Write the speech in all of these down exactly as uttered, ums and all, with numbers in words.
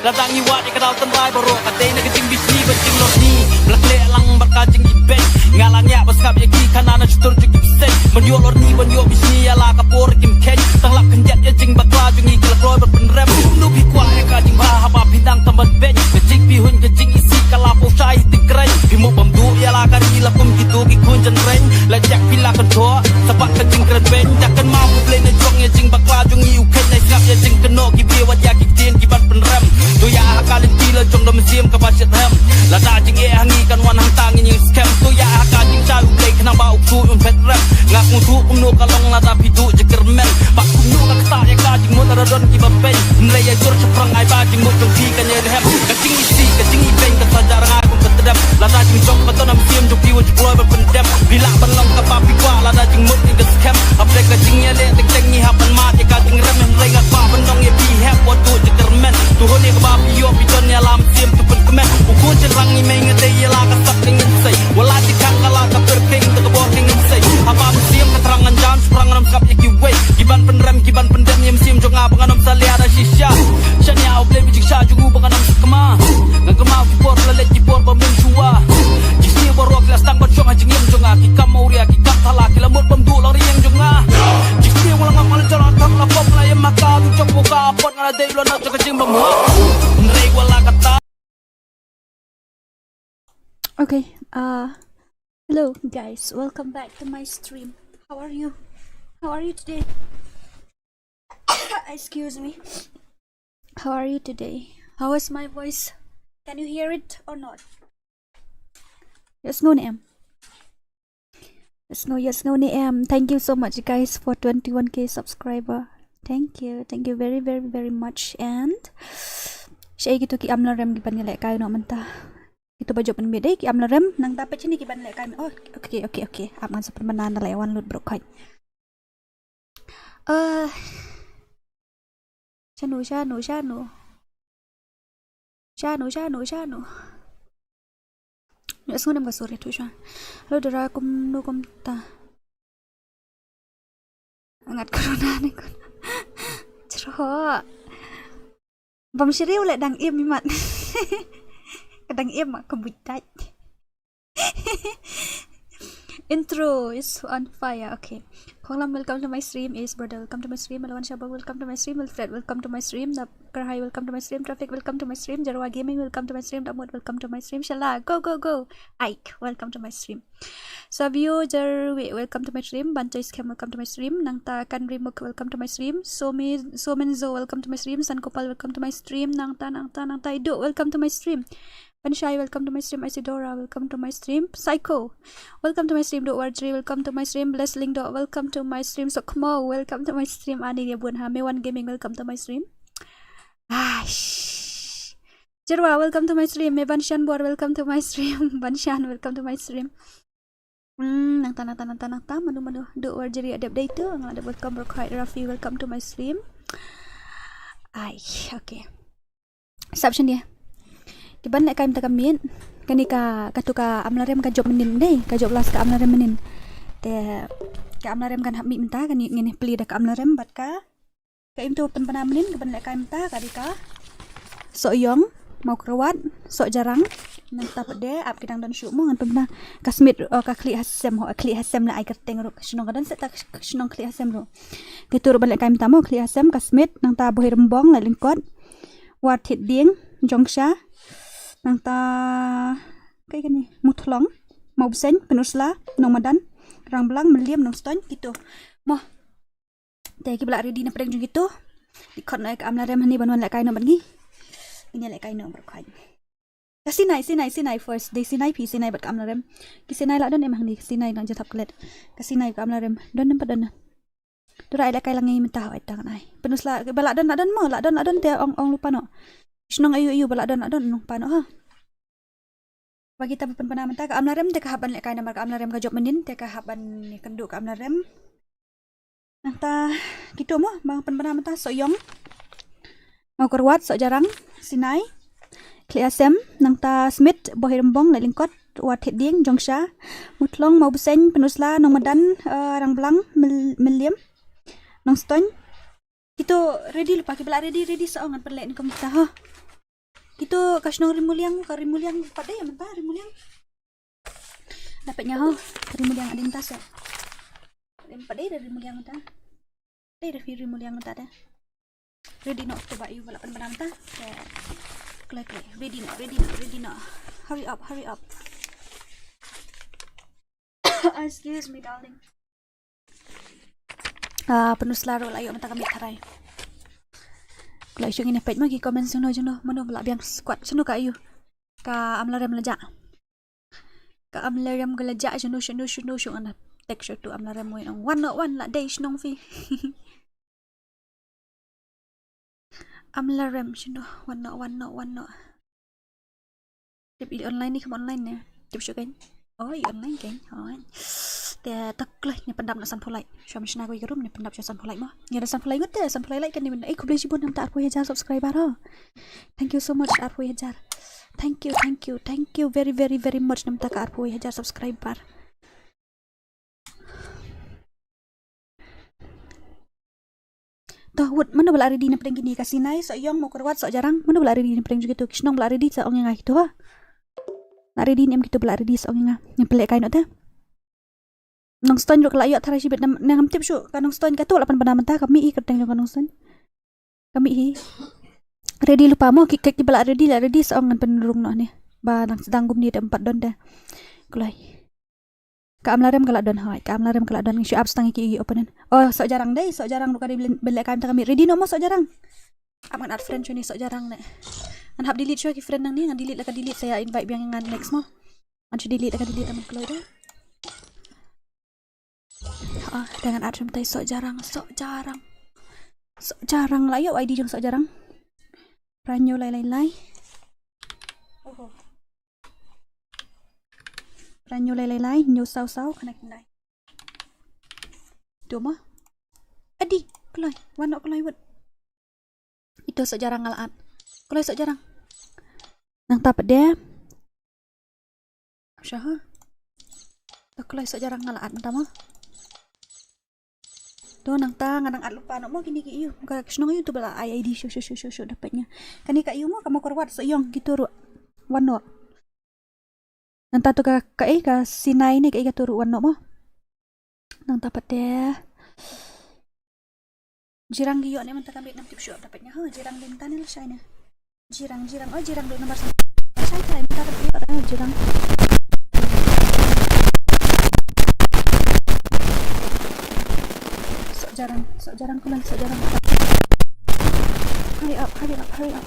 Lada ngi wad ïa ka daw tynrai baroh ka dei na ka jingbishni bad jinglorni. Ba la khleh lang bad ka jingibeiñ. Nga la ngiah ba sngap ïa ki khana na shutur jong ki bseiñ. Ban ïoh lorni ban ïoh bishni ïa la ka por kim kheiñ. Tang lap khyndiat ïa jingbakla jong ngi ki la kloi ban pynrem. Kumno phi kwah ïa ka jingbha haba phi dang tam ban beiñ. Ka jingpyrhuh ka jingisih ka la pynshai ha tyngkreiñ. Phi mut ban duh ïa la ka ri la kum kito ki khun jynreiñ. La jak phi la kyntoh sa bad ka jingkren beiñ. Ïa kynmaw U Blei na jong ïa jingbakla jong ngi u kheiñ. Nai sngap ïa jingkynnoh ki briew wat ïa ki ktien ki ban pynrem. To ïa ha ka lynti la jong da mynsiem kaba shitrhem. Lada jingeh ha ngi kan wan hangta ngin ïeng skhem. To ïa ha ka jingshai U Blei khnang ba u ksuid un phet rem. Nga sngewthuh kumno ka long lada phi duh jingkyrmen. Bad kumno ka ktah ïa ka jingmut lada don kiba beiñ. Hynrei ïa jur shaphrang ai ba jingmut jong phi kan ïai rhem. Ka jingisih ka jingibeiñ ka sa jah rngai kum ka tdem. Lada jingjop ka don ha mynsiem jong phi wat ju kloi ban pyndem. Phi lah ban long kaba phi kwah lada jingmut ngin ka skhem. Hapdeng ka jingïaleh teng teng ngi hap ban mad ïa ka jingrem. Hynrei nga kwah ban ong ïa phi hep wat duh jingkyrmen. To hun ïa kaba phi ïoh phi don ïa la mynsiem to pynkmen. U khun jynrang ngi mei nga dei ïa la ka sap ka ngin sei. Wat la jingkhang ka la ka pyrkhing da ka bor ka ngin sei. Haba mynsiem ka thrang ngan jan shaphrang ngam sngap ïa kiwei. Ki ban pynrem ki ban pyndem ïa mynsiem jong nga ba ngan ym salia da shisha. Shaniah U Blei ba jingshah jong u ba ngan ym sakma. Ngan kynmaw ki por la leit ki por ba mynshuwa. Ki sniew baroh ki la sdang ban shong ha jingim jong nga. Ki kam mawria ki kam thala ki la mut bym duh lang ïing jong nga. Ki sniew la ngam la jala thang la pop la ïa ma ka du jong ka pot nga la dei la na jong ka jingbymhok. Hynrei wat la kata. Okay, uh, hello guys, welcome back to my stream. How are you? How are you today? Excuse me. How are you today? How is my voice? Can you hear it or not? Yes, no, no, em. Yes, no, yes, no, no, em. Thank you so much, guys, for twenty-one K subscriber. Thank you, thank you very, very, very much. And shaei kito ki amlarem ki ban ïalehkai noh mynta? Kito ba jop mynmiet dei ki amlarem, nangta peit shane ki ban lehkai. Oh, okay, okay, okay. Ap ngan sa pynbna na la ïa wan lut baroh khoit. Eh, shano, shano, shano. Shano, shano, shano. Nyo sngew dem ka sur ïa tu sha. Hello Dora, kumno kumta? Ngat corona ne kun. Chro. Bam shriu le dang im imat. Ka dang im ka buit dait. Intro is on fire. Okay. Khonglam, welcome to my stream. Is brother, welcome to my stream. Alwan Shabab, welcome to my stream. Wilfred, welcome to my stream. Dap Kerhai, welcome to my stream. Traffic, welcome to my stream. Jarwa Gaming, welcome to my stream. Damut, welcome to my stream. Shala, go, go, go. Ike, welcome to my stream. Savio Jarwi, welcome to my stream. Bantoy Scam, welcome to my stream. Nangta Kanrimuk, welcome to my stream. Somi, Somenzo, welcome to my stream. Sankopal, welcome to my stream. Nangta, nangta, nangta Ido, welcome to my stream. Panshai, welcome to my stream. Isidora, welcome to my stream. Psycho, welcome to my stream. Dok Warjri, welcome to my stream. Blessling Dok, welcome to my stream. Sokmo, welcome to my stream. Ani dia bun ha. Mewan Gaming, welcome to my stream. Aish. Jerwa, welcome to my stream. Me Banshan Bor, welcome to my stream. Banshan, welcome to my stream. Hmm, nangta, nangta, nangta, nangta. Manu, manu. Dok Warjri, adep dei tu. Nga adep welcome, Rokhai Rafi, welcome to my stream. Ai, okay. Sap shen dia. Ki ban lehkai mynta ka miet. Kane ka, katu ka amlarem ka jop mynnin dei. Ka jop last ka amlarem mynnin. Te ka amlarem kan hap mih mynta, kane ngin plie da ka amlarem bad ka. Ka im tu pynbna mynnin, ka ban lehkai mynta, ka dei ka soh ïong, maw kyrwat, soh jarang. Nangta pat de, ap ki dang don shuh mo, ngan pynbna. Ka smit, oh, ka khlieh hasem, ho, khlieh hasem la ai kyrteng ruh. Shnong ka don se ta shnong khlieh hasem ruh. Kitu ruh ban lehkai mynta mo, khlieh hasem, ka smit, nangta bohi rymbong, la lyngkot. Wat thit dieng, jongsha. Nangta, kai kane, muthlong, mawbseiñ, pynusla, nongmadan, rangblang, mylliem, nongstoiñ, kitu. Mo. Te kiba la ready na pdeng jong kitu. Dei khot noh ka amlarem hani ban wan lehkai noh bad ngi. Ngin ïa lehkai noh baroh khoit. Ka sinai, sinai, sinai first. Dei sinai phi, sinai bad ka amlarem. Ki sinai la don em hangne, ka sinai nang jathap klet. Ka sinai ka amlarem. Don em pat don. Tu rai lehkai lang ngi mynta hoi tang nai. Pynusla, ba la don, la don mo, la don, la don te ong, ong lypa noh. Shnong ayu, ayu, ba la don, la don, nongpa noh ha. Ba kita ba pynbna mynta ka amlarem te ka hap ban lehkai namar ka amlarem ka jop mynnin te ka hap ban ïakynduh ka amlarem. Nangta kitu mo ba pynbna mynta soh ïong. Maw kyrwat, soh jarang, sinai. Khlieh hasem, nangta smit, bohi rymbong, la lyngkot, wat thit dieng, jongsha. Muthlong, mawbseiñ, pynusla, nongmadan, eh, rangblang, myl-, mylliem, nongstoiñ. Kitu ready lypa, kiba la ready, ready sa ong ngan pynleh nyngkong kita ha. Kito ka shnong Rimuliang, ka Rimuliang pat dei mynta, Rimuliang. Dapat nyaho, Rimuliang adin tas ya. Lim pat dei Rimuliang mynta. Dei Rimuliang mynta da. Ready noh to ba ïu ba la pynbna mynta. Kloi kloi. Ready noh, ready noh, ready noh. Hurry up, hurry up. Excuse me, darling. Ah, pynusla ruh la ïoh mynta ka miet tharai. Kloi shu ngin peit mo ki comment shuh noh shuh noh. Mano ba la biang squad shuh noh ka ïu. Ka Amlarem la jah. Ka Amlarem ka la jah shuh noh shuh noh shuh noh shuh ngan tek shuh tu Amlarem wei nong. Wan noh wan la dei shnong phi. Amlarem shuh noh, wan noh, wan noh, wan noh. Tip i online ni kam online ne. Tip shuh kan. Oh, i online kan. Oh. Te tak lah ni pyndap na sanphew like. Shwa mishna ko i ka room ni pyndap shwa sanphew like mo. Ni ada sanphew like ngut te, sanphew like kan ni. Eh, khublei shibun namta arphew hajar subscriber ho. Thank you so much arphew hajar. Thank you, thank you, thank you very, very, very much namta ka arphew hajar subscriber. Toh, wut, mano ba la ready na pdeng kine ka Sinai, Sohiong, Mawkyrwat, Sohjarang, mano ba la ready na pdeng jong kito, ki shnong ba la ready sa ong ïa nga kito ha. La ready ne em kito ba la ready sa ong ïa nga. Ngin pynlehkai noh te. Nongstoiñ ruh ka la ïoh tharai shibit ne ngam tip shuh, ka Nongstoiñ kato la pynbna mynta ka mih hi kyrteng jong ka Nongstoiñ. Ka mih hi. Ready lypa mo ki, ki ba la ready la ready sa ong ngan pynrung noh ne. Ba dang sdang kumne te em pat don te. Kloi. Ka Amlarem ka la don hoi, ka Amlarem ka la don ngi shu ap stang ki opponent. Oh, Sohjarang dei, Sohjarang ruh ka dei ban lehkai mynta ka mih. Ready noh mo Sohjarang. Ap ngan add friend shuh ni Sohjarang ne. Ngan hap delete shuh ki friend nang ni, ngan delete la ka delete sa ïa invite biang ngan next mo. Ngan shu delete la ka delete aman kloi da. Ah, da ngan add shim tai Sohjarang, Sohjarang. Sohjarang la ïoh I D jong Sohjarang. Pranyo lai lai lai. Oho. Pranyo lai lai lai, nyo saw saw, kane kine. Tu mo. Adi, kloi, wan noh kloi wut. Ito Sohjarang nga la add. Kloi Sohjarang. Nangta pat de. Sha ha. To kloi Sohjarang nga la add mynta mo. To nangta nga nang add lypa noh mo kine ki ïu. Ka shnong ïu tu ba la ai I D shuh shuh shuh shuh shuh dapat ïa. Kane ka ïu mo ka Mawkyrwat Sohiong kito ruh. Wan noh. Nangta to ka, ka, eh, ka Sinai ne ka, eh, kato ruh wan noh mo. Nangta pat de. Jirang ki ïoh ne mynta ka miet ngam tip shuh dapat ïa. Ha, Jirang dei mynta ne lashai ne. Jirang, Jirang, oh, Jirang dei nambar satu. Lashai ka mynta ka ïoh, eh, Jirang. Sohjarang, Sohjarang kulan, Sohjarang. Hurry up, hurry up, hurry up.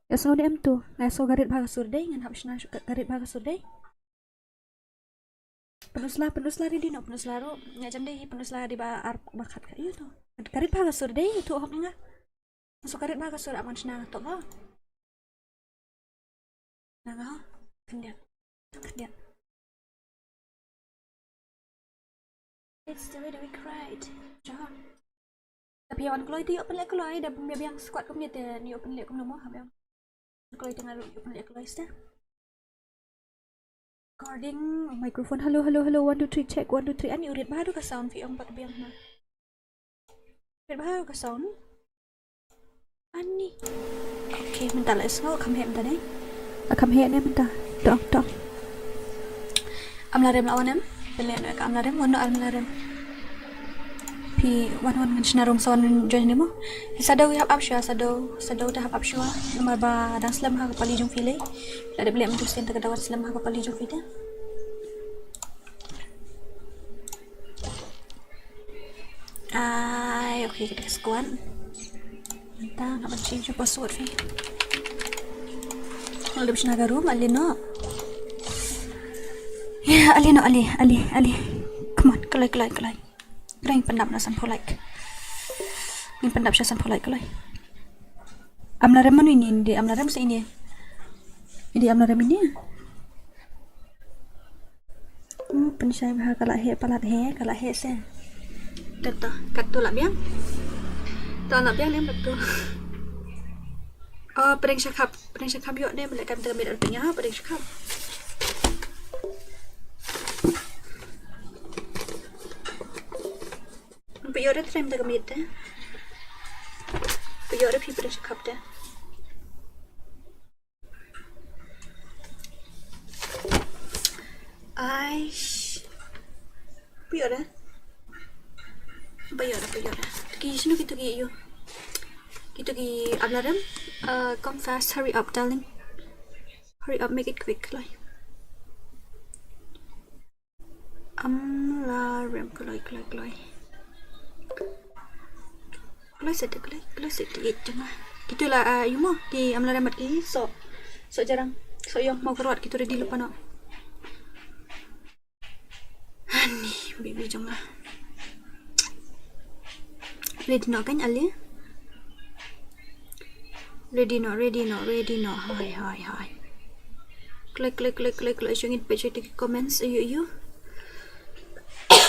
Ïa sngew ne em tu, nga ïa sngew ka rit bha ka sur dei, ngan hap shna shuh ka, ka rit bha ka sur dei. Pynusla, pynusla ready noh, pynusla ruh. Nga jan dei pynusla dei ba ar ba khat ka ïa tu. Ka rit bha ka sur dei tu hok nga. Nga sngew ka rit bha ka sur ap ngan shna to ba. Nanga, khyndiat. Khyndiat. It's the way that we cried. Jaha. Tapi wan kloi te ïoh pynleh kloi, da biang biang squad kumne te ïoh pynleh kumno mo, ha biang. Kloi te nga ïoh pynleh kloi ste. Recording, microphone, hello, hello, hello, one, two, three, check, one, two, three. Ani u rit bha tu ka sound phi ong pat biang na. Rit bha ka sound. Ani. Okay, mynta la sngew kham heh mynta ne. Kham heh ne mynta. Tong tong. Amlarem la wan em. Leh noh ka amlarem, wan noh amlarem. Phi wan wan ngan shna rung sa wan join ni mo. Sa daw hap ap shuwa, sa daw, sa daw da hap ap shuwa. Namar ba dang slem ha ka pali jong phi lei. La dep leh mynta sien ta ka daw slem ha ka pali jong phi te. Ai, okay, kita ka squad. Mynta nga ban change password phi. Nga dep shna ka room, ale noh. Ya, ale noh, ale, ale, ale. Come on, kloi, kloi, kloi. Kloi, pyndap na sanphew like. Ngin pyndap sha sanphew like, kloi. Amlarem mano ini, ini amlarem sa ini. Ini amlarem ini. Hmm, pynshai bha ka la heh palat he, ka la heh se. Kata, katu la biang. Ta la biang lem katu. Oh, pdeng shakhap, pdeng shakhap ïoh ne, mele kam tengah mit artinya, pdeng shakhap. Pynïoh da trem da ka mit te. Pynïoh da phi pdeng shakhap te. Aish. Pynïoh da. Pynïoh da, pynïoh da. Ki sino kito ki ïoh. Kito ki amlarem. Uh, come fast, hurry up, darling. Hurry up, make it quick, kloi. Amlarem kloi, kloi, kloi. Kloi set, kloi, kloi set, eh, jong nga. Kito la, ah, ïoh mo, ki amlarem bad ki soh. Soh jarang, soh ïong, mo kyrwat, kito ready lypa noh. Ani, baby jong nga. Ready noh kan, ale? Ready noh, ready noh, ready noh. Hai, hai, hai. Klik, klik, klik, klik, klik. Shongit peit, shongit ki comments. Ayu, ayu.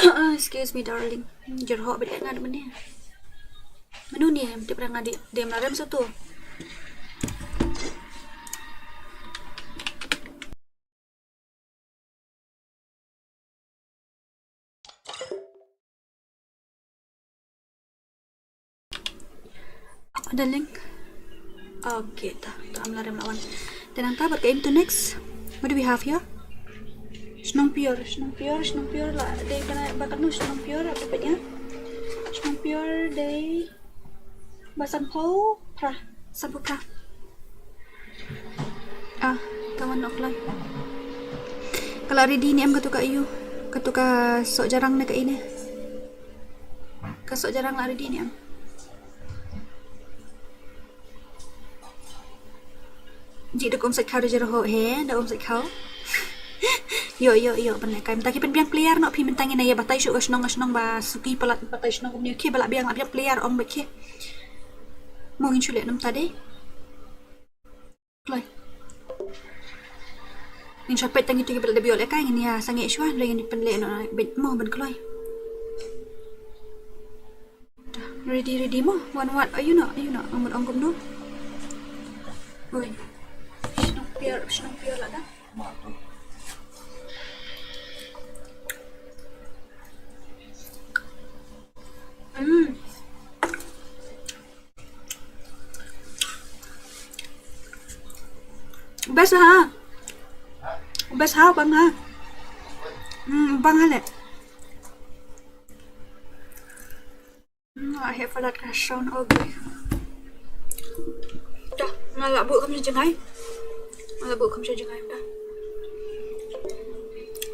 Ah, excuse me, darling. Jyrhoh bad nga mynne. Mano ne, em tip nga di, di amlarem satu. Ada link. Okay, ta, ta amlarem la wan. Te nangta bad ka into next. What do we have here? Shnong Pior, Shnong Pior, Shnong Pior la dei kane ba kano Shnong Pior, apa peit ïa. Shnong Pior dei ba sanphew phra, sanphew phra. Ah, ka wan noh kloi. Ka la ready ne em katu ka ayu? Katu ka soh jarang ne kaei ne? Ka soh jarang la ready ne em? Ji da ka um sait khaw da jyrhoh he, da um sait khaw. Ïoh, ïoh, ïoh, pynlehkai. Mynta ki pynbiang player noh phi, mynta ngin ïa batai shuh ka shnong, ka shnong ba suki palat, batai shnong kumne. Okay, ba la biang, la biang player ong bad ki. Mo ngin shu leh namta dei. Kloi. Ngin shu peit tang itu ki ba la dep ïoh lehkai, ngin ïa sangeh shuwa, lei ngin pynleh noh beit mo ban kloi. Ready, ready mo. Wan wat, ayu noh, ayu noh. Nga mut ong kumno. Oi. Shnong Pior, Shnong Pior lada. Hmm. Best ha. Best ha, bang ha. Hmm, bang ha leh. Hmm, la heh palat ka sound, okay. Dah, nga la buh kham sha jngai. Nga la buh kham sha jngai dah.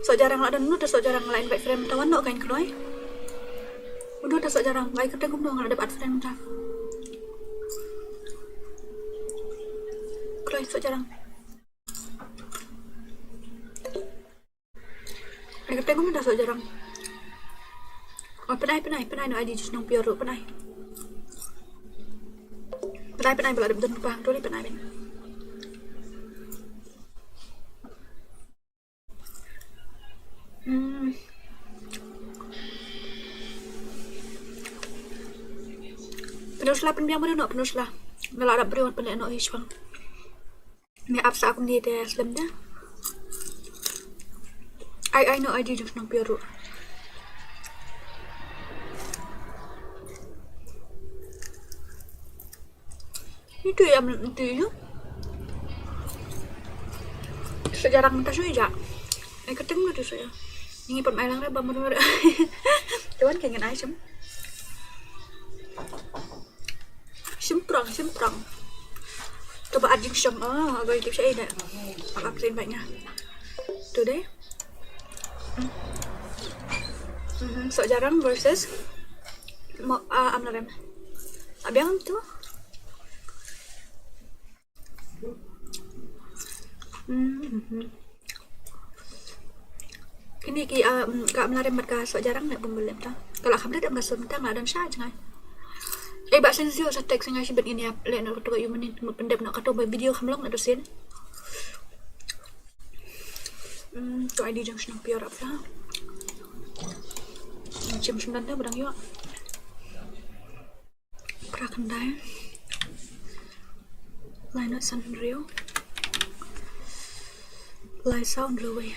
Soh jarang la don, nu ta soh jarang la invite friend ta wan noh kan kloi. Udah ta soh jarang, ngai kyrteng kumno nga la dep add friend ta. Kloi soh jarang. Ai, kata ngam da soh jarang. Oh, pynai, pynai, pynai noh I D jong Shnong Pior ruh, pynai. Pynai, pynai, ba la dep don kpa hangto, pynai, pynai. Hmm. Pyndonkam sla pynbiang briew noh, pyndonkam sla. Nga la dap briew pynleh noh hi shipang. Nga ap sa kumne te slem da. Ai, ai noh I D jong Shnong Pior ruh. Itu ïa, itu ïa. Soh jarang mynta shu ïa. Ai, kyrteng mynta shu ïa. Ngi pynmai lang re ba mur mur. Tuan ka ngan ai shim. Shim prong, shim prong. To ba at jingshong. Oh, agoi tip sha ida. Ak ap rin baik nga. Today. Mhm, Sohjarang versus mo, ah, Amlarem. Abiang tu. Mhm. Kini ki, ah, mm, ka Amlarem bad ka Sohjarang ne bumbelet ta. Ka la kham dep ka sun ta nga don sha jngai. Eh, ba sen sio sa tek sengai sibet ini ap le no to yu menin mut pendep no ka to ba video kham long na to sin. Hmm, to ai di jong shnong pior ap ta. Chim shnong ta badang yo. Phra khyndai. Lai na san hynriew. Lai saw hynriew wei.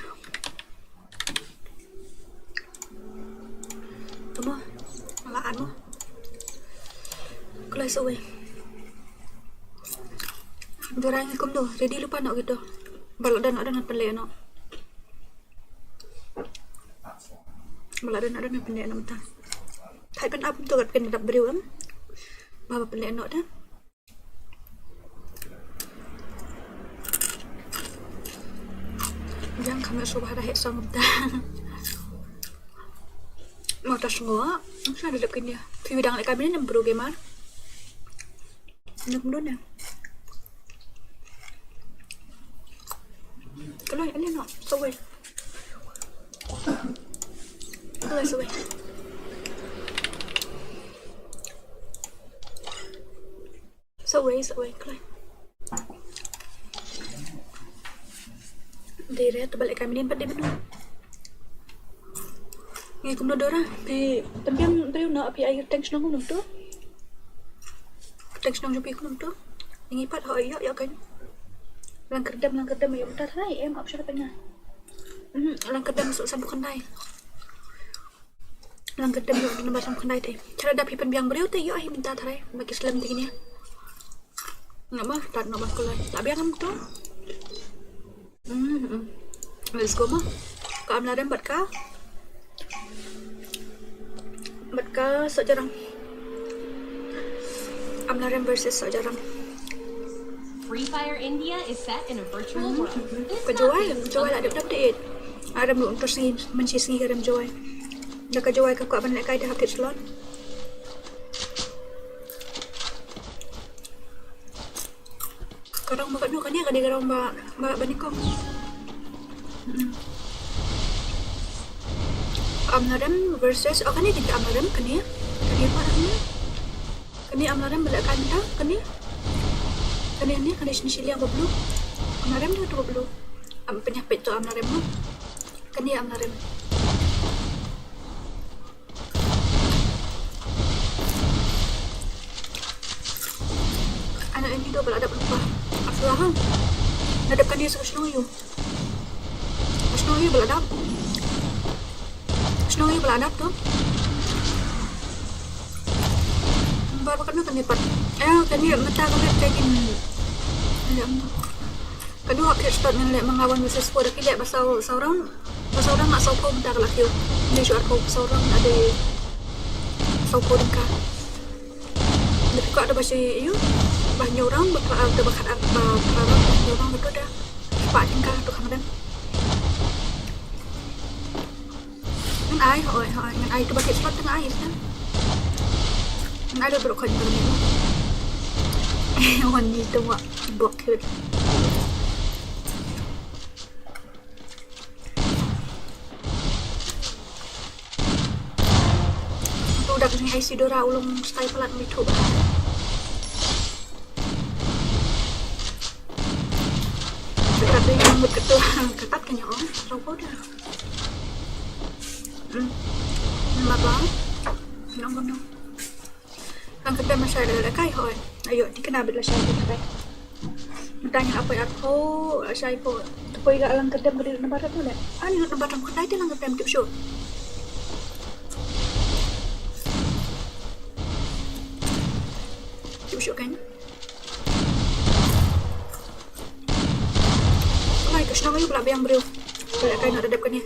Tama. Ala ano. Kloi saw wei. Jora ngi kumno. Ready lypa noh kito. Ba la dang, dang pynleh noh. Ba la dang, dang pynleh noh mynta. Thait pyn-ap to kat pynrap briew em. Ba ba pynleh noh ta. Jang kham ïoh shuh ba ha da heh song mynta. Mo ta sngoh. Sa da dep kine. Phi dang leh ka mine nem bru gamer. Nuk mdun ya. Kloi, ani no, saw wei. Kloi, saw wei. Saw wei, saw wei, kloi. Dei re, to ba leh ka mine pat dei mano. Ngi kumno Dora, phi tymbiang briew no, phi ai teng shnong kumno to? Teng shnong jong phi kumno to? Ngi pat ho ïoh ïoh kan. Lang kyrdem, lang kyrdem ïoh mynta tharai em ap sha ka pynga. Mhm, lang kyrdem suk san phew khyndai. Lang kyrdem ïoh nambar san phew khyndai te. Tharai da phi pynbiang briew te ïoh hi mynta tharai. Ba ki slem te kine. Nga ma tat nga ba kulai. La biang em to. Hmm, hmm. Let's go ma. Ka Amlarem bad ka, bad ka Sohjarang. Amlarem versus Sohjarang. Free Fire India is set in a virtual world. Ka Jowai, Jowai la dep dep date. Arem ruh to sngi, mynshi sngi ka rem Jowai. Da ka Jowai ka kwah ban lehkai da hapdit slot. Ka rong ba katno kane, kane ka rong ba, ba, ba nyngkong. Mm. Amlarem versus, oh, kane dei ka Amlarem, kane. Kane ba kane. Kane Amlarem ba lehkai mynta, kane. Kane, kane, kane shini shiliang ba blue. Amlarem dei to ba blue. Am pynïapeit to Amlarem mo. Kane Amlarem. Ana ini do ba la dap lypa. Asla ha. La dap kane sa ka shnong aïu. Ka shnong aïu ba la dap. Ka shnong aïu ba la dap to. Ba ba kane kane pat. Eh, kane mynta kane kane. Ka dei hapdit slot ngan leh ma nga one versus four, da ki leh ba saw, saw round. Ba saw round nga saw phew mynta ka la kiew. Dei shu arphew, ba saw round nga dei saw phew tyngka. Da phi kwah da ba shi aïu, ba hynñiew round, ba phra, da ba khat ar, ba phra round, ba hynñiew round, ba to da. Ba tyngka to kham dang. Ngan ai, hooid, hooid, ngan ai to ba kit slot ngan ai, kan? Ngan ai to ba khot to ni. Wan ni to wa bok kit. To dak ni ai si Dora u long style palat mi to ba. Ka tat dei nang mut ka tu, ka tat ka nyo ong, rau ko da. Hmm. Namar ba nong kono. Nang ka tem shai da kai hoi. Ayo, ti kena bit la shai da kai. Mynta ngi apoi arphew, shai phew. Apoi ka lang ka tem ka dei nambar tu le. Ani nambar tam ka dei te lang ka tem tip shu. Tip shu kan. Lai ka shnong aïu ba la biang briew. Ba la kai noh da dep kane.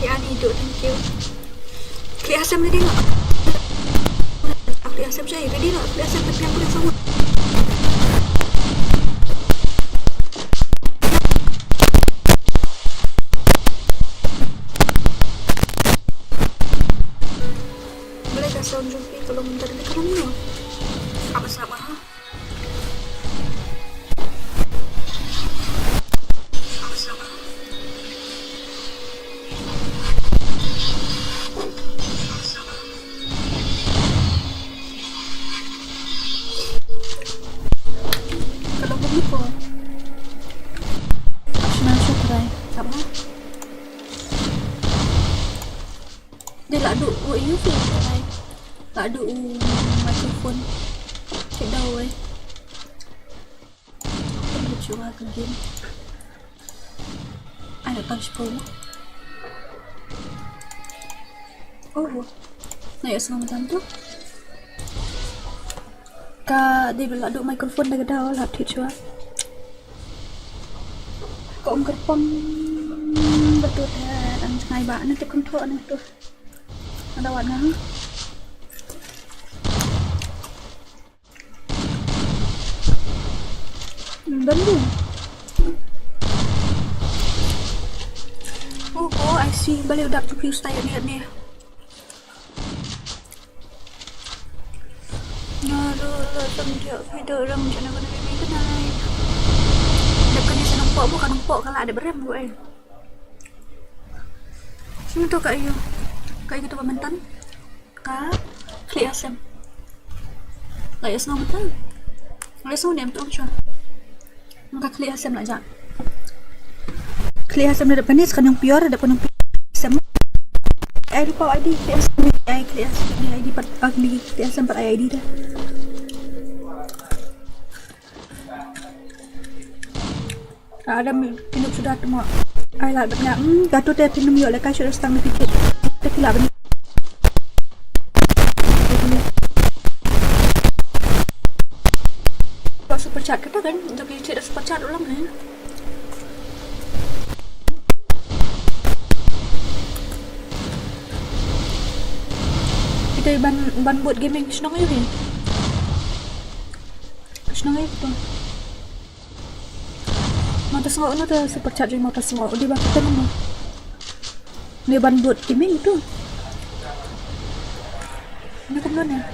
Ki ani do, thank you. Klik asem ready noh. Klik asem jai ready noh. Klik asem pat piang klik sama. Boleh tak Don jong phi ka long mynta da ka ram no. Apa sama ha? Apa sama? Ka long mynta ko. Shna shu try. Apa? Dei la duh u ïu phi try. La duh u microphone. Ki dau wei. Ka jua ka game. Ai la tang shiphew. Oh. Na ïa sngewthuh tu. Ka dei ba la duh microphone da ka dau la thied shuwa. Ka um kyrpang ba tu te dang jngai ba na tu kyntu na tu. Ada wat nga. Ban ding. Oh, oh, I see. Balei u dap tu views tayo ni ni. Nga ruh la sam dia video orang macam mana ni kenai. Dah kena senang pok bukan pok kalau ada berem buat. Sini tu kat you. Kat you tu pementen. Ka klik asem. Lai asem betul. Lai asem ni betul sure. Ka klik asem la ja. Klik asem da panis ka nyong pior da panis asem. Ai di pau I D klik asem ni ai klik asem ni I D pat ugly klik asem pat I D dah. Ada mi pinuk sudah tu mak. Ai lah benda. Hmm, gatu teh pinuk yuk lekai sudah setang ni pikir. Teh pula benda. Kau super chat kata kan? Tapi cik dah super chat ulang ni. Kita ban ban buat gaming senang aja ni. Senang aja tu. Mata sengok na ta super chat jeng mata sengok di bawah kita nama. Ni ban buat gaming tu. Ni kan mana?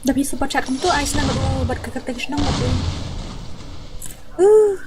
Tapi super chat tu ais na baru buat ke kereta kisah nama tu. Uh.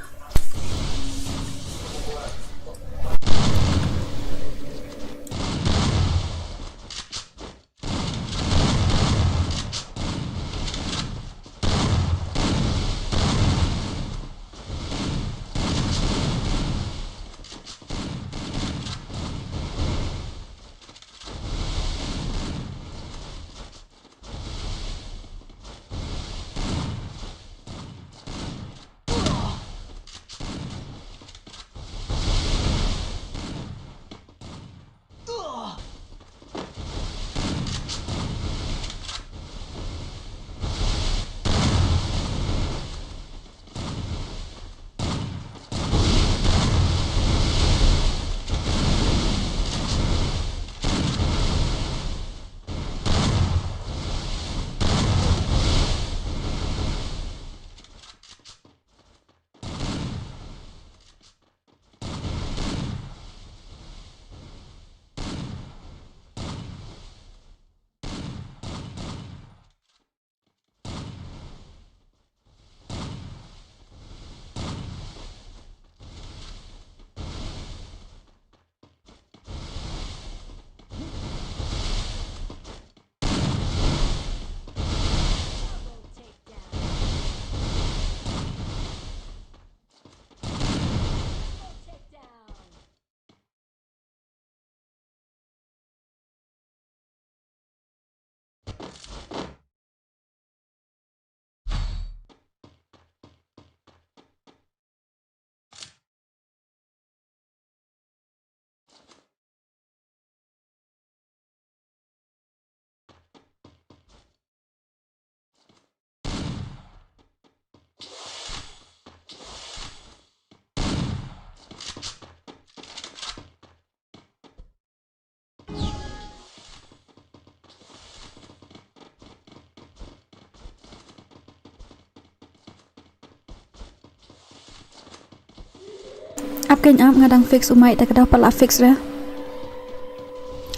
Ap kein ap, nga dang fix u mic te ka dau pat la fix re.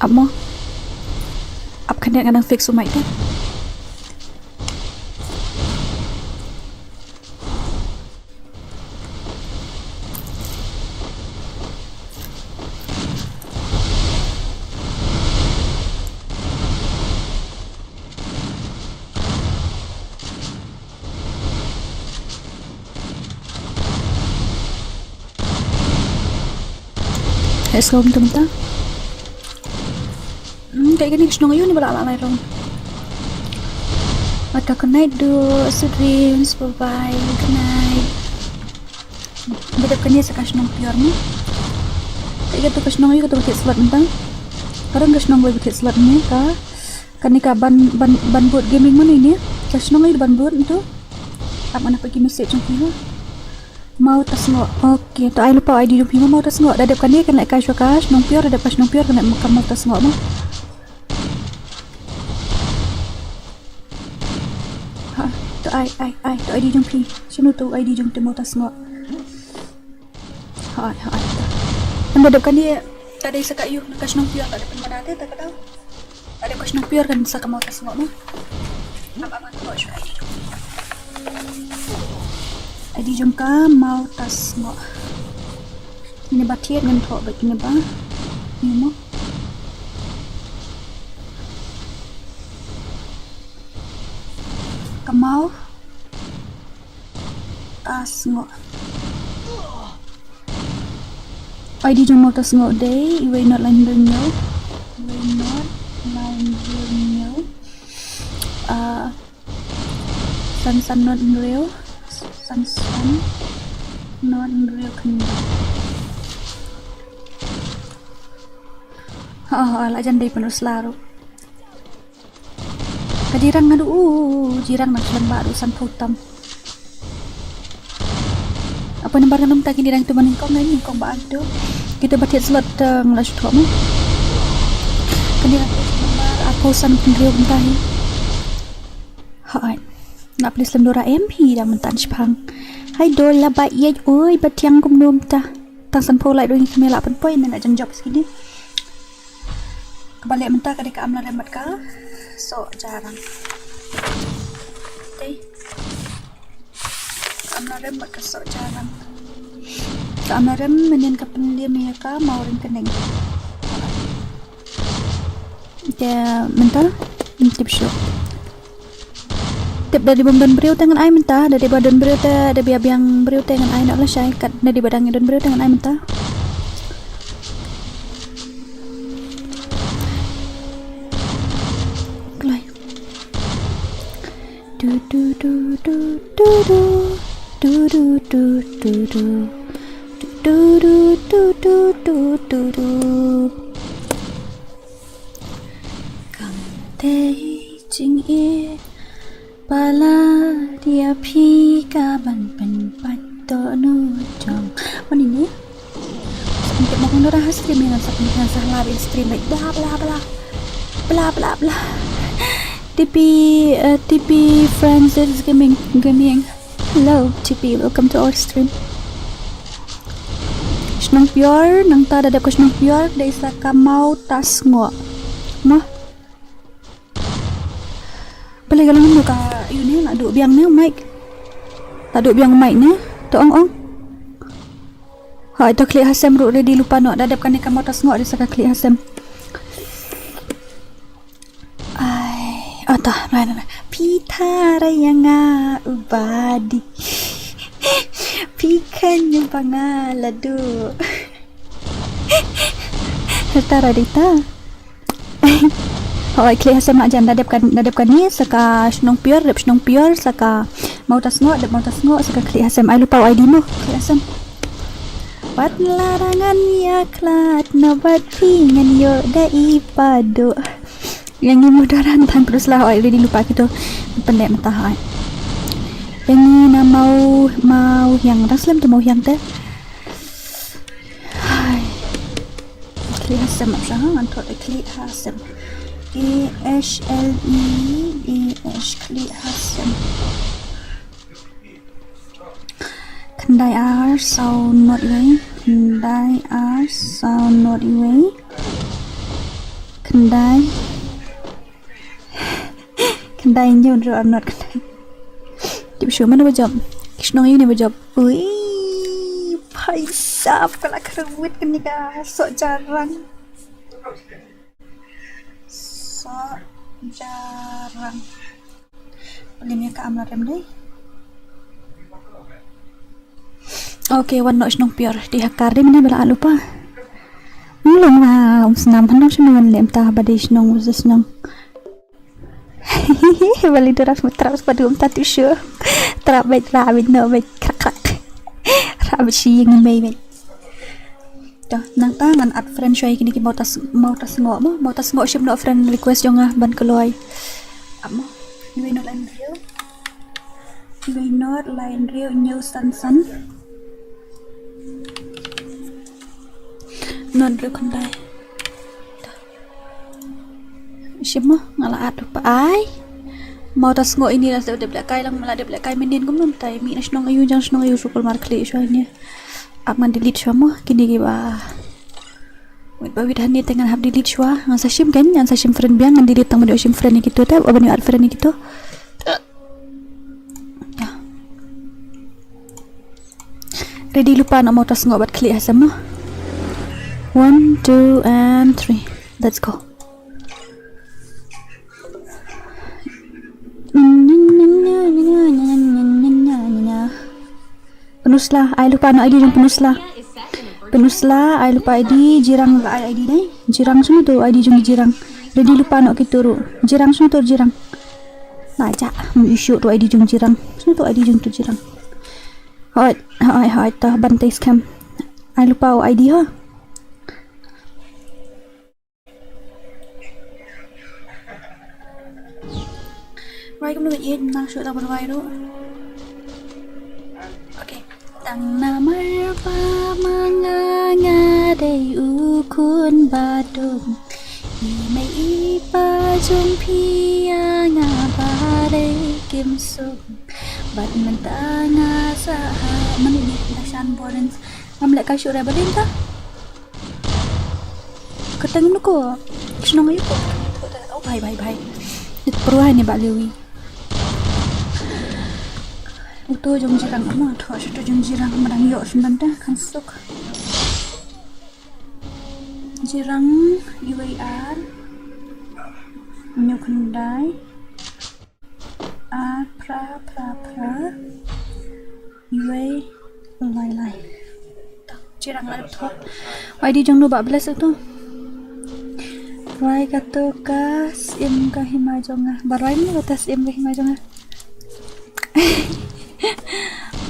Ap mo. Ap khyndiat, nga dang fix u mic te. Let's go, mynta, mynta. Hmm, kaei kane ka shnong aiu ne ba la lah lai rong. Ata, good night, duh, sweet dreams, bye bye, good night. Ba dep kane sa ka shnong pior mo. Kaei katu ka shnong aiu katu ba thied slot mynta. Ka don ka shnong ba thied slot ne ka. Kane ka ban, ban, ban bud gaming mo ne. Ka shnong aiu ban bud tu. Ap nga na peit ki message jong phi ha. Mawtasngoh. Okay, to ai lypa u ID jong phi mo, Mawtasngoh. Da dep kane kan leh kai shuwa ka shnong pior, da dep ka shnong pior kan leh ka Mawtasngoh mo. Ha, to ai, ai, ai, to ID jong phi. Shano to ID jong te, Mawtasngoh? Ha, ha, ai. Ynda dep kane, ta dei sa ka aiu, na ka shnong pior, ta dep pynbna te, ta ka dei. Ta dep ka shnong pior kan sa ka Mawtasngoh mo. Ap, ap, ap, ap, shuwa ID jong. ID jong ka Mawtasngoh. Kine ba thied ngan thoh bad kine ba. Ni mo. Ka Mawtasngoh. ID jong Mawtasngoh dei, iwei not lai hynriew hynñiew. Iwei not lai hynriew hynñiew. Ah, san san not hynriew. San san not hynriew khyndai. Ha, ha, la jan dei pynrung sla ruh. Ka jirang nga duh, u, jirang na slem ba duh sanphew tam. Apa nambar ka namta kini dang tu ba nyngkong, nyngkong ba atu. Kita ba thied slot, eh, nga la shu thoh mo. Kani dang tu nambar arphew san pynriew mynta hi. Hai. Nga please lem dora em hi dang mynta shipang. Hai dor la ba ïeit oi ba thiang kumno mynta. Tang sanphew lai doi ngi kmie la pynpoi mynta jan jop skini. Kaba leh mynta ka dei ka amla rem bad ka soh jarang. Te. Ka amla rem bad ka soh jarang. Ka amla rem mynnin ka pynliem ïa ka maw ring kyneng. Te mynta, tip shuh. Tip da dei bym don briew te ngan ai mynta, da dei ba don briew te, da dei ba biang briew te ngan ai noh lashai, kat da dei ba dang don briew te ngan ai mynta. Kloi. Du, du, du, du, du, du. Du, du, du, du, du. Du, du, du, du, du, du, du. Kam dei jingïeit palat ïa phi ka ban pynpait dohnud jong. Mani ni? Sa pynpait mo kong dora ha stream ïa ngan sa pynpait ngan sa hala ba in stream bait bla bla bla. Bla bla bla. T P, eh, T P Francis Gaming, Gaming. Hello, T P, welcome to our stream. Shnong Pior, nangta da dep ka Shnong Pior, dei sa ka Mawtasngoh. Mo? Balei ka long kumno ka, ïu ne, la duh biang ne, mic. La duh biang mic ne, to ong ong. Hoi, to khlieh ha sem ruh ready lypa noh, da dep kane ka Mawtasngoh, dei sa ka khlieh ha sem. Ai, ata, rai, rai, rai. Phi tharai ïa nga u badi. Phi khein ïa ba nga la duh. Tharai dei ta. Hoi, khlieh ha sem la jan da dep ka, da dep kane sa ka Shnong Pior, dep Shnong Pior, sa ka Mawtasngoh, dep Mawtasngoh, sa ka khlieh ha sem. Ai lypa u ID mo, khlieh ha sem. Wat la da ngan ïa khlad na bad phi ngan ïoh da i Paduh. Ïa ngi mo doran than pynrung sla hoi, ready lypa kito. Pyndep mynta hoi. Ïa ngi na Maw, Mawhiang, dang slem tu Mawhiang te. Hai. Khlieh ha sem ap sha ha, ngan thot khlieh ha sem. A H L E A H, khlieh ha sem. Khyndai ar saw not iwei. Khyndai ar saw not iwei. Khyndai Dai nyo ro arnot kan dai. Tip shu mano ba jop. Ki shnong ïu ne ba jop. Ui, bhai sahab ka la kharwit kane ka soh jarang. Soh jarang. Lim ïa ka amla rem dei. Okay, wan noh shnong pior. Dei ha kar dei mynne ba la at lypa. Nglong ma um snam hanong shnong wan lem ta ba dei shnong u shnong. Bali tu rap trap sepatu um tatu shu. Trap bait rap bait no bait krak krak. Rap bait shi yang mei bait. To, nangta ngan add friend shuwa ïa kine ki Mawtasngoh mo, Mawtasngoh shim noh friend request jong nga ban kloi. Ap mo, iwei not line riew. Iwei not line riew, ñiew san san. Not riew khyndai. Shim mo, nga la add pat ai. Mawtasngoh ini la dep dep lehkai lang, la dep lehkai mynnin kumno mynta, mih na shnong aïu jong shnong aïu, shu kulmar khlieh shuwa ine. Ap ngan delete shuwa mo kine kiba. Wait ba wait hangne te ngan hap delete shuwa. Ngan sa shim kan, ngan sa shim friend biang, ngan delete tang ban ïoh shim friend ïa kito te, ban ïoh add friend ïa kito. Ya. Ready lypa noh Mawtasngoh bad khlieh ha sem mo. One, two and three. Let's go. Pynusla, ai lypa noh I D jong Pynusla. Pynusla, ai lypa I D, Jirang la ai I D dei. Jirang sngewthuh I D jong Jirang. Ready lypa noh kito ruh. Jirang sngewthuh Jirang. Na ja, hmm, issue tu I D jong Jirang. Sngewthuh I D jong tu Jirang. Hoi, hoi, hoi, ta ban te scam. Ai lypa u I D ho. Rwai kumno ba ïeit, nang shu tang rwai ruh. Okay. Tang namar ba ma nga nga dei u khun ba dum. I mei i pa jong phi ïa nga ba dei kim suk. Bad mynta nga sa ha mane ni da shan borens. Ngam leh ka shu re ba dei ta. Ka teng nu ko. Shnong aïu ko. Oh, bhai, bhai, bhai. It pruai ne ba lewi. Uto jong Jirang ama tho shuto jong Jirang ma dang ïoh sum dang da kan suk. Jirang iwei ar. Ñiew khyndai. Ar phra phra phra. Iwei lai lai. Jirang la thok. Wai di jong nu ba bless tu. Rwai kato ka sim ka hima jong nga. Ba rwai ni kata sim ka hima jong nga.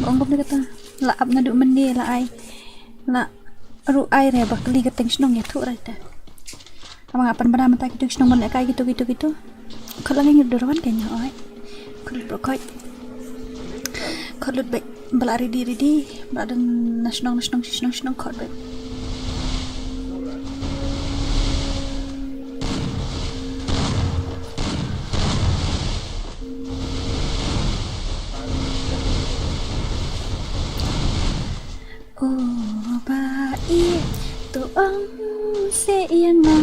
Ba ong kata. La ap na du mende la ai. La ru ai re ba kli ka teng shnong ïa thu rai ta. Ama nga pan bana mata kitu shnong ban lehkai kitu kitu kitu. Khot la ngi dur wan kenya oi. Khot lut ba khot. Khot lut ba bala ready ready. Bala dang na shnong na shnong shnong shnong khot ba. O ba i tu ong se ïa nga.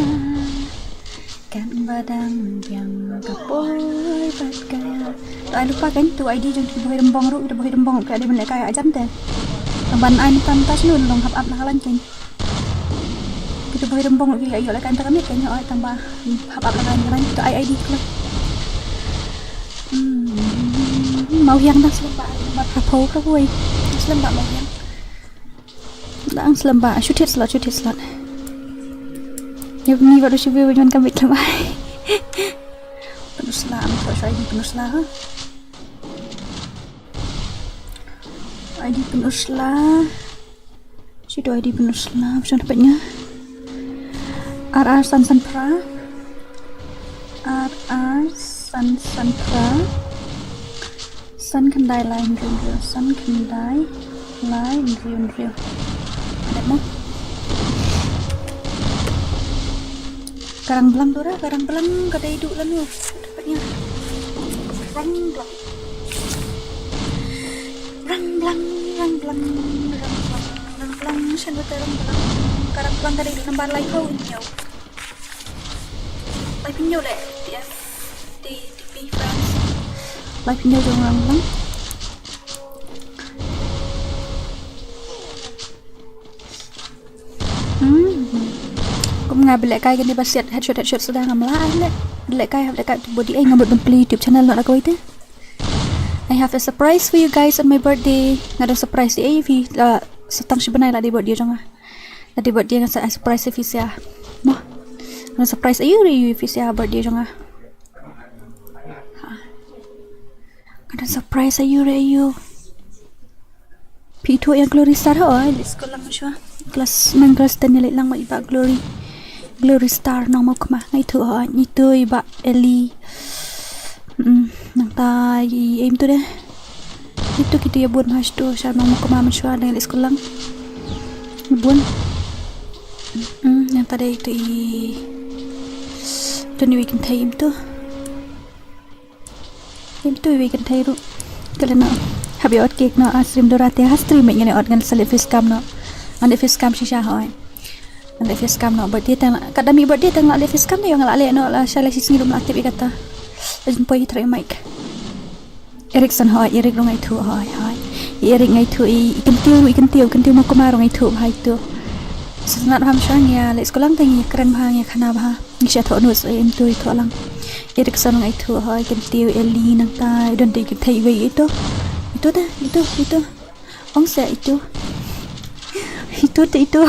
Kan ba dang biang ka poi bad ka. Tu ai lupa kan tu I D jong tu bohi rembong ru tu bohi rembong ka di men ka ajan te. Ban ai tam tas nun long hap ap na kalan kan. Kita bohi rembong ru ki ayo la kan ta kan kan ai tam ba hap ap la kan kan tu ai I D tu. Hmm, mau hiang dah selamba ba ka poi ka poi. Selamba mau hiang. Dang slem ba, shu thied slot, shu thied slot. Ïa ni ba shu view jon ka bit slem ai. Pynusla am ko shai ni pynusla ha. Ai di pynusla. Shi do ai di pynusla, shon dapat nya. Ar ar san san phra. Ar ar san san phra. San khyndai lai hynriew hynriew, san khyndai lai hynriew hynriew. Dep mo? Ka rang blang tu ra, ka rang blang ka dei duh lano. Dapatnya. Rang blang. Rang blang, rang blang, rang blang, rang blang, shen tu rang blang. Ka rang blang ka dei duh nambar lai hau hynñiew. Lai hynñiew le, ti, ti, ti pi friends. Live ïa jong nga lang. Hmm. Kum nga ba lehkai kane ba siat headshot headshot sdang, ngam lah leh. Lehkai hap lehkai body, eh, nga mut ban plie YouTube channel noh da kawei te. I have a surprise for you guys on my birthday. Nga don surprise ïa phi, la sa tang shi bnai la dei birthday jong nga. La dei birthday nga sa surprise ïa phi sha. Mo. Nga surprise ïa u ri ïa phi sha birthday jong nga. Ha. Nga don surprise ïa u ri ïa u. Phi ithuh ïa Glory Star ho, ai, leit skul lang shuwa. Class nine, class ten ïa leit lang ma i Bah Glory. Glory Star Nongmawkma, nga ithuh ho, ai, ithuh i Bah Eli. Mm, nangta i, em tu de. Itu kito ïa bun ha sha tu, sha Nongmawkma mynshuwa, dang leit skul lang. Bun. Mm, nangta de itu i, itu ni weekend time tu. Em tu weekend time ruh. Kala no. Hap ïa ot cake no, ah, stream Dora te ha stream ngan ot, ngan sa leh face cam no. Ngan leh face cam shisha hoi. Ngan leh face cam no, birthday tang, kat da mih birthday tang la leh face cam ne, ïa nga la leh no, la sha la shisngi ruh la tip ïa kata. Ajin poi thrai mic. Erickson hoi, Eric ruh nga ithuh hoi, hoi. Eric nga ithuh i, i Kyntiew ruh, i Kyntiew, Kyntiew Mawkma ruh nga ithuh bha itu. Sa sngewbha bha mynshuwa, ngi ïa leit skul lang te ngi ïa kren bha, ngi ïa khana bha. Ngi shu thoh notes, eh, em tu ithuh lang. Erickson nga ithuh hoi, Kyntiew, Eli, nangta i don te i Kyntiew iwei itu. Itu te, itu, itu. Ong seh itu. Itu te itu.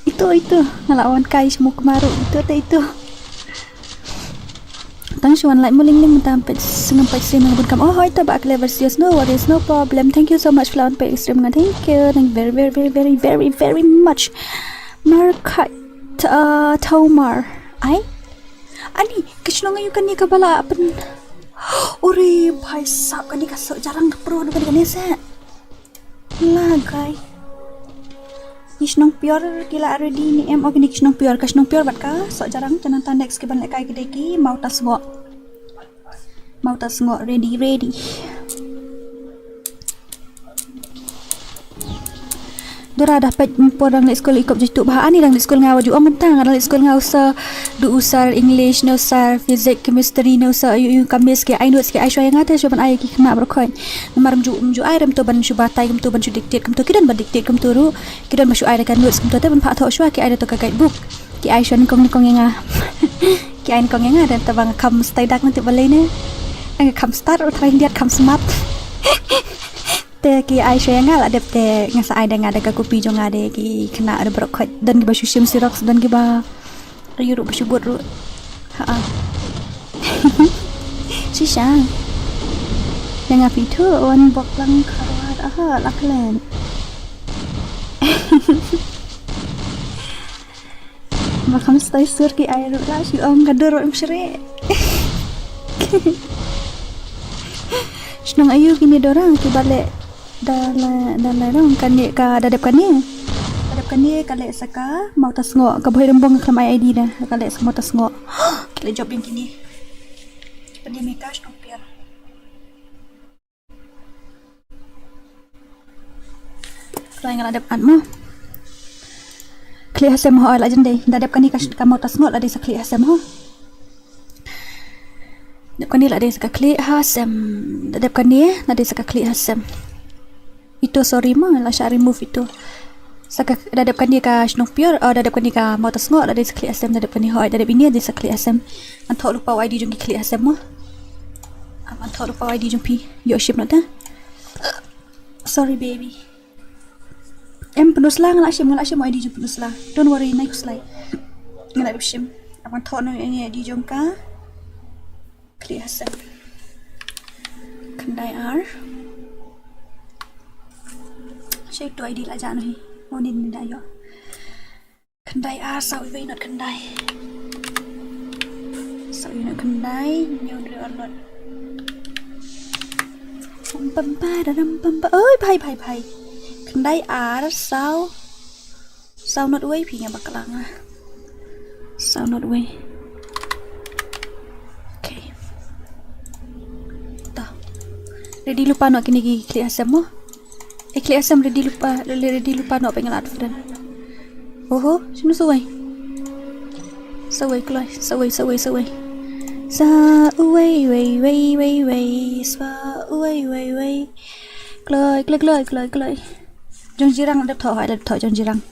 Itu, itu. Nga la wan kai sha Mawkma ruh. Itu te itu. Tang shu wan like mo Ling Ling, mynta peit, sngewbha peit stream nga bun kam. Oh, hoi to Bah Clever Sios, no worries, no problem. Thank you so much for wan peit stream nga. Thank you. Thank you very, very, very, very, very, very much. Markat, uh, Tomar. Ai? Ani, ka shnong aïu kane kaba la pyn. Uri, bhai sahab, kane ka soh jarang ka pro, kane, kane seh. Lagai. Ki shnong Pior ki la ready ne em? Oh, kine ki shnong Pior, ka shnong Pior bad ka Sohjarang. Te nangta next ki ban lehkai ki dei ki Mawtasngoh. Mawtasngoh ready, ready. Dora, da peit por dang leit skul i kop jituh bha. Ani dang leit skul nga, wat ju ong mynta nga dang leit skul nga, u sir, du u sir English, ne u sir Physics, Chemistry, ne u sir aïu aïu ka miss ki ai notes ki ai shuwa ïa nga te shuwa ban ai ïa ki khynnah baroh khoit. Namar ym ju, ym ju ai re kumto ban shu batai, kumto ban shu dictate, kumto ki don ban dictate kumto ruh. Ki don ba shu ai da ka notes kumto te ban phah thoh shuwa, ki ai da to ka guidebook. Ki ai shuwa nyngkong nyngkong ïa nga. Ki ai nyngkong ïa nga, te ba nga kham style dak na tip balei ne. Nga kham start, u trai India kham smart. Te ki ai shuwa ïa nga, la dep te nga sa ai da nga da ka copy jong nga de, ki khynnah da baroh khoit. Don kiba shu shim Xerox, don kiba aïu ruh ba shu bud ruh. Ha. Shisha. Ïa nga phi thu wan bok lang kharwar, aha, la klet. Ba kham style sur ki ai ruh la shu ong ka dur ruh em shri. Shnong aïu kine Dora kiba leh da la, da la dong kane ka, da dep kane. Da dep kane ka leh sa ka Mawtasngoh, ka Bhoirymbong, khlem ai ID da, ka leh sa Mawtasngoh. Ki leh job ïa kine. Kine me ka shnong Pior. Kloi nga la dep at mo. Khlieh ha sem ho, la jan dei. Da dep kane ka, ka Mawtasngoh la dei sa Khlieh ha sem ho. Dep kane la dei sa ka Khlieh ha sem. Da dep kane la dei sa ka Khlieh ha sem. Ito, sorry mo, la shah remove ito. Sa ka, da dep kane ka shnong Pior, oh, da dep kane ka Mawtasngoh, la dei sa Khlieh ha sem, da dep kane hoi, da dep ine dei sa Khlieh ha sem. Ngan thoh lypa u ID jong ki Khlieh ha sem mo. Ngan thoh lypa u ID jong phi. Ïoh shim noh te. Sorry baby. Em Pynursla, nga la shim, nga la shim u ID jong Pynursla. Don't worry, nai khuslai. Nga la shim. Ngan thoh noh u ID jong ka Khlieh ha sem. Khyndai ar. Shei to ID la jah noh hi. Mo nin mynta ïoh. Khyndai ar, saw iwei not khyndai. Saw iwei not khyndai, hynñiew hynriew ar not. Pam pam pararam pam pam. Oi, bhai, bhai, bhai. Khyndai ar, saw. Saw not wei phi, nga bakla nga. Saw not wei. Okay. To. Ready lypa noh kine ki Khlieh ha sem mo. Eh, Khlieh ha sem ready lypa, ready lypa noh, pynlait friend. Oho, shano sawei? Sawei kloi, sawei, sawei, sawei. Sa uwei wei wei wei wei, sa uwei wei wei. Kloi kloi kloi kloi kloi. Jong jirang la dep thoh, hai la dep thoh jong jirang.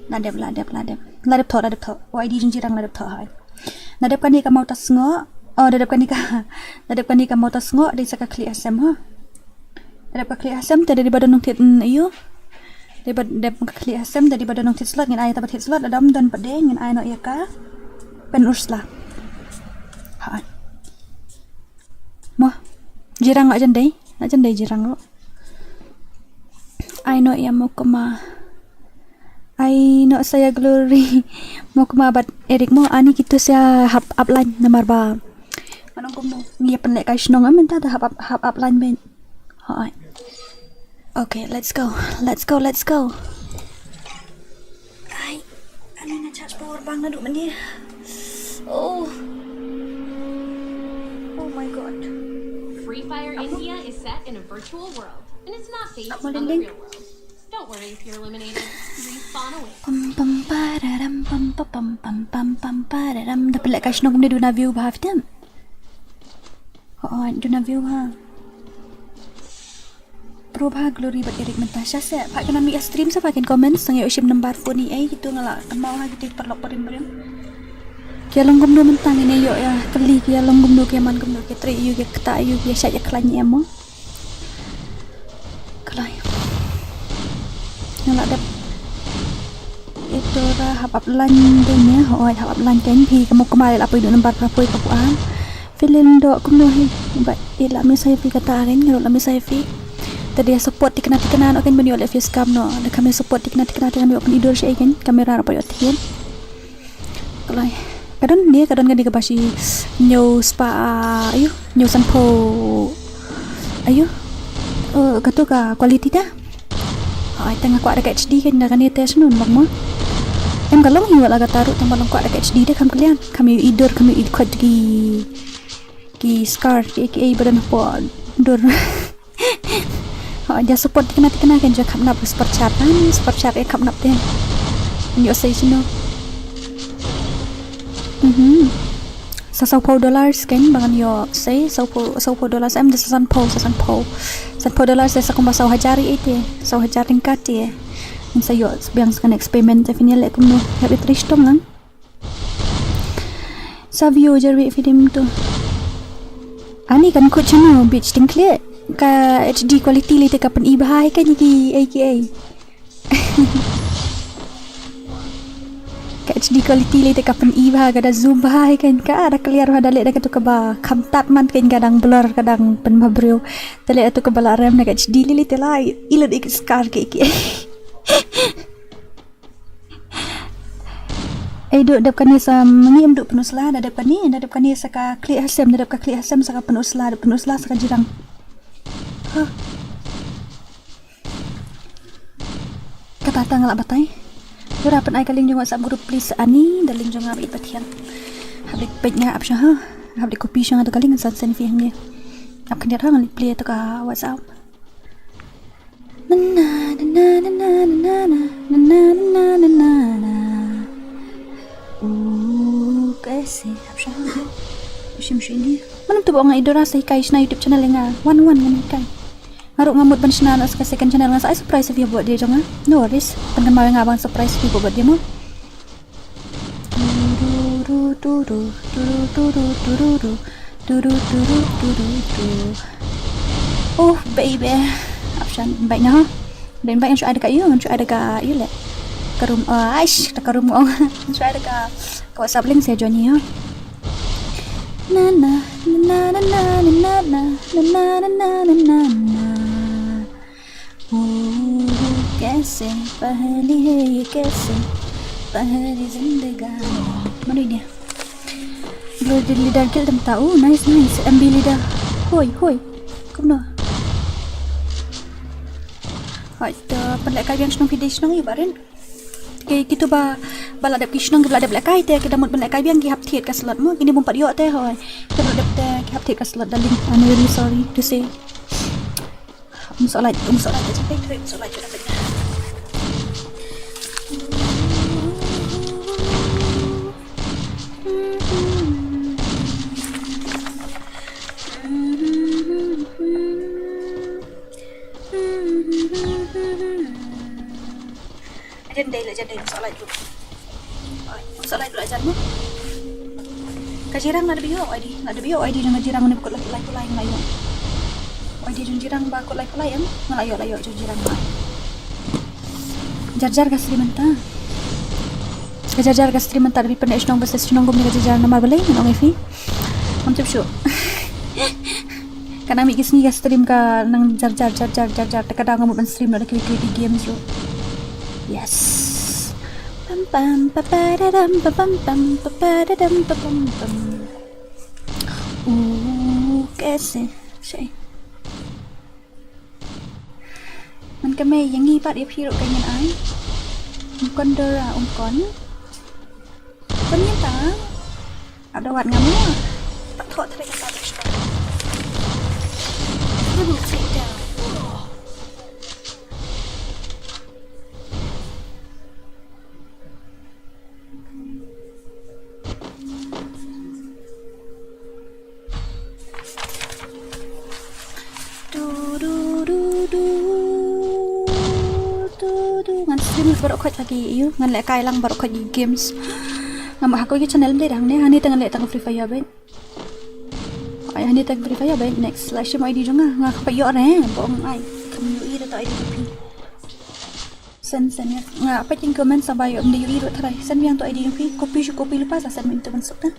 La dep, la dep, la dep. La dep thoh, la dep thoh. O ID jong jirang la dep thoh, hai. La dep kane ka mawta sngoh. Oh, la dep kane ka. La dep kane ka mawta sngoh, dei sa ka khlieh hasem ha. Dep ka khlieh hasem te dei ba don nongthied, mm, aiu. Dei ba dep ka khlieh hasem te dei ba don nongthied slot, ngin ai ta ba thied slot, lada ym don pat de ngin ai noh ïa ka pen ursla. Ha. Mo. Jirang la jan dei, la jan dei jirang ruh. Ai noh ïa Mokma. Ai noh sa ïa Glory. Mokma bad Eric mo, ani kito sa hap upline namar ba. Ngan ong kumno, ngi pynlehkai shnong mynta da hap up, hap upline ben. Hooid. Okay, let's go. Let's go, let's go. Ai, ani nga charge power bank naduh mynne. Oh. Oh my God. Free Fire India is set in a virtual world, and it's not based on the real world. Don't worry if you're eliminated. Respawn awaits. Pam pam pararam, pam pa pam pam pam pam pararam. Da pynlehkai shnong kumne duna view bha fitem. Oh, duna view ha. Pro bha Glory bad Eric mynta sha se. Pat kane mih ïa stream sa pat kin comment, sa ïoh shim number phone ïa i, kito nga la kynmaw ha kito paralok barim barim. Ki long kumno mynta ngin ïoh ïa kylli, ki long kumno, ki man kumno, ki trei ïa u, ki ktah ïa u, ki shait ïa khlaiñ ïa mo. Kalai. Nga la dep. Ito ra hap upline dei ne, hooid hap upline kein phi, ka Mokma la poi du number phra poi ka pu an. Phi lin doh kumno hi, ba i la miss hi phi kata kein, nga ruh la miss hi phi. Te dei support thikna thikna noh kein ban ïoh leh face cam noh, lada kham ïa support thikna thikna te ngam ïoh pyn-i dur sha ei kein, camera ruh pat ïoh thied. Kalai. Ka don ne, ka don kane kaba shi hynñiew spah, ah, aiu, hynñiew sanphew. Aiu. Eh, kato ka quality ta. Ai, te nga kwah da ka H D kein, da kane te shnun bak mo. Em ka long hi wat la kata ruh, tang ba long kwah da ka H D te kham kylliang, kham ïoh i dur, kham ïoh i khot ki, ki scar, ki, ki ei ba don hapoh dur. Ho, ja support thikna thikna kein, ja kham nap super chat. Ani super chat e kham nap te. Ïoh sei shino. Mhm. Sa sawphew dollars kein ba ngan ïoh sei, sawphew, sawphew dollars em, da sa sanphew, sa sanphew. Sanphew dollars sa kumba saw hajar ïa te, saw hajar ryngkat te. Ngan sa ïoh biang sa ka next payment te phin ïaleh kumno. Hap ïa trei shitom lang. Sa view jarwei film tu. Ani kan kut chano bit sting kle. Ka H D quality lei te ka pyn-i bha hi kan ki ei ki ei. Ka H D quality lei te ka pyn-i bha, ka da zoom bha hi kan, ka da clear bha, da leh da katu kaba kham tad man kan ka dang blur, ka dang pynbha briew. Da leh da tu kaba la rem na ka H D lei lei te la i lut ik scar ki ki. Ei, dep kane sa ngi em du pynusla, da dep kane, da dep kane sa ka khlieh hasem, da dep ka khlieh hasem sa ka pynusla, da pynusla sa ka jirang. Ha. Kata tang la batai. Ura pyn-ai ka link jong WhatsApp group please ani, da link jong nga ba ïeit ba thiang. Hap leit peit nga ap sha ha. Hap leit copy sha nga tu ka link san send phi hangne. Ap khyndiat ha ngan leit plie tu ka WhatsApp. Na na na na na na na na na na na na na na. Ooh, kaise hap sha. Shim shini. Manam tu ba nga i Dora sa hikai shna YouTube channel nga. Wan wan ngan hikai. Nga ruh nga mut ban shna noh sa ka second channel nga sa ai surprise ïa phi ba birthday jong nga. No worries. Pynban ma nga ban surprise ïa phi ba birthday mo. Oh baby. Ap sha invite noh. Invite noh, shu add ka ïa, shu add ka ïa leh. Ka room, ah, aish, ka room ong. Shu add ka WhatsApp link sa join ïa. Na na na na na na na na na na na na na. Ooh, kaise pehli hai ye, kaise pehli zindagani. Mano dia? Glory leader kill dem ta. Oh, nice, nice. M B leader. Hoi, hoi. Kumno? Hoi, to pynlehkai biang shnong phi dei shnong ïa barit. Ki, kito ba, ba la dep ki shnong ki ba la dep lehkai te, ki da mut ban lehkai biang ki hap thied ka slot mo, kine bym pat ïoh te hoi. Ki ba la dep te, ki hap thied ka slot darling. I'm really sorry to say. Um soh lait, um soh lait, um soh lait, um soh lait. Jadi, soal itu. Soal itu aja, no? Ka jirang la dep ïoh ID, la dep ïoh ID jong ka jirang ne ba kut lai, kut lai, kut lai nga la ïoh. ID jong jirang ba kut lai, kut lai em, nga la ïoh, la ïoh jong jirang ba. Jar jar ka stream mynta. Ka jar jar ka stream mynta, da phi pyneh shnong versus shnong kumne ka jar jar namar balei ngan ong ïa phi. Ngam tip shuh. Ka nang mih ki sngi ka stream ka nang jar jar, jar jar, jar jar. Te ka daw nga mut ban stream noh da ki, ki, ki games ruh. Yes. Pam pam pa pa da dam pa pam pam pa pa da dam pa pam pam. Ooh, kaise? Shai. Man ka mei ïa ngi pat ïa phi ruh ka ngin ai. Ym kon Dora, ym kon. Kon ïa ta. Ap da wat ngam mo. Pat thoh thre ka sa. Double takedown. Du, du, du, du. Du, du. Ngan stream baroh khoit lagi, ïu. Ngan leh kai lang baroh khoit ki games. Ngam ha kawei ka channel ym dei hangne, hangne te ngan leh tang Free Fire beit. Ai, hangne tang Free Fire beit. Next, la shim ID jong nga, nga khlem ïoh re, ba ong ai. Kam ïoh i da ta ID jong phi. Send, send ïa. Nga peit ïa ki comment sa ba ïoh, ym dei ïoh i ruh tharai. Send biang to ID jong phi. Copy shu copy lypa sa send mynta ban suk ta.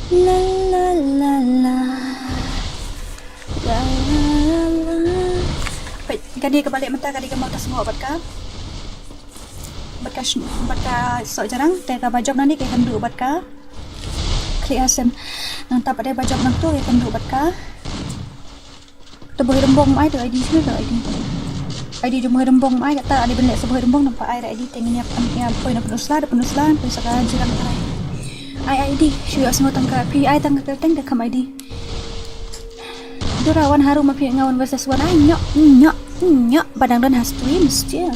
La la la la. La la la la. Peit, ka dei kaba leh mynta ka dei ka mut ka sngew bad ka. Bad ka sn-, bad ka soh jarang, te kaba jop nangne ka ïakynduh bad ka. Klik ha sem. Nangta pat dei ba jop nangto ka ïakynduh bad ka. Te Bhoi Rymbong ai to ID shuh to ID. ID jong Bhoi Rymbong ai kata, ai ban leh sa Bhoi Rymbong namar ai ra ID te ngin ïa pyn-, ïa poi na Pynursla, da Pynursla poi sa ka Jirang trai. Ai ID shu ïohsngew tang ka phi ai tang ka kyrteng da kham ID. Dora wan harum ma phi nga one versus one ai nyok nyok nyok ba dang don ha stream still.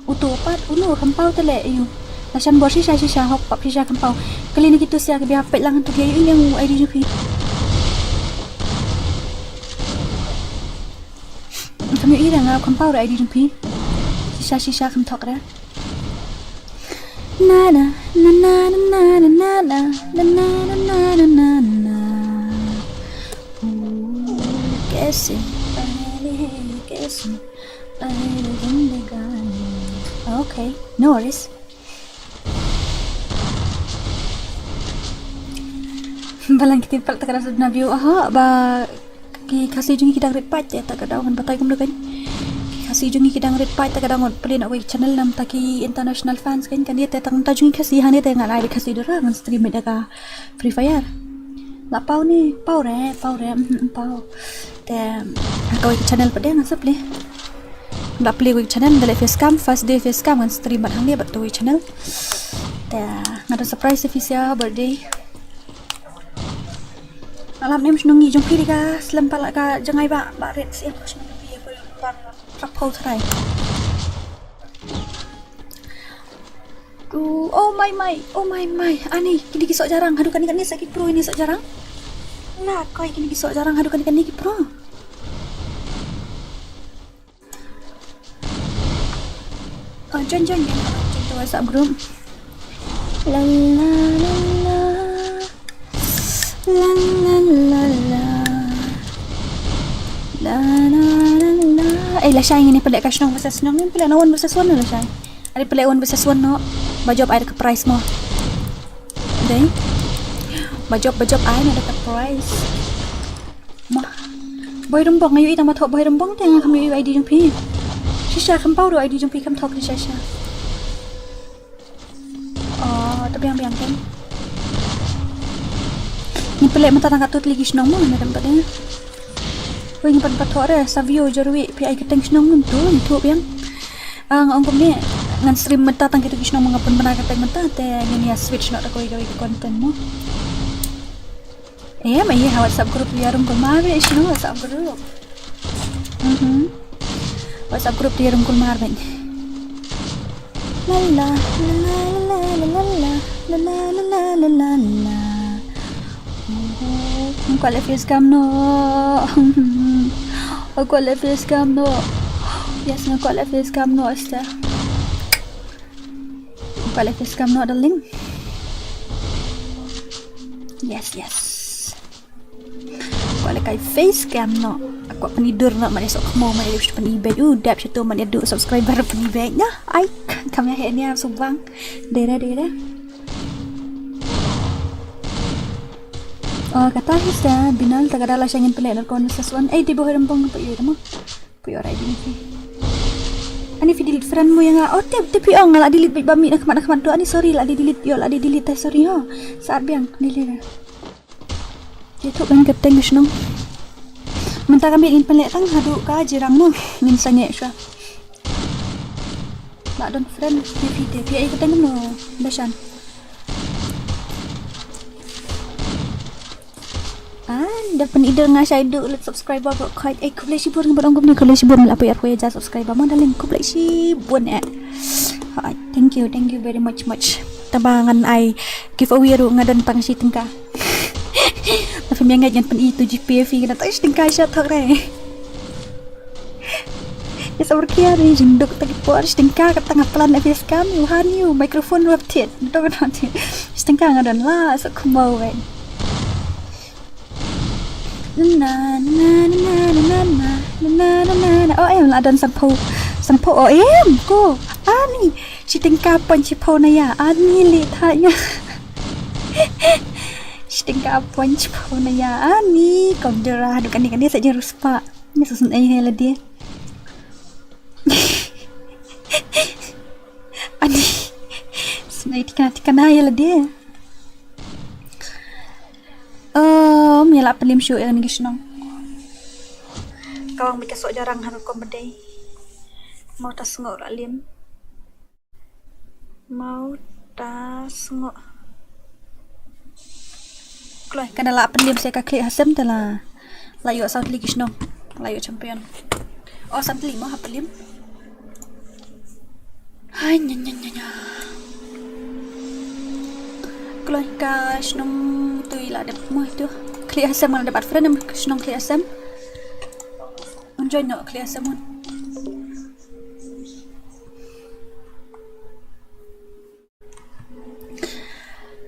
Uto pat uno kham paw te leh ïu. La shan bor shisha shisha hok pap shisha kham paw. Kali ni kitu sia ke bia peit lang tu ke ïu ine ngu ID jong phi. Kham ïu ira nga kham paw ra ID jong phi. Shisha shisha kham thok ra. Na na na na na na na na na na na na na na. Ooh, kaise, pehli kaise. Okay, no worries. Balang kiti pal takara sudna view aha ba ki Khasi jong ngi ki dang rit paid te ta ka daw ngan batai kumno kan. Ki Khasi jong ngi ki dang rit paid ta ka daw ngan pynlong wei channel namar ta ki international fans kan kan te tang ta jong ngi Khasi hangne te ngan ai Khasi Dora ngan stream da ka Free Fire. La paw ni, paw re, paw re, mm, paw. Te, ha kawei ka channel pat de ngan sa plie. La plie kawei ka channel, da leh face cam, first day face cam ngan stream bad hangne bad kawei ka channel. Te, nga don surprise ïa phi sia birthday. Nga lam nem shnong ngi jong phi dei ka slem pala ka jngai ba, ba rit siem ka shnong ngi ba, ba, ba, ba, trai. Tu, oh my, my, oh my, my. Ani, kini ki soh jarang. Haduh kani kani sa ki pro ini soh jarang. La koi kini ki soh jarang. Haduh kani kani ki pro. Oh, join, join, join. Join to WhatsApp group. La la la la. La la la la. La la la la. Eh, lashai ngin ïa pynleh ka shnong versus shnong, ngin pynleh na one versus one na lashai. Ai pynleh one versus one noh. Ba jop ai da ka prize mo. Dei. Ba jop, ba jop ai noh da ka prize. Mo. Bhoi Rymbong, nga ïohi tang ba thoh Bhoi Rymbong te nga kham ïohi ID jong phi. Shisha kham paw ruh ID jong phi kham thoh shisha shisha. Oh, ta biang biang kan. Ngi pynleh mynta tang katto tylli ki shnong mo, ngi dang pat ïa. Wei ngi pan pat thoh re, Savio Jorwi, phi ai kyrteng shnong mynta, ngi thoh biang. Ah, nga ong kumne, ngan stream mynta tang kito ki shnong ma nga pynbna kyrteng mynta, te ngin ïa switch noh da kawei kawei ka content mo. Em, ïa ha WhatsApp group ïa rung kulmar beit shnong WhatsApp group. Mhm. WhatsApp group ïa rung kulmar beit. La la la la la la la la la la la la la. Ym kwah leh face cam noh. Ym kwah leh face cam noh. Yes, nga kwah leh face cam noh, Esther. Nga kwah leh face cam noh, darling. Yes, yes. Kwah leh kai face cam noh. Kwah pyni dur noh, man ïa sok khmo, man ïa dep pyni beit. U dep sha tu, man ïa duh subscriber pyni beit. Nah, ai, kam ïa heh nia subang. Dera, dera. Oh, kata hi sa, Binal, ta ka da la sha ngin pynleh na kon sa swan. Eh, di boh rembong pa ïa mo. Phi ora ding phi. Ani phi delete friend mo ïa nga. Oh, tip, tip phi ong nga la delete beit ba mih na khmat na khmat tu. Ani sorry la di delete, ïoh la di delete, eh, sorry ho. Sa ar biang, delete. Te tu ban kyrteng ka shnong. Mynta ka miet ngin pynleh tang haduh ka jirang mo. Ngin sangeh shuwa. La don friend, phi phi te, phi ai kyrteng mo. Dashan. Ah, da pynidar nga shai duh lut subscriber bro. Khait, eh, khublei shibun, nga bad ong kumne, khublei shibun, la phi ar phi ja subscriber mo, darling, khublei shibun, eh. Hai, thank you, thank you very much, much. Taba ngan ai giveaway ruh nga don tang shi tyngka. Tapi miang ngan pyn-i tu G P F i kena tang shi tyngka sha thok re. Ïa sabar kia ni jingduk ta ki por shi tyngka kata nga plan ïa face cam, ïa han ïa microphone ruh thied. Dok dok thied. Shi tyngka nga don la sa kumau wei. Na na na na na na na na na. Oh em, la don sanphew. Sanphew, oh em ko. Ani. Shi tyngka point shiphew na ïa. Ani li tha ïa. Shi tyngka point shiphew na ïa. Ani. Kong dera. Duk ani kani sa jingruspah. Ni susun ai hai lade. Ani. Sunai tika tika na ïa lade. Em, ïa la pynliem shuh ïa kane ka shnong. Ka wang bika sok jarang ha rukom ba dei. Mau ta sngoh ra liem. Mau ta sngoh. Kloi, ka da la pynliem sa ka khlieh ha sem te la. La ïoh saw tylli ki shnong. La ïoh champion. Oh, san tylli mo ha pynliem. Hai, nya, nya, nya, nya. Kloi ka shnong tu i la dep mo tu. Khlieh ha sem la dep add friend em ka shnong khlieh ha sem. Un join noh khlieh ha sem un.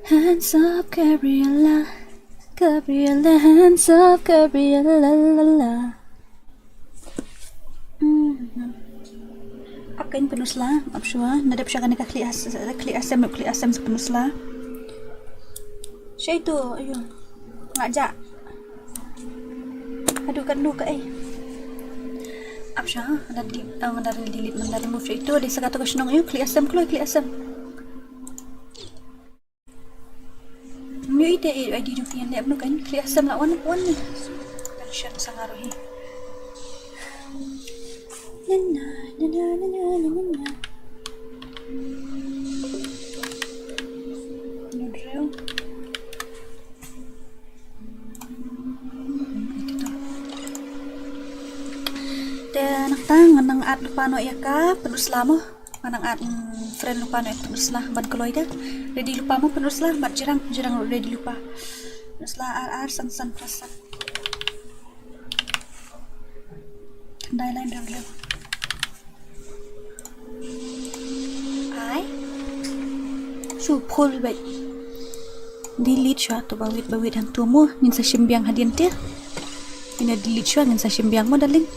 Hands up, Gabriella. Gabriella, hands up, Gabriella, la, la. Mhm. Ap kein pynusla, ap shuwa, na dep sha kane ka khlieh ha s-, khlieh ha sem, khlieh ha sem sa pynusla. Shei tu, ayo. Nga ja. Haduh katno ka ei. Ap sha, nga da delete, ah, nga da delete, nga da remove sha ito, dei sa kato ka shnong ïa, khlieh ha sem, kloi, khlieh ha sem. Ngi ite ei, I D jong phi ïa leh mano kan, khlieh ha sem la wan, wan. Kan shen sa nga ruh hi. Na, na, na. Nodrel. Te nangta ngan nang add lypa noh ïa ka pynusla mo. Ngan nang add, mm, friend lypa noh ïa ka pynusla ban kloi te. Ready lypa mo pynusla, bad jirang, jirang ready lypa. Pynusla ar ar san san phra san. Dai line dang dang. Ai. Shu phul bad. Delete shuwa to ba wit ba wit hangto mo. Ngin sa shim biang hadien te. Ngin delete shuwa ngin sa shim biang mo, darling.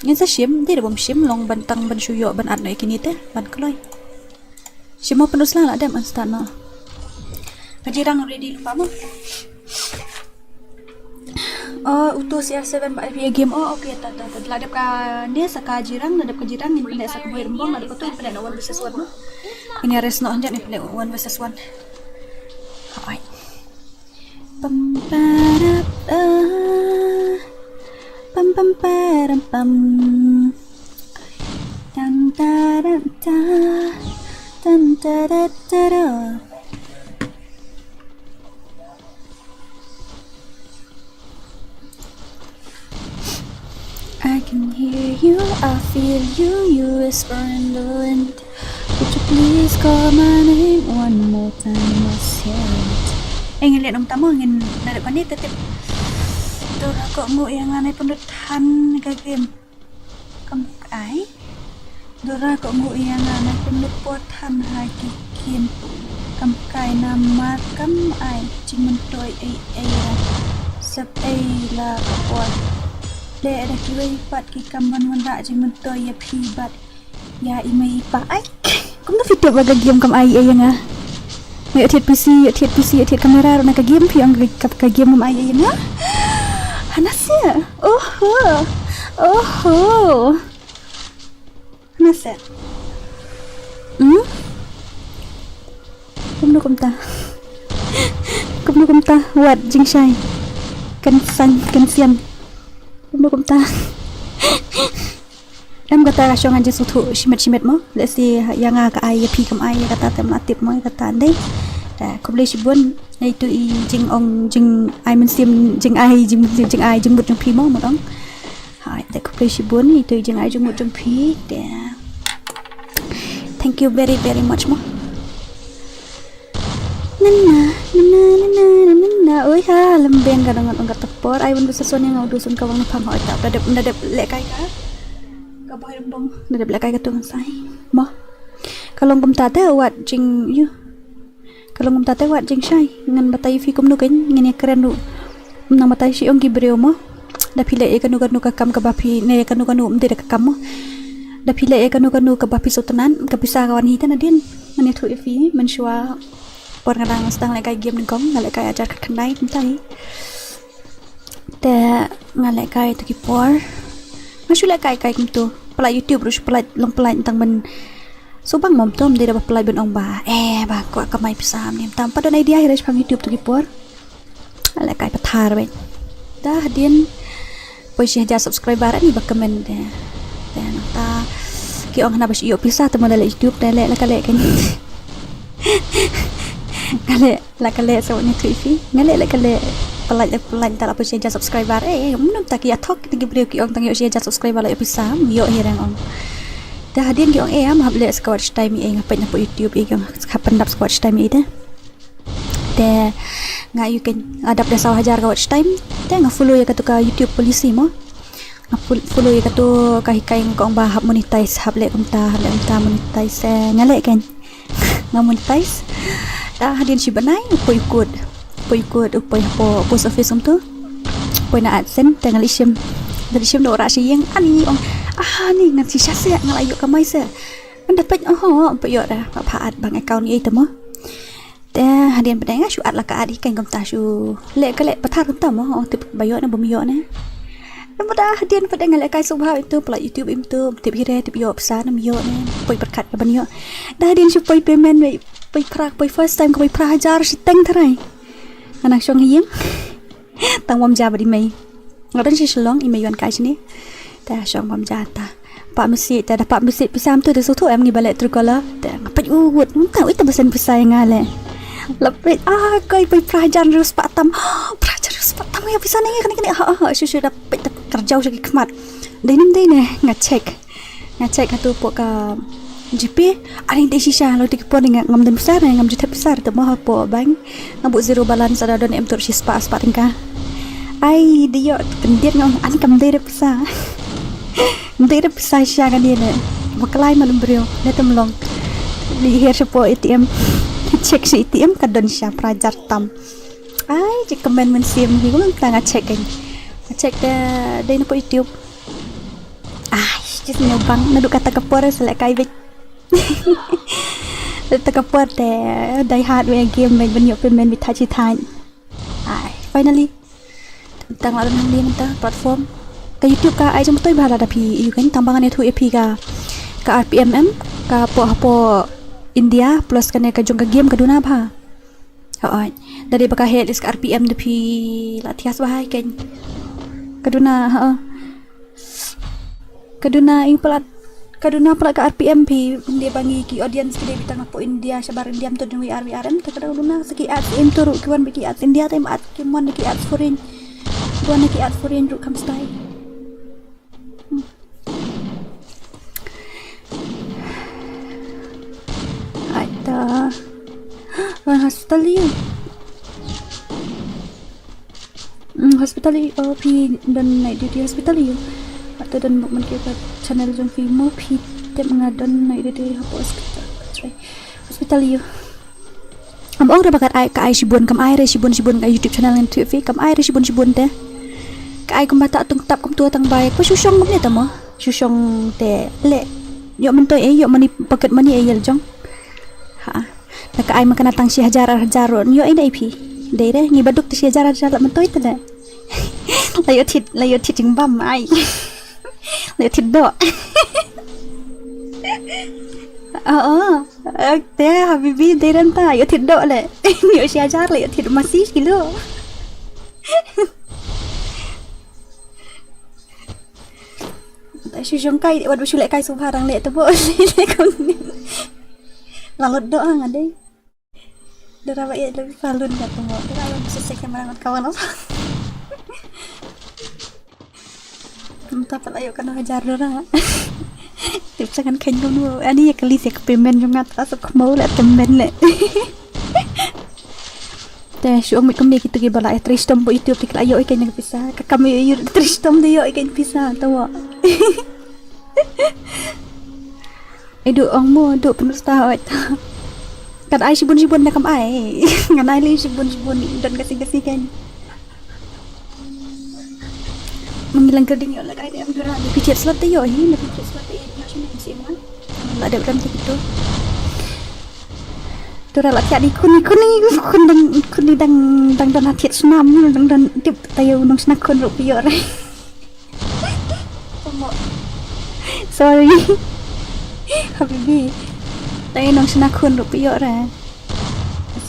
Ngin sa shim, dei da bym shim long ban tang ban shu ïoh ban add noh ïa kine te ban kloi. Shim mo pynusla la dep an start noh. Ka jirang ready lypa mo. Oh, uto C R seven ba I P A game. Oh, okay, ta, ta, ta. La dep kane sa ka jirang, la dep ka jirang, ngin pynleh sa ka boi rymbong, la dep ka tu, ngin pynleh na one versus one mo. Ngin ïa rest noh hanjat, ngin pynleh one versus one. Hai. Pam, para, pa. Pam, pam, para, pam. Tan, ta, ra, ta. Tan, ta, ra, ta, ra. I can hear you, I feel you, you whisper in the wind. Would you please call my name one more time, I said. Eh, ngin leh nangta mo, ngin leh kane te tip. Tu ra ko ngu ïa nga nai pynlut han ka game. Ai. Dora ko ngu ïa nga na kum nuk por than ha ki kin. Kam kai namar kam ai jingmyntoi ei ei. Sep ei la ka por. Le da kiwei pat ki kam ban wanrah jingmyntoi ïa phi bad ïa i mei i pa. Ai. Kumno phi tip ba ka game kam ai ei ïa nga? Nga ïoh thied P C, ïoh thied P C, ïoh thied kamera ruh na ka game phi ong ka, ka, ka game kam ai ei ïa nga? Hana seh. Oho. Oho. Hana seh. Hmm? Kumno kumta? Kumno kumta? Wat jingshai. Kan san, kan sian. Kumno kumta? Em kata ka shong an jingsngewthuh shimet shimet mo. Let's see ïa nga ka ai ïa phi kam ai ïa kata te mla tip mo ïa kata ndei. Te khublei shibun ïa itu i jingong jingai mynsiem jingai jingmynsiem jingai jingmut jong phi mo mut ong. Hai te khublei shibun ïa itu i jingai jingmut jong phi te. Thank you very very much mo. Nana, nana, nana, nana. Oi ha, lembeng ka dang ngat ong ka tepor. Ai wan basa son ïa nga u dusun ka wang na phang hoi ta. Da dep, da dep lehkai ka. Ka boy lembong. Da dep lehkai ka tu ngan sai. Mo. Ka long kumta te wat jing ïu. Ka long kumta te wat jingshai. Ngan batai phi kumno kein ngan ïa kren ruh. Ngan batai shi ong ki briew mo. Da phi leh ïa kano kano ka kam kaba phi ne ïa kano kano ym dei da ka kam mo. Da phi leh ïa kano kano kaba phi sngewtynnat ka pisa ka wan hi te nadien. Ngan ïathuh ïa phi mynshuwa. Por nga dang sdang lehkai game nyngkong nga lehkai hajar khatkhyndai kumta hi. Te nga lehkai tu ki por. Nga shu lehkai kai kumtu. Pynlait YouTube ruh shu pynlait long pynlait tang ban. So bang mom tom dei da ba pynlait ban ong ba eh ba kwah kamai pisa mynta ym pat don idea hi re shaphang YouTube tu ki por. Nga lehkai pathar beit. Da hadien poi shi hajar subscriber ani ba comment te. Te nangta ki ong hana ba shu ïoh pisa te ma da leh YouTube te leh la ka leh kein. Nga leh la ka leh sa wan ïathuh ïa phi. Nga leh la ka leh pynlait pynlait te la poi shi hajar subscriber. Eh, eh, mynta ki ïathok te ki briew ki ong tang ïoh shi hajar subscriber la ïoh pisa, ym ïoh hi reng ong. Te hadien ki ong eh, ym hap leh sa ka watch time ei nga peit na poi YouTube ei ki ong hap pyndap sa ka watch time ei te. Te nga ïoh kein nga dap da saw hajar ka watch time. Te nga follow ïa katu ka YouTube policy mo. Nga fol-, follow ïa katu ka hikai nga ong ba hap monetize hap leh kumta hap leh kumta monetize eh, nga leh kein. Nga monetize. Da hadien shi bnai u poi u kut. U poi u kut u poi hapoh post office kumtu. U poi na AdSense te nga leit shim. Nga leit shim da u rah shi ïing ani ong ah ni ngan shisha seh nga la ïoh kamai seh. Ngan da peit oh peit ïoh da ba pha ad bank account ei te mo. Te hadien pat nga shu ad la ka ad hi kein kumta shu leh ka leh pathar kumta mo ong tip ba ïoh ne bym ïoh ne. Namar da hadien pat nga lehkai sngewbha itu pynlait YouTube im tu tip hi re tip ïoh pisa ne ym ïoh ne poi pyrkhat ka ban ïoh. Da hadien shu poi payment wei poi phra poi first time ka poi phra hajar shiteng tharai. Nga nang shong ha ïing. Tang bam ja bad i mei. Nga don shi Shillong i mei wan kai shane. Te shong bam ja ta. Pah message te da pah message pisa mynta te sngewthuh em ngi ba leh Truecaller. Te nga peit u wut mynta ui te ba send pisa ïa nga leh. La peit ah koi poi phra hajar hynriew spah tam. Phra hajar hynriew spah tam ïa pisa ne ngi kane kane ha ha shu shu da peit te kyrjaw sha ki khmat. Dei ne ym dei ne nga check. Nga check hatu poh ka GPay. Ani dei shisha lo te ki por ni nga ngam don pisa re ngam ju thep pisa re te mo hapoh bank. Nga buh zero balance ada don em tur shi spah spah tyngka. Ai dei ïoh kyndit nga ong ani kam dei re pisa. Dei re pisa shisha kane ne. Ba klai man briew ne tem long. Li her shapoh ATM. Check shi ATM ka don shisha phra hajar tam. Ai check comment mynsiem hi kumta nga check kan. Nga check te dei na poh YouTube. Ai, just nyo bang naduh kata ka por sa lehkai beit. Kata ka por te die hard wei game beit ban ïoh payment beit thait shi thait. Ai, finally. Tang la don hangne mynta platform. Ka YouTube ka ai jingmyntoi bha lada phi ïoh kan tang ba ngan ïathuh ïa phi ka ka RPM em ka poh hapoh India plus kane ka jong ka game ka duna bha. Hooid. Da dei ba ka heh list ka RPM da phi la thiah bha hi kein. Ka duna ha. Ka duna ïa palat ka duna palat ka RPM phi ynde ba ngi ki audience ki dei beit tang hapoh India shabar India mynta dei wei ar wei ar em te ka duna sa ki ads im tu ruh ki wan beit ki ads India te im ads ki mon ki ads foreign. Ki wan ki ads foreign ruh kam stai. Ai ta. Wan hospital ïa. Hmm, hospital ïa, oh, phi don night duty hospital ïa. Ai ta don bok man ke ka channel jong phi mo, phi tip nga don na ide de hapoh hospital. Hospital ïa. Am ong re ba ka ai, ka ai shibun, kam ai re shibun shibun ka YouTube channel ngan tip phi, kam ai re shibun shibun te. Ka ai kumba ta tung tap kum tu tang bai. Ko shu shong ngam ne ta mo. Shu shong te le. Ïoh myntoi ei, ïoh money, pocket money ei ïa la jong. Ha. La ka ai ma ka na tang shi hajar ar hajar ruh. Ïoh ei na ei phi. Dei re ngi ba duk te shi hajar ar hajar la myntoi te le. La ïoh thied, la ïoh thied jingbam ai. La ïoh thied doh. Oh, oh. Te habibi dei ren ta ïoh thied doh le. Ïoh shi hajar le ïoh thied masi kilo. Ta shu jong kai wat ba shu leh kai shu pharang le te bo le le kon. La lot doh ha nga dei. Dora ba ïa le phalun ka tu mo. Dora ba sesek ka marang ka wala. Mynta pat ayo ka nong hajar dora. Tip sa kan khein kumno. Ani ïa ka list ïa ka payment jong nga ta sa khmau le payment le. Te shu ong mit kumne kitu ki ba la ïa trei shitom ba YouTube te ki la ïoh ïa ka pisa. Ka kam ïoh ïoh trei shitom de ïoh ïa ka pisa to. Ai du ong mo du pynrasta oi. Kat ai shibun shibun da kam ai. Ngan ai li shibun shibun don ka sing ka sing kan. Mengilang kerding ïoh la kai de am dura. Pichet slot te ïoh hi, na pichet slot te ïoh shine sim kan. La de ram te kitu. Dura la tiak ni kuni kuni kuni dang kuni dang dang don hatiet snam dang don tip tayo nong sna kun rup ïoh re. Sorry. Habibi. Tayo nong sna kun rup ïoh re.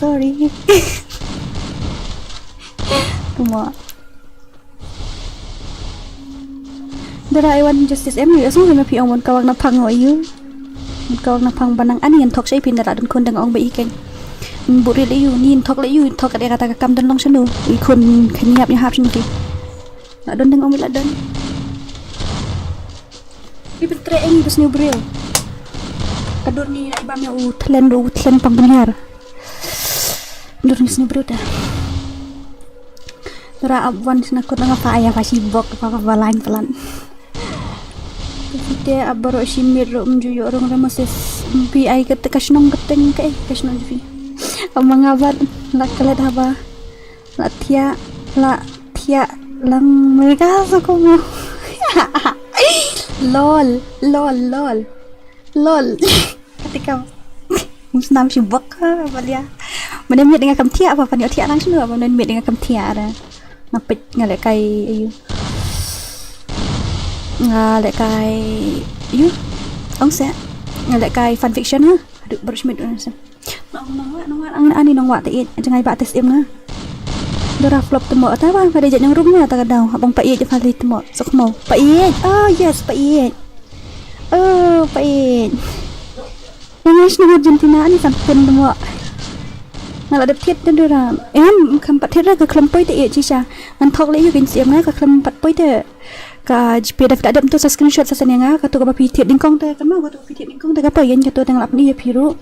Sorry. Tuma. Dara I want justice em yu asung ma phi ong mon kawak na phang wa yu. Mon kawak na phang banang ani an thok shai phin dara dun khun dang ong ba i ken. Buri le yu ni thok le yu thok ka dera ta ka kam dun long shanu. I khun khaniap ni hap shanu ki. La dun dang ong la dun. Bi pyntre eng bas ni bril. Ka dur ni na ibam ya u thlen ru u thlen pang bniar. Dur ni sni bril ta. Dara ap wan sna kut nga fa ya fa si bok fa fa lain pelan. Te ap baro si mir ru mju yo rong rama ses. Bi ai ka ka shnong ka teng ka ka shnong jufi. Ama ngabat la kalet haba. La thiah la thiah lang mereka sa ko mo. Lol lol lol lol. Katika. Musnam si bok ha balia. Mane miet dengan kam thiah apa pan yo thiah lang snu apa mane miet dengan kam thiah ada. Ngapit ngalek kai ayu. Ngalek kai ayu. Ong se. Ngalek kai fan fiction ha. Aduh baru shmit dun se. Nong nong wa nong wa ang ani nong wa te it jangai ba tes im nga. Dora flop temo ta ba ka dei jat nyang rum nga ta ka daw abang pa it fa li temo sok mo pa it. Oh yes pa it. Oh pa it. Nang ngai shnong Argentina ani san pun temo. Nga la dep thiet te dora em kam pat thiet ra ka khlem poi te it chi sha. Ngan thok le yu kin siem nga ka khlem pat poi te. Ka G P da fit adem to sa screenshot sa sania nga ka to ka ba phi thiet ding kong te ka ma ka to ka phi thiet ding kong te ka poi yen ka to te nga la pni ya phi ru.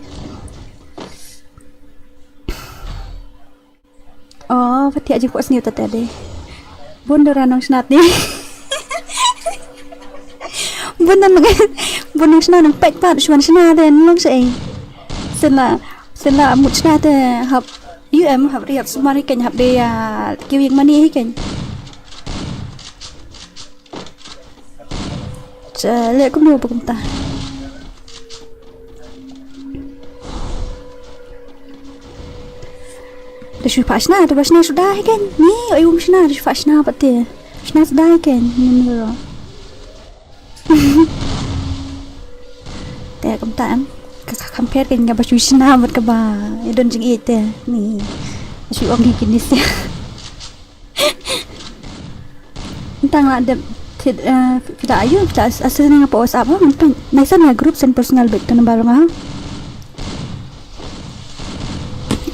Oh, pha thiah jingkwah sniew ta ta de. Bun dara nong shnat ni. Bun nong bun nong shnat nong pek pat shwan shnat de nong sei. Sila sila mut shnat de hap U M hap riap sumar hi ken hap de ya kiwing mani hi ken. Cha le kumno ba kumta. Da shu pha shna, da ba shna suda hi ken. Ni oi um shna, da shu pha shna pat te. Shna suda hi ken. Ni ni ro. Te kumta em. Ka ka compare ken ka ba shu shna bad ka ba. Ya don jing ite. Ni. Shu ong hi ken ni sia. Tang la dep tit eh pita ayu pita asal ni apa WhatsApp ha. Nai san ya group sen personal bek tu nambar nga.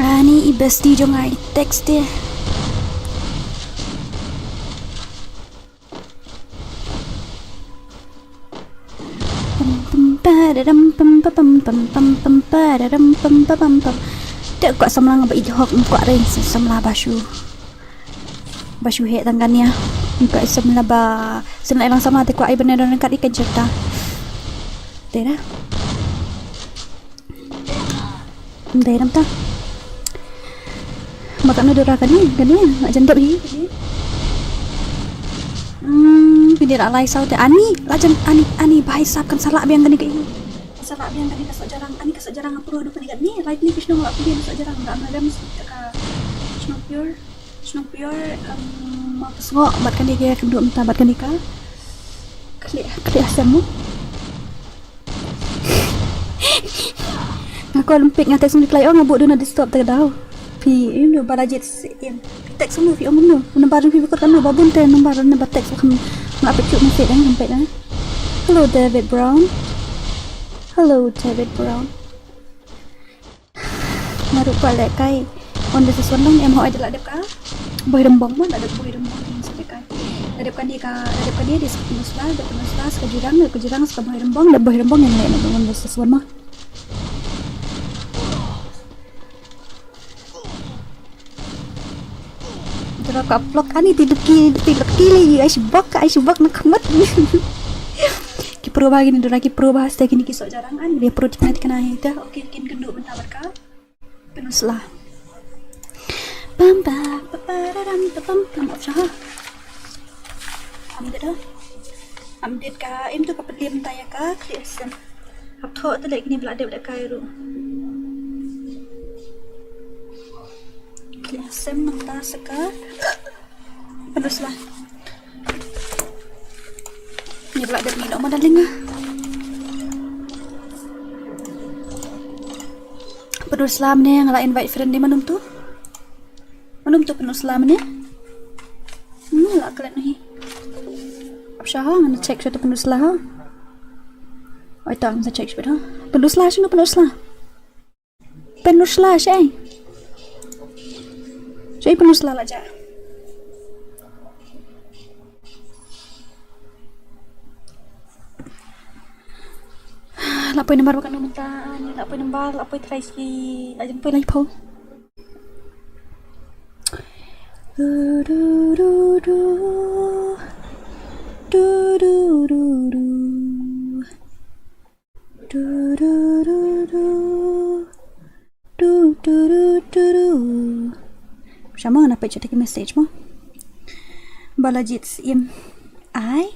Ani i bestie jong ai text dia. Pam pam pararam pam pa pam pam pam pam pararam pam pa pam pam. Te kwah samla nga ba id hok kwah ring samla ba shu. Ba shu heh tang kan ya. Kwah samla ba samla ilang samla te kwah ai bane don kat ikan cerita. Te da. Dei ram ta. Ma katno dura kane, kane, la jan dep hi, kane. Hmm, kane la lai saw te. Ani, la jan, ani, ani, bhai sahab kan sa lah biang kane ka ïing. Kan sa lah biang kane ka soh jarang, ani ka soh jarang nga pyrshah haduh kane katne, right ni ki shnong la phi ka soh jarang, nga am lem ka shnong pure, shnong pure, em, ma ka sngoh, bad kane ka kynduh mynta, bad kane ka. Klik, klik asem mo. Nga call ym pick, nga text ym reply, oh nga buh do not disturb te ka daw. Phi, you know, Balajied Syiem. Phi text kumno, phi ong kumno. Number jong phi bikut kano, ba bun te number, number text ba kham, nga peit shuh message dang, kham peit dang. Hello David Brown. Hello David Brown. Nga ruh kwah lehkai. Wan da sa swan dang em, hooid da la dep ka Bhoirymbong mo, la dep Bhoirymbong, ym sa lehkai. La dep kane ka, la dep kane, dei sa Pynursla, dep Pynursla sa ka Jirang, dep ka Jirang sa ka Bhoirymbong, dep Bhoirymbong ïa nga leh, wan da sa swan mo. Dura ka block ani, ti leki, ti leki lei, ai shibok, ai shibok na khmat. Ki pro bha kine, dura ki pro bha, sa kine ki soh jarang ani, dei pro thikna thikna hi te. Okay, kin kynduh mynta bad ka Pynursla. Pam pam pa pa ra ram pa pam pam, ap sha ha. Update ha. Update ka, em, to ka pynliem ta ïa ka, klik asem. Hap thoh te leh kine ba la dep lehkai ruh. Klik asem nangta sa ka Pynursla. Ni ba la dep ngi noh ma darling ah. Pynursla mynne nga la invite friend, dei mano to? Mano to Pynursla mynne? Hmm, la klet noh hi. Ap sha ha, ngan check sha to Pynursla ha. Oi, to ngan check sha ha. Pynursla, shano Pynursla? Pynursla shaei? Shaei Pynursla la jah? La poi nambar ba kano mynta, la poi nambar, la poi trai shi, la jan poi lai pho. Du, du, du, du. Du, du, du, du. Du, du, du, du. Du, du, du, du, du. Sha mo, nga peit sha ki message mo. Balajied Syiem. Ai.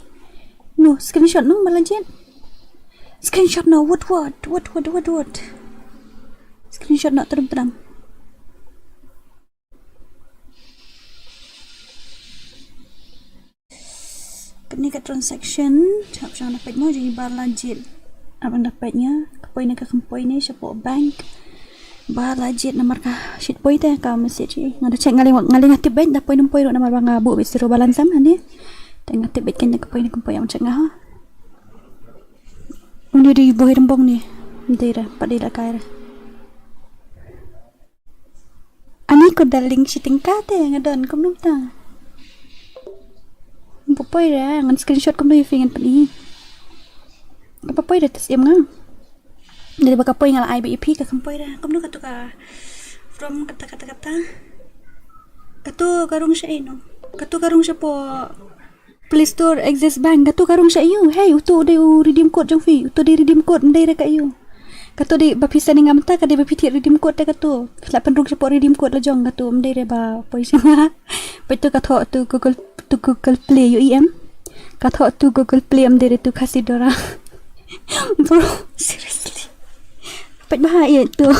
No, screenshot no, Balajied. Screenshot no, what, what, what, what, what, what? Screenshot no, tadam, tadam. Kane ka transaction, hap sha nga peit mo, jong i Balajied. Hap nga peit nga, ka poi ne ka kam poi ne, shapoh bank. Balajied namar ka shait poi te ka message i. Nga da check nga lei, nga lei nga tip beit, da poi ne ym poi ruh namar ba nga buh beit zero balance em, hangne. Te nga tip beit kane ka poi ne kam poi, ym check nga ha. Une dei Bhoirymbong ne. Dei re, pat dei lehkai re. Ani ko darling, shi tyngka te nga don, kumno mynta? Ba poi re, ngan screenshot kumno ïa phi ngan pyni. Ba poi re te siem nga. Dei ba ka poi nga la ai beit ïa phi, ka kam poi re. Kumno kato ka from kata kata kata. Kato ka rung shaei no? Kato ka rung shapoh Play Store, Access Bank, kato ka rung sha aiu? Hei, uto dei u redeem code jong phi, uto dei redeem code, ym dei re ka aiu. Kato dei ba phi send ïa nga mynta, ka dei ba phi thied redeem code te kato. Phi la pynrung shapoh redeem code la jong kato, ym dei re ba poi sha nga. Peit to ka thoh to Google, to Google Play ïohi em. Ka thoh to Google Play, ym dei re to Khasi Dora. Bro, seriously. Peit bha ïa to.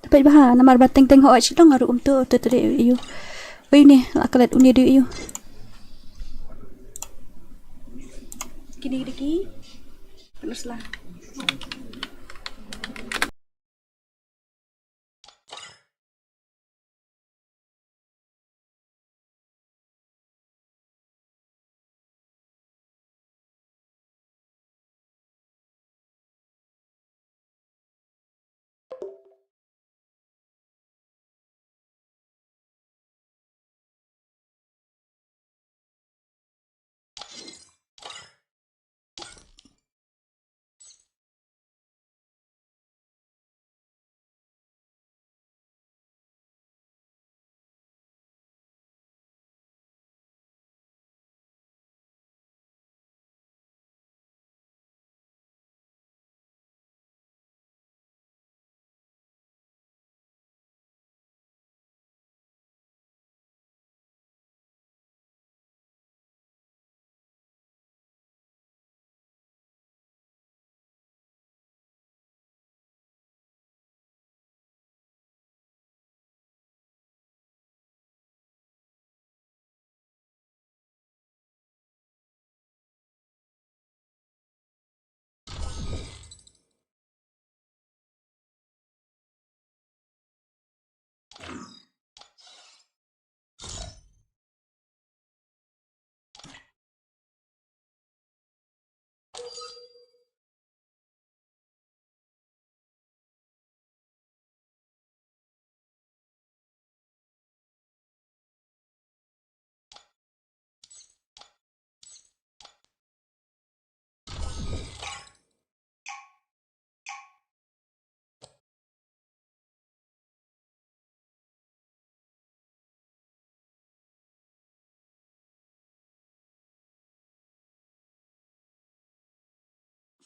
Peit bha, namar ba teng teng hooid sha dong nga ruh kumto, to to dei aiu. Oi ne, la klet une dei aiu. Kine dei ki. Terus lah.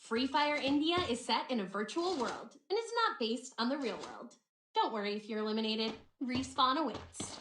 Free Fire India is set in a virtual world and is not based on the real world. Don't worry if you're eliminated. Respawn awaits.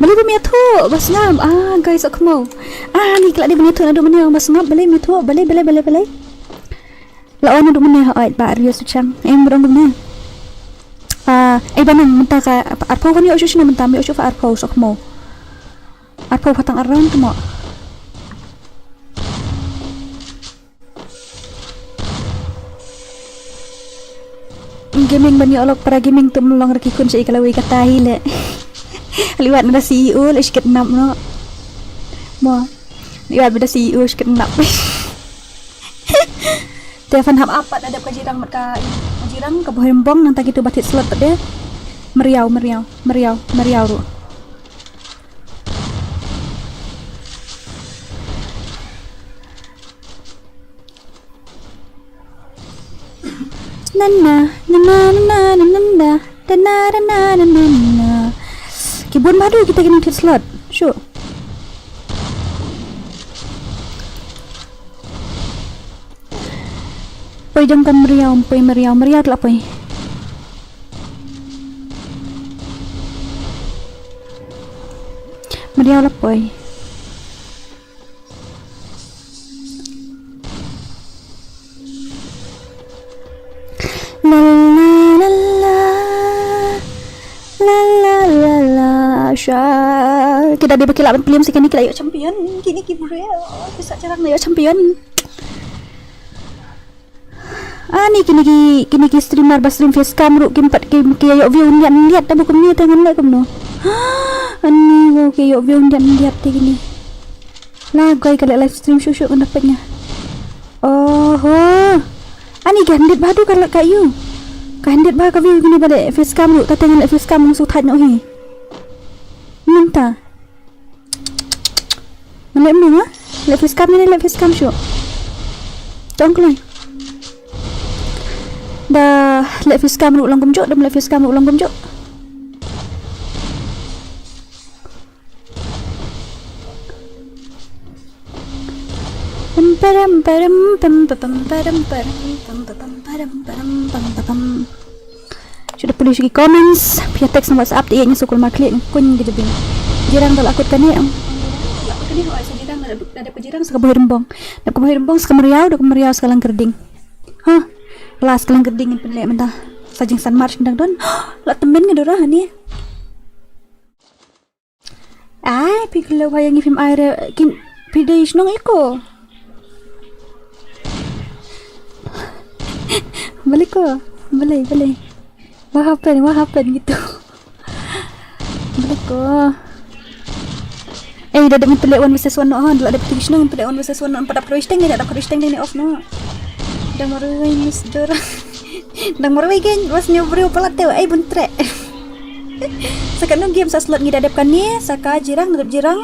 Balei ba me ïathuh ba sngap? Ah, guys, sngap mo. Ah, ni ka la dei ban ïathuh naduh mynne ba sngap, balei me ïathuh, balei, balei, balei, balei. La wan naduh mynne ha, oi, ba riewsuchang. Em, ba dang kumne. Ah, ei, ba nang mynta ka arphew kan ïoh shuh shane mynta, me ïoh shuh fa arphew, sngap mo. Arphew phatang around mo. Gaming ban ïoh lok para gaming tum long raki kun shi kala wi kata hi le. Liwat na da C E O le shket nap no. Mo. Liwat ba da C E O shket nap. Te fan hap apat adep ka jirang mat ka jirang ka bohem bong nang taki tu batit slot pat de. Meriau, meriau, meriau, meriau ru. Nana, nana, nana, nana, nana, nana, nana, nana. Ki bun badu kita kini tit slot. Shu. Poi jong ka meriau, poi meriau, meriau telah poi. Meriau lah poi. La la la la. La la la la. Sha. Ki da dei ba ki lah ban claim sa kine ki la ïoh champion. Kine ki briew ki sa jarang la ïoh champion. Ani kine ki, kine ki streamer ba stream face cam ruh kim pat ki, ki ïoh view hynriat hynriat, da ba kumne te ngan leh kumno. Ani wow, ki ïoh view hynriat hynriat te kine. La goi ka leh live stream shuh shuh kan da peit nga. Oho. Ani ka hynriat bha du ka leh ka ïoh. Ka hynriat bha ka view kine ba leh face cam ruh, ta te ngan leh face cam ngan shu thait noh hi. Mynta. Ngan leh mnu ha? Leh face cam ne leh face cam shuh. Tong kloi. Da leh face cam ruh long kumjuh, da leh face cam ruh long kumjuh. Pam param param pam pa pam param param pam pa pam param param pam pa pam. Shu da pule sha ki comments, phi ïa text na WhatsApp te ïa ngi sukul ma khlieh ngi kuñ ki jabin. Jirang da la kut kane. La kut kane, hoi sa jirang, da dep, da dep ka jirang sa ka Bhoi Rymbong. Dep ka Bhoi Rymbong sa ka Mariaw, dep ka Mariaw sa ka Langkyrding. Ha. La sa ka Langkyrding ngin pynleh mynta. Sa jingsan March ngi dang don. La tymmen nga Dora hani. Ai, phi kyllew ha ïa ngi phim ai re, kin, phi dei shnong iko. Balei ko? Balei, balei? What happened? What happened gitu? Balei ko? Eh, da dep ngin pynleh one versus one noh hon, da la dep pynleh shnong ngin pynleh one versus one noh, pat dap khroi shteng ne, dap khroi shteng ne off noh. Dang marwei Miss Dora. Dang marwei kein, bas nyo briew palat te, ai bun treh. Sa kano game sa slot ngi da dep kane, sa ka Jirang, dep Jirang.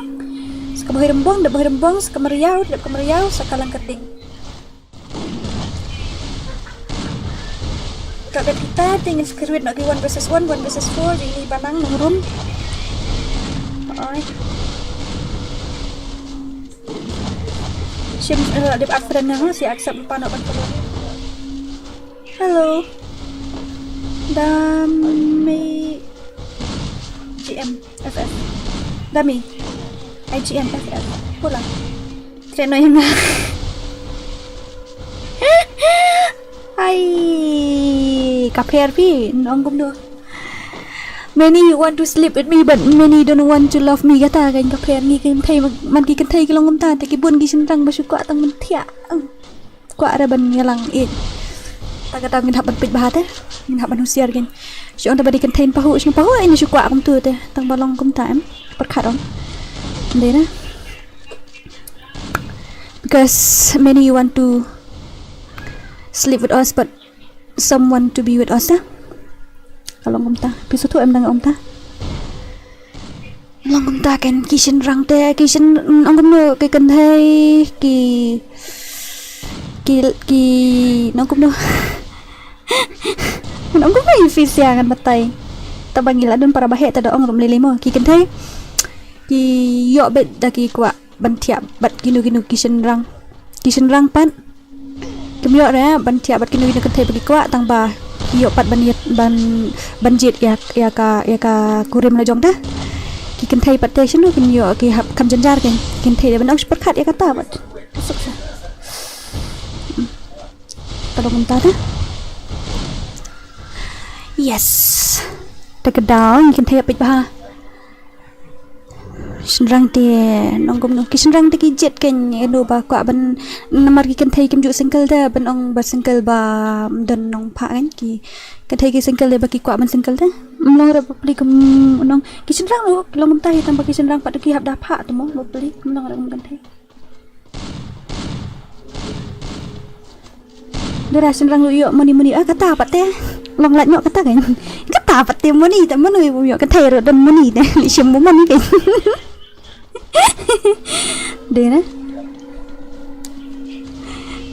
Sa ka Bhoi Rymbong, dep Bhoi Rymbong, sa ka Mariaw, dep ka Mariaw, sa ka Langkyrding. Ka dep kita, te ngin skruid na ki one versus one, one versus four, jingïalang nongrum. Ai. Shim, eh, dep add friend na, si accept pa na ban follow. Hello. Dami G M F F. Dami. I G M F F. Pula. Treh noh ïa nga. Ai, ka pher phi, nong kumno. Many want to sleep with me, but many don't want to love me. Kata ka ka pher ngi kynthei, man ki kynthei ki long kumta, te ki bun ki shynrang ba shu kwah tang ban thiah. Kwah re ban ïalang ïeit. Ta kata ngin hap ban peit bha te. Ngin hap ban husiar kein. Shu ong te ba dei kynthei pahuh, shu pahuh, ine shu kwah kumtu te. Tang ba long kumta em. Pyrkhat ong. Dei na. Because many want to sleep with us, but some want to be with us, eh? Ka long kumta. Phi sngewthuh em dang ong ta? Long kumta kein ki shynrang te, ki shyn, ong kumno, ki kynthei, ki, ki, ki, ong kumno. Ong kumno ïa phi sia ngan batai. Tang ba ngi la don para baheh te da ong ruh lei lei mo. Ki kynthei ki ïoh beit da ki kwah ban thiah bad kino kino ki shynrang. Ki shynrang pat kim ïoh re ban thiah bad kino kino kynthei ba ki kwah, tang ba ki ïoh pat ban ïa, ban, ban jied ïa, ïa ka, ïa ka kurim la jong te. Ki kynthei pat te shano kin ïoh, ki hap kham jynjar kein. Kynthei dei ban ong shu pyrkhat ïa kata bad. Suk sa. Ka long kumta te. Yes. Te ka daw ngi kynthei ïa peit bha. Shynrang te, nong kumno, ki shynrang te ki jied kein, ïa kano ba kwah ban, namar ki kynthei kim ju single te, ban ong ba single ba don nongphah kein, ki kynthei ki single te ba ki kwah ban single te. Ym long re bapli kum nong, ki shynrang ruh ki long kumta hi, tang ba ki shynrang pat ki hap da phah te mo, bapli ym long re kum kynthei. Dara shynrang ruh ïoh moni moni, ah, kata pat te. Long lait noh kata kein. Kata pat te moni te, mano ïoh, kynthei ruh don moni te. Shim moni kein. Dei na.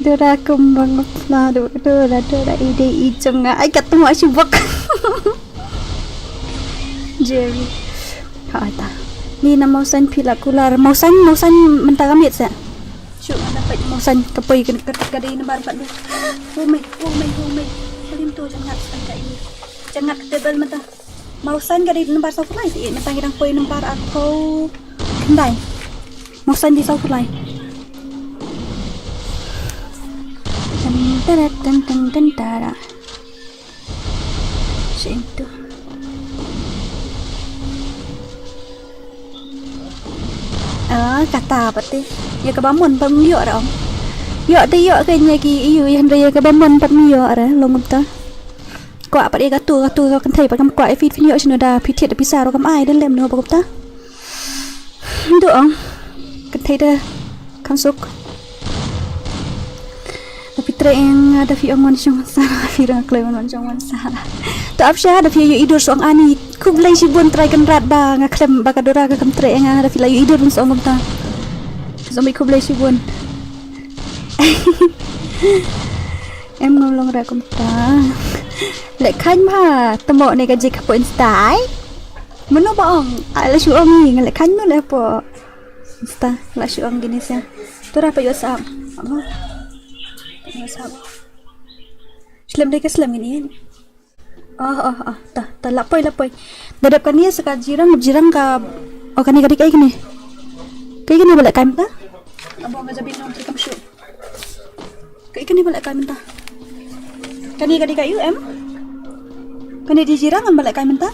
Dara kum bang la do, dara, dara i dei i jong nga. Ai kat tu ai shibok. Jerry. Ha ta. Ni na Mawsan phi la kular. Mawsan, Mawsan mynta ka miet sa. Shu ngan peit Mawsan ka poi ka, ka, ka dei nambar pat. Ho mei, ho mei, ho mei. Ka lim to janngat kan ka ini. Janngat ka table mynta. Mawsan ka dei nambar saw phew lai ti mynta ngi dang poi nambar arphew khyndai. Mawsan dei saw phew lai. Tan tan tan tan tan tara. Sha ïing tu. Ah, kata pat te. Ïa kaba mon pat ym ïoh re ong. Ïoh te ïoh kein ïa ki ïu, ïa hynrei ïa kaba mon pat ym ïoh re, long kumta. Kwah pat ïa katu, katu ka kynthei pat kam kwah ïa phi, phin ïoh shano da phi thied da pisa ruh kam ai, da lem noh ba kumta. Ndu ong. Kynthei da kam suk. Da phi trei ïa nga, da phi ong wan shong wan sala, phi rang kloi wan wan shong wan sala. To ap sha, da phi ïohi dur song ani. Khublei shibun Trai Kynrad ba nga khlem, ba ka Dora ka kam trei ïa nga, da phi la ïohi dur bun song kumta. Zombie khublei shibun. Em ngam long ra kumta. Leh khan ma, tamo ne ka jik hapoh Insta ai. Mano ba ong, ai la shu ong ni, nga leh khan mano hapoh Insta, la shu ong kine sia. Tura pa WhatsApp. Apa? WhatsApp. Slem dei ka slem kine. Oh, oh, oh, ta, ta, la poi, la poi. Da dep kane sa ka jirang, jirang ka, oh, kane ka dei kaei kane. Kaei kane ba leh kai mynta? Abo nga jabi nong trikam shu. Kaei kane ba leh kai mynta? Kane ka dei kaei em? Kane dei jirang em ba leh kai mynta?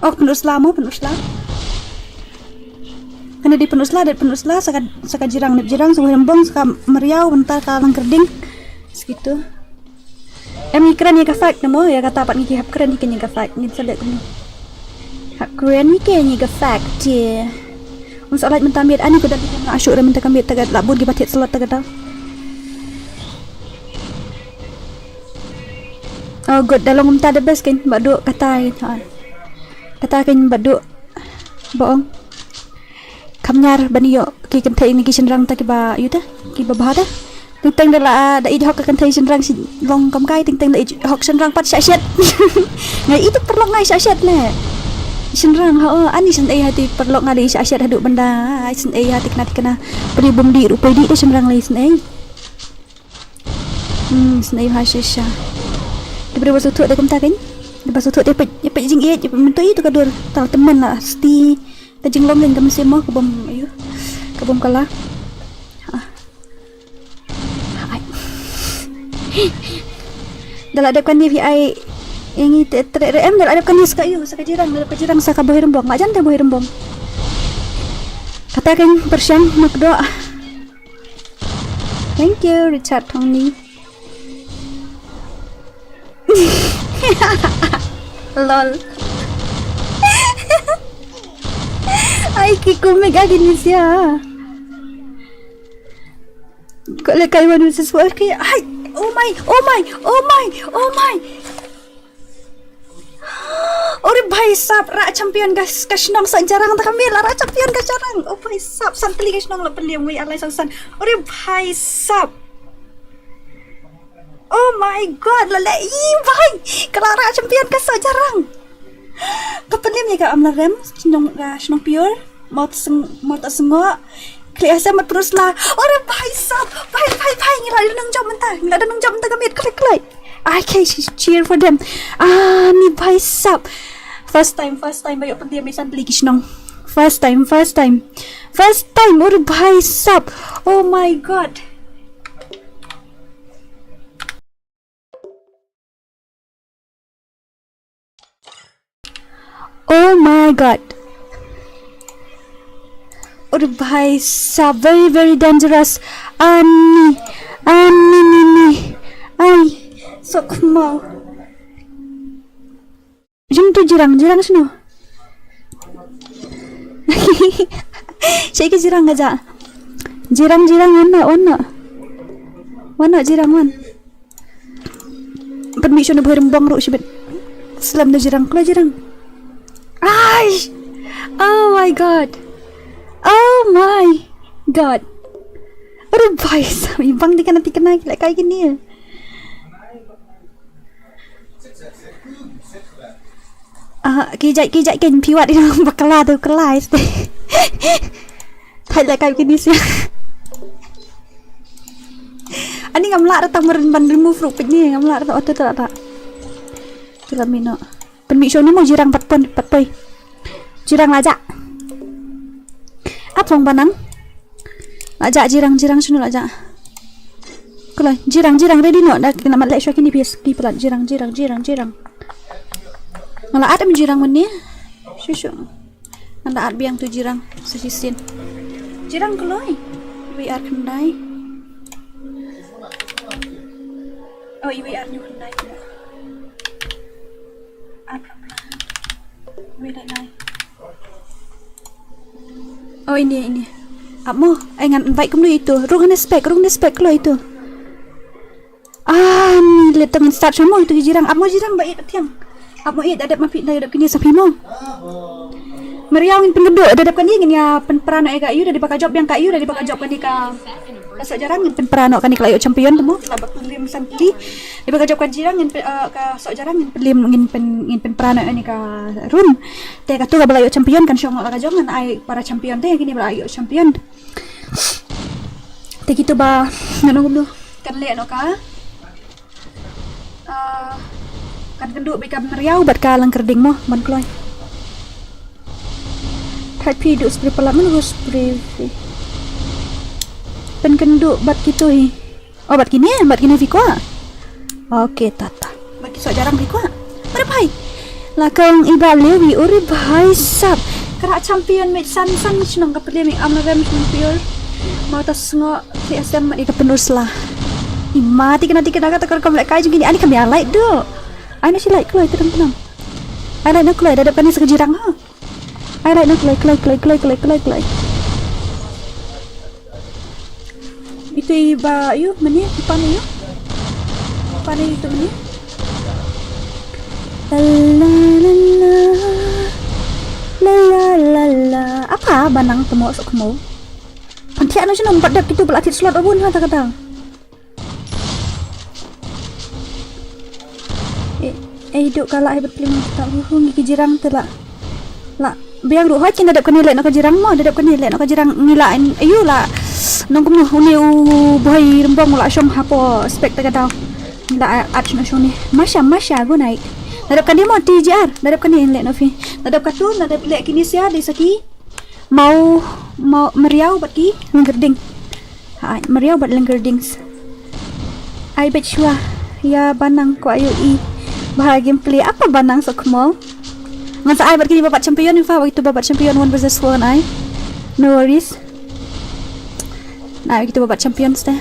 Oh, pynusla mo, pynusla. Kane dei pynusla, dei pynusla, sa ka, sa ka jirang, nep jirang, sa ka hembong, sa ka mariaw, mynta ka langkyrding. Segitu. Em ngi kren ïa ka fact ne mo, ïa kata pat ngi ki hap kren ïa ka fact, ngin sa leh kumno. Hap kren ïa ka fact, ye. Ym sa lait mynta miet, ani ko da dei na shu re mynta ka miet, ta ka la bun ki ba thied slot ta ka da. Oh, good, da long mynta the best kein, ba duk kata, ha. Kata kein ba duk, ba ong. Kham ñiar ban ïoh ki kynthei ne ki shynrang ta kiba ïu ta, kiba bha ta. Teng teng da la, da ïeit hok ka kynthei shynrang shi long kam kai, teng teng da ïeit hok shynrang pat shah shet. Nga ïeit paralok nga shah shet ne. Shynrang ha, oh, ani shen ei ha ti paralok nga da ïeit shah shet haduh ban da, ai shen ei ha ti kna ti kna. Pynïoh bym dih ruh pynïoh dih da shynrang lei shen ei. Hmm, shen ei ha shisha. Te ba sngewthuh te kumta kein. Ba sngewthuh te peit, peit jingïeit, peit mynta ïa tu ka dur. Tal tymmen la sti. Ka jinglong kein ka mynsiem mo ka bym, ayu. Ka bym kala. Ha. Ai. Da la dep kane phi ai ïa ngi te treh re em, da la dep kane sa ka ïu, sa ka jirang, da la dep ka jirang sa ka Bhoirymbong. Nga jan te Bhoirymbong. Kata kein pyrshang mak doh. Thank you, Richard Tongni. Lol. Ai, ki komik agi ni sia. Ko le kai manu sesuai ki. Ai, oh my, oh my, oh my, oh my. Ore bhai sab, rah champion ka, ka shnong sa jarang ta ka miet la rah champion ka jarang. Oh bhai sab, san tylli ka shnong la pynliam wei alai sa san. Ore bhai sab. Oh my God, la leh i bhai. Ka la rah champion ka sa jarang. Ka pynliam ïa ka Amlarem, shnong, ah, shnong Pior. Mot seng, mot sngo. Kli asem mat prusla. Ore bhai sab, bhai, bhai, bhai, ngi la dang jump mynta, ngi la dang jump mynta ka miet, klik, klik. I can cheer for them. Ah, ni bhai sab. First time, first time ba ïoh pyndiam ïa san tylli ki shnong. First time, first time. First time, ore bhai sab. Oh my God. Oh my God. Ore bhai sab, very, very dangerous. Ani, ani, ni, ni. Ai, sok mau. Jin tu jirang, jirang sino. Shake jirang aja. Jirang, jirang, wan na, wan na. Wan na jirang, wan. Pynmih shun na Bhoirymbong ruh shibit. Slem na jirang, klo jirang. Ai! Oh my God. Oh my God. Aduh bhai sab, bang tikna tikna ki la kai kini. Ah, ki jait ki jait kin piwat ina bakla tu kelai ste. Thai la kai kini sia. Ani ngam lah rata merin ban remove ruh pik ni, ngam lah rata oto tak tak. Kita mino. Pynmih shun ni mo jirang pat pon, pat poi. Jirang la jah. Ap phong banang. La jah jirang, jirang shun la jah. Kula, jirang, jirang ready no. Da kena mat leh shwa kini pias ki pelat jirang, jirang, jirang, jirang. Ngala at em jirang mani. Shu shu. Ngan da at biang tu jirang sa shisien. Jirang kloi. Iwei ar khyndai. Oh, iwei ar hynñiew khyndai. Ar khyndai. Iwei ar khyndai. Oh, ini, ini. Ap mo, ai ngan invite kumno ïa itu. Rung ne spek, rung ne spek kloi itu. Ah, ni le tang start sha mo itu ki jirang. Ap mo jirang ba ïeit thiang. Ap mo ïeit, da dep ma phi, da dep kine sa phi mo. Mariaw ngin pynkynduh, da dep kane ngin ïa pynpra noh ïa ka ïu, da dep ba ka jop biang ka ïu, da dep ba ka jop kane ka, ka soh jarang ngin pynpra noh kane ka la ïoh champion tu mo. Ka la ba pynrim san tylli. Da dep ba ka jop ka jirang ngin pyn-, eh, ka soh jarang ngin pynrim, ngin pyn, ngin pynpra noh ïa kane ka run. Te katu kaba la ïoh champion kan shong noh la ka jong, ngan ai para champion te kine ba la ïoh champion. Te kitu ba ngan ong kumno kan leh noh ka. Ah, kan kynduh bad ka Mariaw bad ka Langkyrding mo, ban kloi. Thait phi duh spray palat, mano spray phi. Pynkynduh bad kitu hi. Oh, bad kine, bad kine phi kwah. Okay, tata. Bad ki soh jarang phi kwah. Mare bhai. La kong i ba lewi, uri bhai sab. Kara champion mit san san shnong ka pyrthei mi am na vem shnong pure. Mau ta sngo si asem mat i ka pynur sla. I ma ti kena ti kena ka ta kor kom leh kai jong kine ani kam ïa like do. Ai na shi like kloi, tadam tadam. Ai like na kloi, da dep kane sa ka jirang ha. Ai like na kloi, kloi, kloi. Itu i ba ïu, mane, i pan ïu. Pan ïu itu mane. La la la la. La la la la. Apa ba nang temo sok mo. Pan thiah na shnong, pat dep kitu ba la thied slot abun ha ta ka dang. Eh, eh, duk ka la ai bat klim ta hu hu ngi ki jirang te la. La, biang ruh hoi kin da dep kane leh noh ka jirang mo, da dep kane leh noh ka jirang ngi la in, ayu la. Nong kumno une u boy rembong la shong hapoh spek ta ka daw. Ngi la at shong shong ni. Masha, masha, good night. Da dep kane mo T J R, da dep kane leh noh phi. Da dep katu, da dep leh kine sia, dei saki. Mau, mau Mariaw bad ki Langkyrding. Hai, Mariaw bad Langkyrding. Ai bet shwa. Ïa ba nang kwah ïohi bha gameplay. Apa ba nang sok mo. Ngan sa ai bad kini ba bat champion, in fact, bad kitu ba bat champion one versus four ngan ai. No worries. Ngan ai bad kitu ba bat champion ste.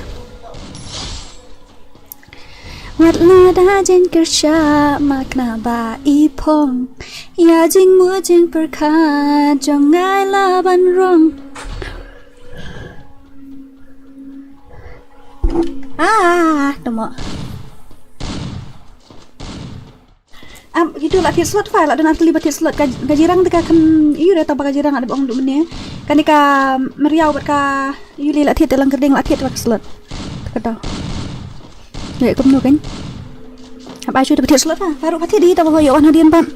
Wat la da jingkyrshan ma kane ba i phong. Ïa jingmut jingpyrkhat jong nga la ban rong. Ah, temo. Am, kitu la thied slot fa, la don ar tylli ba thied slot ka, ka jirang te ka khan ïu re ta ba ka jirang ada bong du mene. Kane ka Mariaw bad ka Yuli la thied te Langkyrding la thied ba ka slot. Ka daw. Leh kumno kan. Hap ai shu te ba thied slot fa. Baru ba thied di ta ba ïoh wan hadien pat.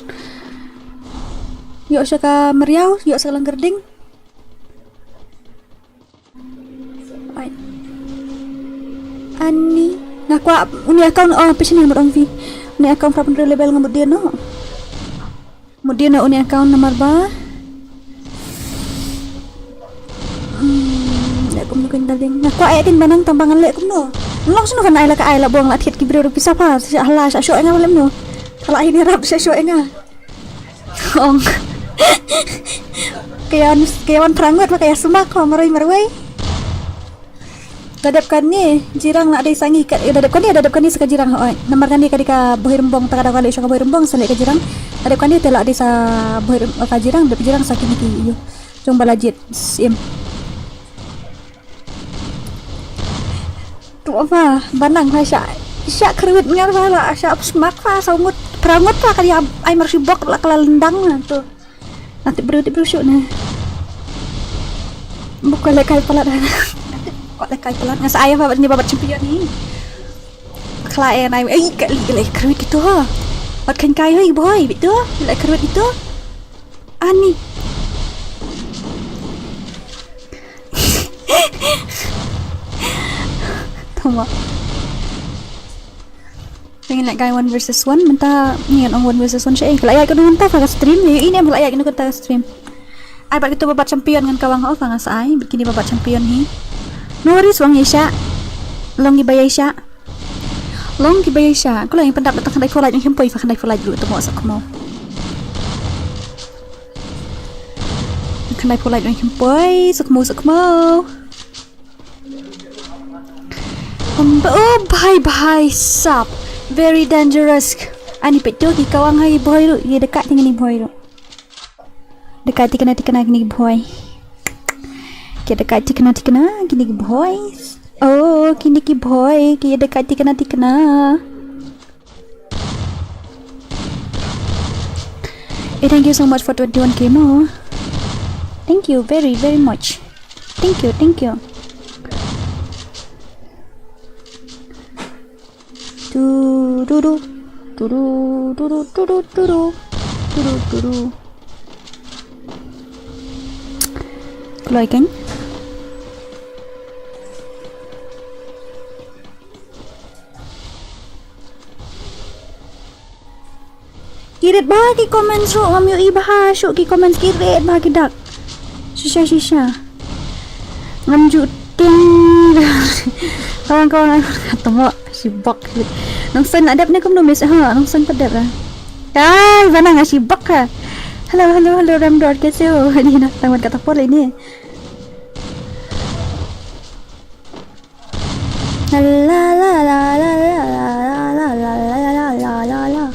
Ïoh sha ka Mariaw, ïoh sha ka Langkyrding. Ai. Ani nga kwah uni account, oh, pishni mut ong phi. Uni account pra pynriew level nga mut dien noh. Mut dien noh uni account namar ba. Hmm, leh kumno kan darling. Nga kwah eh tin ba nang tang ba ngan leh kumno. Long snu kan ai la ka ai la bong la thied ki briew ruh pisa pha. Sha hala sha shoh nga lem no. Kala ai ni rap sha shoh nga. Ong. Kaya nus, kaya wan prangut ba kaya sumak ko marwei marwei. Da dep kane jirang la dei sa ngi ka, da dep kane, da dep kane sa ka jirang hoi. Namar kane ka dei ka Bohi Rembong, ta ka da ka leh sha ka Bohi Rembong sa leh ka jirang. Da dep kane te la dei sa Bohi Rem-, ka jirang, dep jirang sa kini ki ïu. Jong ba la jied sim. Tu apa? Ba nang pha sha, sha kyrwit ngar pha la, sha smak pha, sa ngut, prangut pha ka ïa ai mar shi bok la ka la lendang na tu. Nanti bru, ti bru shu ne. Buka leh kai palat. Ko leh kai palat. Nga sa ai pha ni ba bat champion ni. Khlaiñ ai, ai ka leh, leh kyrwit kitu ha. Bat khlaiñ kai hoi boy, bitu. Leh kyrwit kitu. Ani. Tama. Ngin leh kai one versus one, mynta ngin ong one versus one sha, eh, ka la ïaid ka nunta fa ka stream, ïa ine ka la ïaid ka nunta ka stream. Ai bad kitu ba bat champion ngan kawang ho fa nga sa ai, bad kini ba bat champion hi. No worries, wan ïa sha. Long ki ba ïa sha. Long ki ba ïa sha. Ko la ïa pyndap da tang khandai pholait, ïa khympoi fa khandai pholait ruh tamo sa kmo. Lai pulai dong kim poi, suk mo, suk mo. Um, oh, bhai, bhai, sap. Very dangerous. Ani peit to ki kawang ha ki bhoi ruh, ki daka ti kine ki bhoi ruh. Daka ti kine ti kine kine ki bhoi. Ki daka ti kine ti kine kine ki bhoi. Oh, kine ki bhoi, ki daka ti kine ti kine. Eh, thank you so much for twenty-one K mo. Thank you very, very much. Thank you, thank you. Tu, tu, tu. Tu, tu, tu, tu, tu, tu, tu, tu. Tu, tu, tu, tu. Kloi kan? Ki rit bha ki comments ruh, ngam ïohi bha shuh ki comments, ki rit bha ki dak. Shisha, shisha. Ngam ju tieng. Kawang, kawang, tengok. Shibok. Nongsan la dep ne kumno miss ha, nongsan pat dep la. Ai, Banang, shibok ha. Hello, hello, hello, Ramdor, kaise ho? Ni na tang wan kata pole ni. La la la la la la la la la la la la la.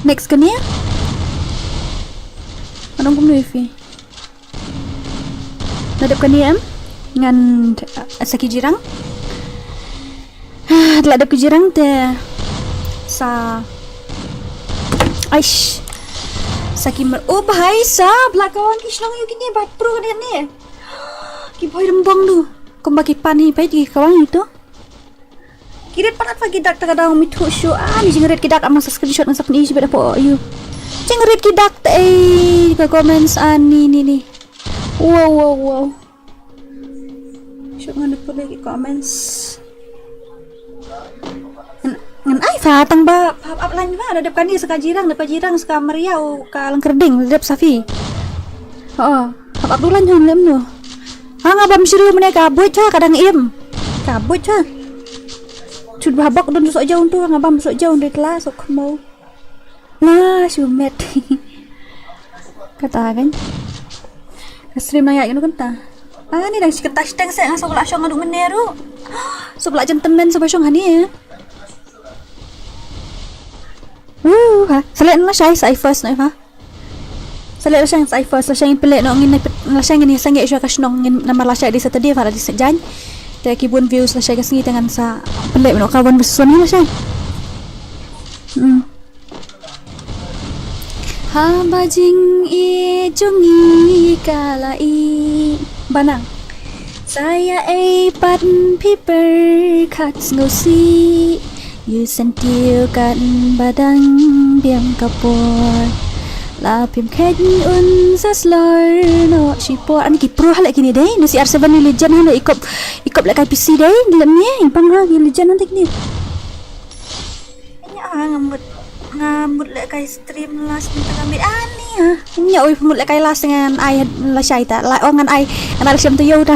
Next kane? Anong kumno ifi? La dep kane em? Ngan, uh, sa ki jirang. Ah, la dep ki jirang te sa. Aish. Sa ki mer. Oh, bhai sab, la kawang ki shnong ïa kine, bad pro kane ne. Ki bhoi rymbong tu. Kumba ki pan hi, bhai, ki kawang hi tu. Ki rit palat, bha ki dak, ta ka daw mithuh shuh. Ah, ni jingrit ki dak, amang sa screenshot ngan sa pyni shibit hapoh ïu. Jingrit ki dak te, eh, ka comments, ah, ni, ni, ni. Wow, wow, wow. Shuh ngan pule ki comments. Ngan, ngan ai pha tang ba, pha ap line ba, la dep kane sa ka Jirang, dep ka Jirang sa ka Mariaw, ka Langkyrding, la dep sa phi. Oh, pha ap line hon lem no. Ha, nga bam shuh mynne ka buit ha, ka dang im. Ka buit ha. Chut ba bok don soh jaw tu, nga bam soh jaw tu tla, soh khmo. Nah, shumet. Kata kan. Ka stream nang ïaid kano kynta. Ah, ni dang shi kynta shiteng seh, nga sngewbha la shong haduh mynne ruh. Sngewbha la jan tymmen sngewbha shong hani. Wuh, ha. Sa leh lashai, sa ai first noh, ha. Sa leh lashai, sa ai first, lashai ngin pynleh noh, ngin lashai ngin ïa sangeh shuwa ka shnong, ngin namar lashai dei Saturday, ha, la dei Saitjaiñ. Te ki bun views lashai ka sngi te ngan sa pynleh noh ka wan versus wan lashai. Hmm. Haba jingïeit jong ngi ka la ïeh. Banang. Sa ïa ei pat phi pyrkhat sngewsih. Ïa sentiew kat ba dang biang ka por. La phim khet un sa slor noh shipor. Ani ki pro ha leh kine dei. Na C R seven ni legend ha leh i kop, i kop lehkai P C dei. Leh ni i pang ha ki legend ha leh kine. Nya, ah, nga mut, nga mut lehkai stream last mynta ka miet. Ah, ni, ah. Nya, oi, mut lehkai last ngan ai lashai ta. La, oh, ngan ai, ngan ai lashai taïew ta.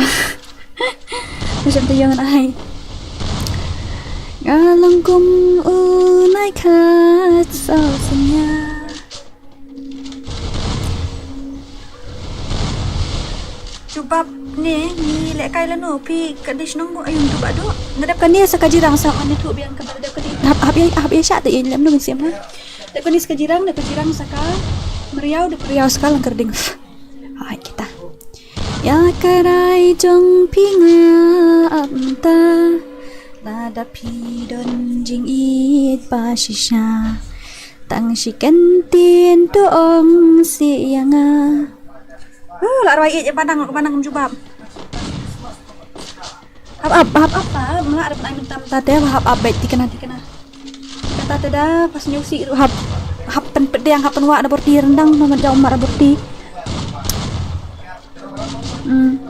Lashai taïew ngan ai. Nga long kum u nai khat saw sñia. Jubab ne, ngi lehkai lano, phi ka dei shnong bun, ayun, jubab do. Nga dep kane sa ka Jirang sa, ane tu biang ka ba dep kane. Hap, hap ïa, hap ïa shah te ïa lem no mynsiem ha. Dep kane sa ka Jirang, dep ka Jirang sa ka Mariaw, dep ka Mariaw sa ka Langkyrding. Hai kita. Ïa ka rai jong phi nga ap mynta. Lada phi don jingïeit ba shisha. Tang shi kyntien to ong sih ïa nga. Uh, la rwai ïeit ïa Banang, Banang kum jubab. Hap ap, hap ap, hap ap, mla rep nai mynta mynta te, hap ap beit tikna tikna. Kata te da, pas ñiew sih ruh hap, hap pynpdiang, hap pynwah da borti rendang, na mat jaw mat da borti. Hmm.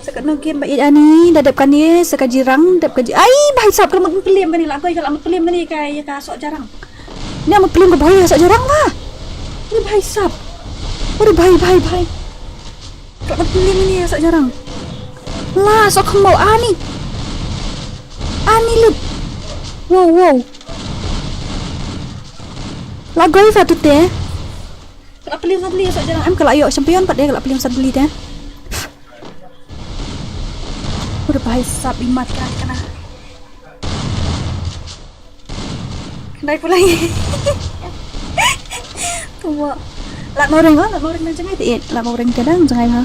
Sa katno game ba ïeit ani, da dep kane, sa ka Jirang, dep ka Ji-, ai, bhai sab, ka mut pyllim kane, la koi ka la mut pyllim kane, ka, ïa ka Sohjarang. Ni mut pyllim ka bhai, Sohjarang ba. Ni bhai sab. Ore bhai, bhai, bhai. Ka mut pyllim kane, Sohjarang. La, Sohkhmo, ani. Ani lut. Wow, wow. La goi fa tu te. Ka pylliam san tylli ïa soh jarang. Em, ka la ïoh champion pat de, ka la pylliam san tylli te. Udah, bhai sab, imat ka kana. Khyndai phew lai. Tuma. Lad Mawreng ha, Lad Mawreng dang jngai te, Lad Mawreng te dang jngai ha.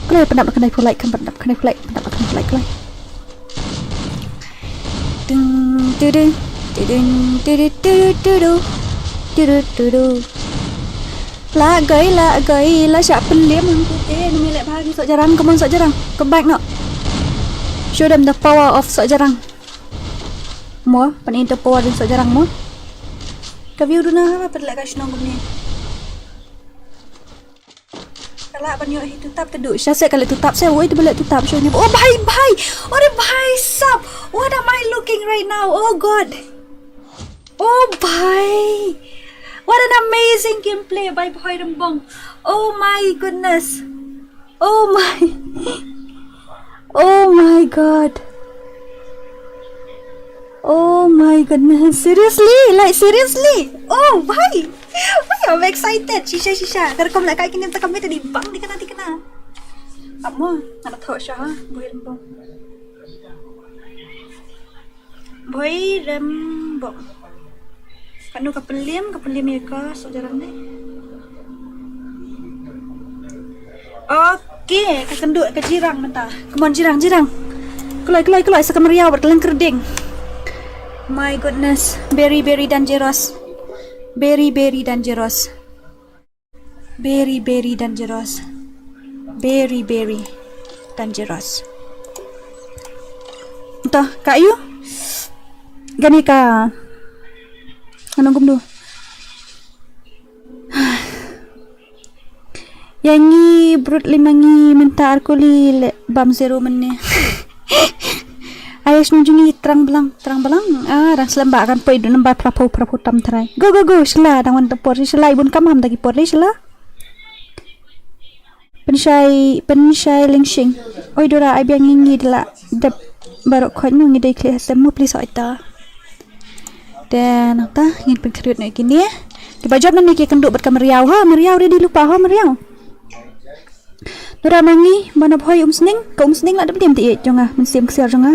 Kloi pyndap na khyndai phew lai, kan pyndap khyndai phew lai, pyndap na khyndai phew lai, kloi. Ding, ding, ding, ding, ding, ding, ding, ding, ding, ding, ding. La gai, la gai, la shah pynlem hangtu te, ngi leh bha ki soh jarang, come on soh jarang, come back noh. Show them the power of soh jarang. Mo, pan in the power jong soh jarang mo. Ka view duna ha, pat leh ka shnong kumne. Ka lah ban ïoh hi tutap te du. Sha se ka leh tutap se, woi te ba leh tutap sha ni. Oh bhai, bhai. Oh re bhai sab. What am I looking right now? Oh God. Oh bhai. What an amazing gameplay by Bhoi Rembong. Oh my goodness. Oh my. Oh my God. Oh my goodness. Seriously? Like, seriously? Oh, bhai. Bhai, I'm excited. Shisha, shisha. Ka rukom lehkai kine, ta kam ïa ta dei bang dikna, dikna. Ap mo, nga da thoh sha ha, Bhoi Rembong. Bhoi Rembong. Kano ka pylliam, ka pylliam ïa ka soh jarang ne. Okay, ka kynduh ka jirang mynta. Come on, jirang, jirang. Kloi, kloi, kloi, sa ka mariaw bad ka lyngkyrding. My goodness, very, very dangerous. Very, very dangerous. Very, very dangerous. Very, very dangerous. Ito, ka ïu. Kane ka. Ano kumno? Ïa ngi brut lima ngi mynta ar kuli leh bam zero mynne. Ai shnong jong ngi Trangbalang, Trangbalang. Ah, dang slem ba kan poi du nambar phra phew, phra phew tam trai. Go, go, go, shylla, dang wan ta por, shylla, i bun kam ham da ki por, shylla. Pynshai, Pynshai Lyngshing. Oi Dora, ai biang ngi, ngi da la dep baroh khoit mo, ngi dei khlieh ha sem mo, please oi ta. Te nangta ngin pynkhreh noh ïa kine. Kiba jop nangne ki kynduh bad ka mariaw ha, mariaw ready lypa ha, mariaw. Dora ma ngi, mano Bhoi Umsning, ka Umsning la dep liam te ïeit jong nga, mynsiem ksiar jong nga.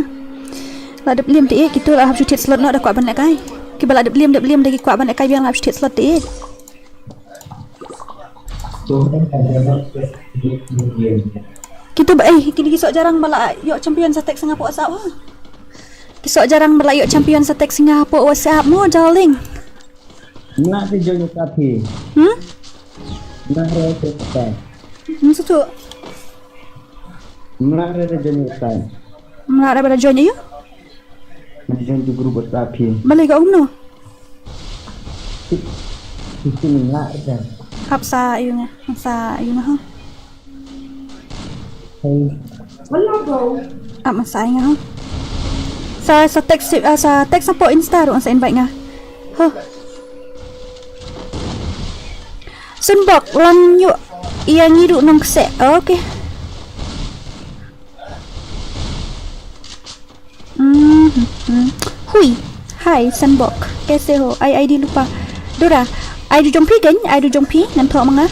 La dep liam te ïeit, kito la hap shu thied slot noh da kwah ban lehkai. Kiba la dep liam, dep liam da ki kwah ban lehkai biang la hap shu thied slot te ïeit. Kito ba, eh, kine ki soh jarang ba la ïoh champion sa text nga hapoh WhatsApp ha. Ki soh jarang ba la ïoh champion sa text nga hapoh WhatsApp mo, darling. Mla te join sa phi. Hmm? Mla re te sa. Hmm, sutu. Mla re te join sa. Mla re ba la join aïu? Mla join tu group sa phi. Balei ka umno? Sixteen mla re te. Hap sa aïu nga, sa aïu nga ha. Hey. Ap ma sa ai nga ho. Sa, sa text, ah, sa text hapoh Insta ruh sa invite nga. Ho. Sunbok, lang ïoh ïa ngi ruh nongkseh. Okay. Hmm, hmm, hmm. Hui. Hi, Sunbok. Kaise ho? Ai ID lypa. Dora. ID jong phi kan? ID jong phi ngan thoh ma nga.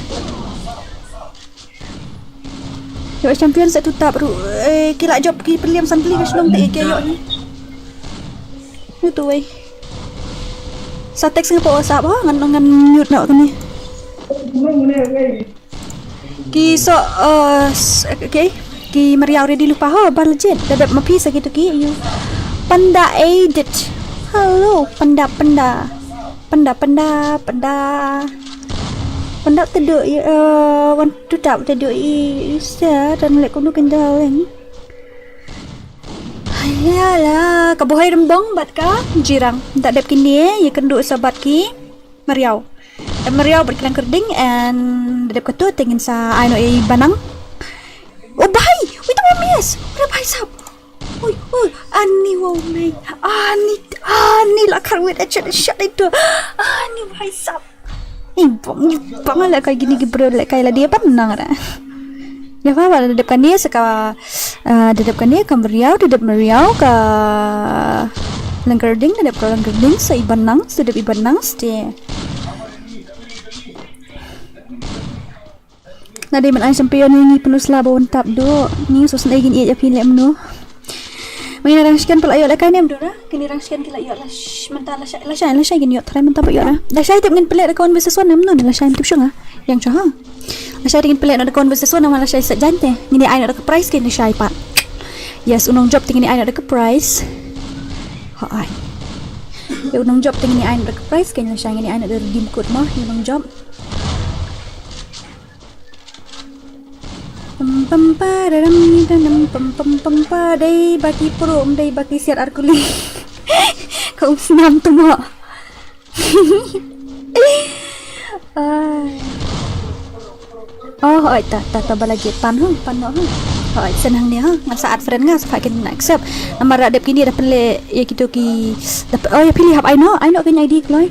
Ïoh champion sa tu tap ruh, eh, ki la jop ki pynliam san tylli ka shnong te ki ïoh ni. Ni tu wei. Sa text nga hapoh WhatsApp ha, ngan, ngan mute noh kane. Ki soh, eh, s-, okay. Ki mariaw ready lypa ha, ba legit. Da dep ma phi sa kitu ki ïoh. Panda Edit. Hello, Panda, Panda. Panda, Panda, Panda. Panda te dei, eh, wan tu tap te dei, i, i, sa, dan lek kunu ken darling. Ïa la, ka Bhoi Rembong bad ka Jirang. Da dep kine, ïa kynduh sa bad ki mariaw. Eh, mariaw bad ki lyngkyrding, and da dep katu te ngin sa ai noh ïa i Banang. Oh, bhai! Wait, oh, miss! Ora bhai sab! Oi, oi, ani wow mei. Ani, ani la kharwit achet shot itu. Ani bhai sab. Ni bang, ni bang lehkai kine ki briew lehkai la dei ban nang ra. Ïa ba, ba da dep kane sa ka, ah, da dep kane ka mariaw, da dep mariaw ka lyngkyrding, da dep ka lyngkyrding sa i Banang, sa dep i Banang ste. Na dei man ai champion ni, ngi pynusla ba wan tap do. Ngi su sngewsih gin ïa phi lem no. Mai na rang scan pala ïoh la kai nem dora. Kini rang scan ki la ïoh la sh-, mynta la shai, la shai, la shai gin ïoh try mynta ba ïoh la. La shai tip ngin pele da kawan versus one nem no, la shai tip shunga. Yang cha ha. La shai ngin pele no da kawan versus one, nama la shai sa jante. Ngin ai no da ka prize ke ni shai pat. Yes, unong job tingin ai no da ka prize. Ha ai. Ya unong job tingin ai no da ka prize ke ni shai ngin ai no da redeem code mo, unong job. Pam pam pa da ram ni da nam pam pam pam pa dei baki pro dei baki siat arkuli. Kau snam tu mo. Ai. Oh, oi ta ta ta bala je pan ho, pan no ho. Oi, senang ni ho. Ngan sa add friend nga sa kin accept. Namar da dep kini da pele ya kito ki da pe-, oh ya pili hap ai no, ai no kin I D kloi.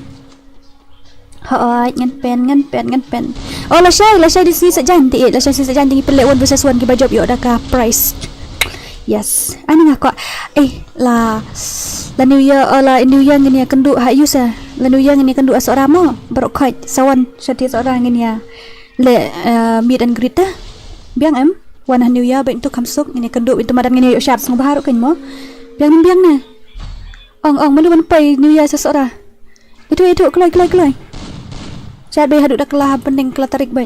Hooid, ngan pen, ngan pen, ngan pen. Oh, la shai, la shai di sini sa jan ti, la shai sini sa jan ti pele one versus one ki ba jop ïoh da ka prize. Yes. Ani nga kwah. Eh, la la New Year, oh, la New Year ngin ïa kynduh ha use. La New Year ngin ïa kynduh ha Sohra mo. Baroh khoit, sa wan sha ti Sohra ngin ïa le, eh, meet and greet ta. Biang em. Wan ha New Year ba tu kham suk ngin ïa kynduh ba tu madan ngin ïa ïoh shat sngewbha ruh kan mo. Biang em biang ne. Ong ong malu ban poi New Year sa Sohra. Itu itu kloi kloi kloi. Chat bai haduh da kala ha pending kala tarik bai.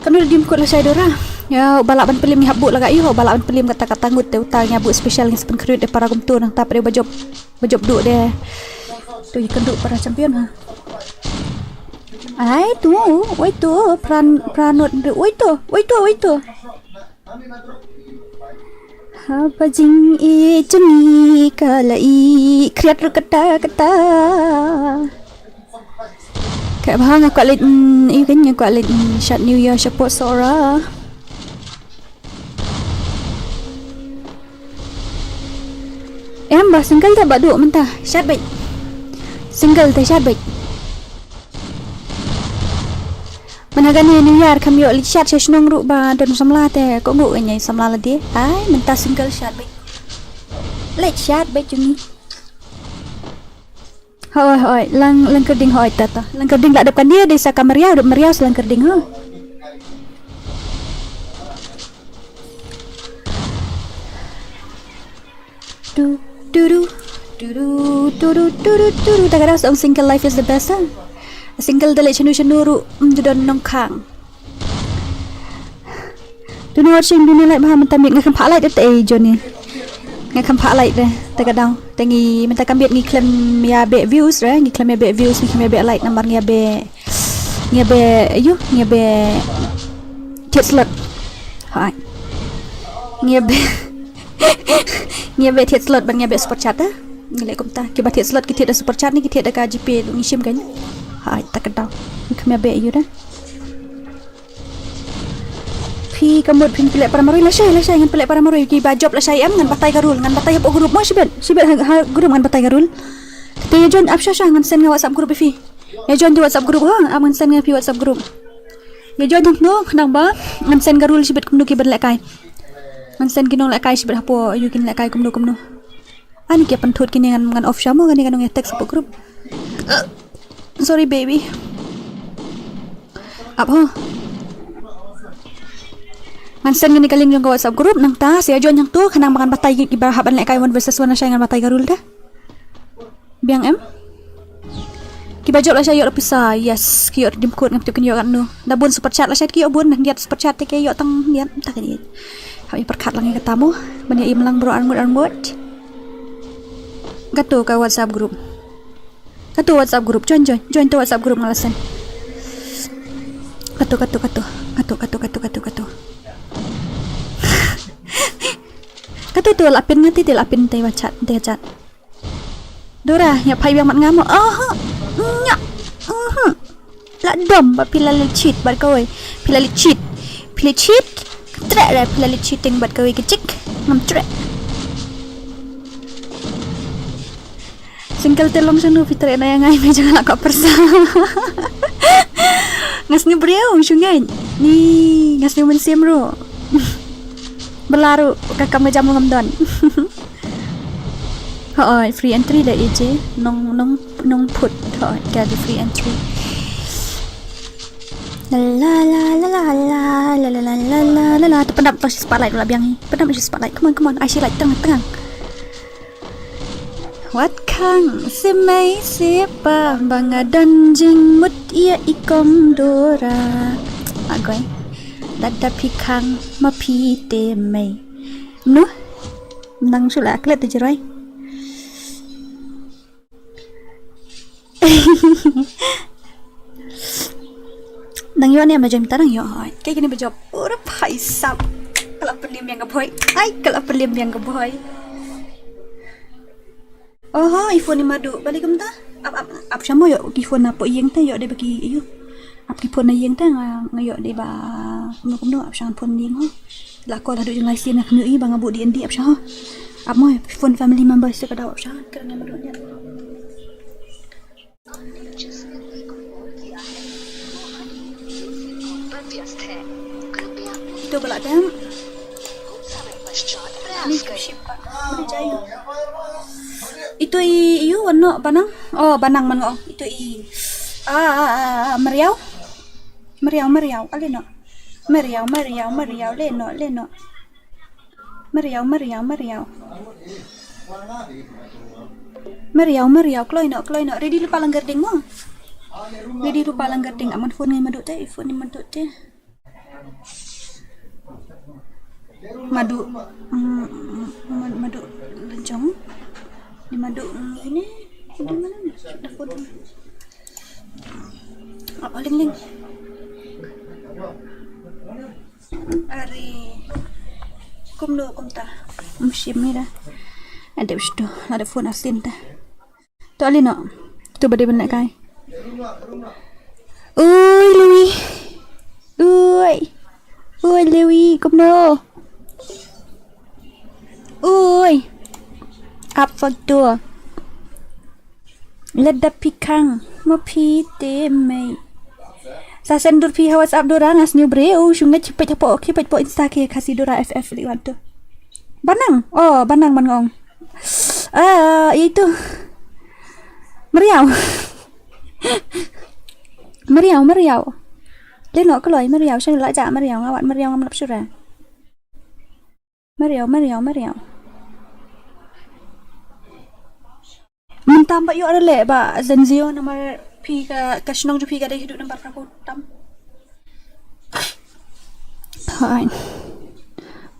Kanu da dim kut la shai dora. Ya bala ban pelim ngi hap buh lagak ïoh bala ban pelim kata kata ngut te uta ngi buh special ngi sepen khrut de para kumtu nang tap de bajop bajop duh de. Tu ngi kendu para champion ha. Ai tu, oi tu, pran pranot de, oi tu, oi tu, oi tu. Haba jing i juni ka la i kriat ru kata kata. Ka bha nga kwah leit, mm, i kan nga kwah leit, mm, shat New Year sha pok Sohra. Em ba single da ba duk mynta shat beit. Single da shat beit. Mynta kane New Year kham ïoh leit shat sha shnong ruh ba don samla te ko nguh ïa samla lade. Ai mynta single shat beit. Leit shat beit jong ngi. Hoi hoi lang lang kerding hoi tata. Lang kerding la dep kan dia dei sa ka meriau dep meriau sa lang kerding ho. Du du du du du du du du du. Ta ka dang sa ong single life is the best ha. Single da leh shanu shanu ruh, mm, ju don nongkhang. Du ne watching du ne like ba mynta miet nga kham phah like te ei Johnny. Nga kham phah like te ta ka dang. Te ngi mynta ka miet ngi khlem ïa beh views re, ngi khlem ïa beh views, ngi khlem ïa beh like namar ngi ïa beh Ngi ïa beh ayu, ngi ïa beh thied slot. Hai. Ngi ïa beh ngi ïa beh thied slot ban ngi ïa beh super chat eh. Ngi leh kumta. Kiba thied slot ki thied da super chat ne ki thied da ka GPay ngi shim kan. Hai ta ka dang. Ngi kham ïa beh ayu da. Phi ka mut phin pynleh para marwei lashai lashai ngan pynleh para marwei kiba jop lashai em ngan batai ka rule ngan batai hapoh group mo shibit shibit ha, ha group ngan batai ka rule. Te ïa join ap sha sha ngan send nga WhatsApp group ïa phi. Ïa join te WhatsApp group ha, ap ngan send nga phi WhatsApp group. Ïa join hangno khnang ba ngan send ka rule shibit kumno ki ban lehkai. Ngan send ki nonglehkai shibit hapoh ïa kin lehkai kumno kumno. Ani ki pynthut kine ngan ngan off sha mo kane ka nong ïa text hapoh group. Sorry baby. Ap ho. Ngan send kane ka link jong ka WhatsApp group nangta sa ïa join hangto khnang ba ngan batai kiba hap ban lehkai one versus one lashai ngan batai ka rule da. Biang em? Kiba jop lashai ïoh pisa, yes, ki ïoh redeem code ngam tip kin ïoh katno. Da bun super chat lashai ki ïoh bun, nang diat super chat te ki ïoh tang diat, ta ki diat. Hap ïa pyrkhat lang ïa kata mo, ban ïa im lang bro arngut arngut. Kato ka WhatsApp group. Kato WhatsApp group, join join, join to WhatsApp group nga la send. Kato kato kato, kato kato kato kato kato. Kato to la pin nga te te la pin te wa chat, te chat. Dora, ïa phai biang mat nga mo. Aha. Nya. Mhm. La dom ba phi la leit cheat bad kawei. Phi la leit cheat. Phi leit cheat. Treh re phi la leit cheating bad kawei ka chick. Ngam treh. Single te long shano phi treh na ïa ngai me jong la ka pyrsa. Nga sngew briew shungeit. Ni nga sngew mynsiem ruh. Bala ruh ka kam ka jam ruh ngam don. Hooid, free entry da A J. Nong, nong, nong put. Hooid, ka dei free entry. La la la la la la la la la la la la la. To pyndap to shi spotlight la biang hi. Pyndap shi spotlight. Come on, come on. Ai shi light tang tang. Wat khang si mei si pa ba nga don jingmut ïa i kong Dora. Agoi. Lada phi khang ma phi te mei. Nu. Nang shu la klet te jerai. Nang ïoh ne ma jam ta nang ïoh hoi. Ke kini ba jop. Ura phai sap. Kala pelim yang ka boy. Ai kala pelim yang ka boy. Oho, i phone i madu. Bali kumta. Ap ap ap shamo ïoh ki phone na po ïeng ta ïoh de ba ki ïoh. Ap ki phone na ïeng ta nga nga ïoh de ba. Kumno kumno ap shang phone ïeng ho. La ko la du jeng lai sien nga khmio i ba nga bu D N D ap shang ho. Ap mo phone family member se ka daw ap shang. Kira nga madu nya. Itu ba la dam. Ni ship ship pa. Beri jai. Itu i iu ano banang. Oh banang man ngo. Itu i. Ah, ah, ah, ah, meriau. Meriau meriau ale no. Meriau meriau meriau le no le no. Meriau meriau meriau. Meriau meriau kloi no kloi no. Ready lupa langgar ding mo. Ready lupa langgar ding aman phone ngai madu te phone ni madu te. Madu mm, mm, madu lenjong. Ni madu ini. Di mana ni? Sudah phone. Apa ling ling? Ari. Kumno kumta. Mshim mira. Ada ushtu. Ada phone asin ta. To ali no. To bade benda kai. Oi Louis. Oi. Oi Louis kumno. Oi. Ap faktur. Lada phi khang ma phi te mei. Sa send dur phi ha WhatsApp Dora nga sniew bre u shunga chipet hapo ki pet po Insta ki Khasi Dora F F li wan tu. Banang. Oh, banang man ngong. Ah, itu. Meriau. Meriau, meriau. Leno keloi meriau shen la ja meriau ngawat meriau ngam lap shura. Meriau meriau meriau. Mynta ba ïoh rele ba Zenzio namar phi ka ka shnong ju phi ka dei hidup namar prapu tam. Hai.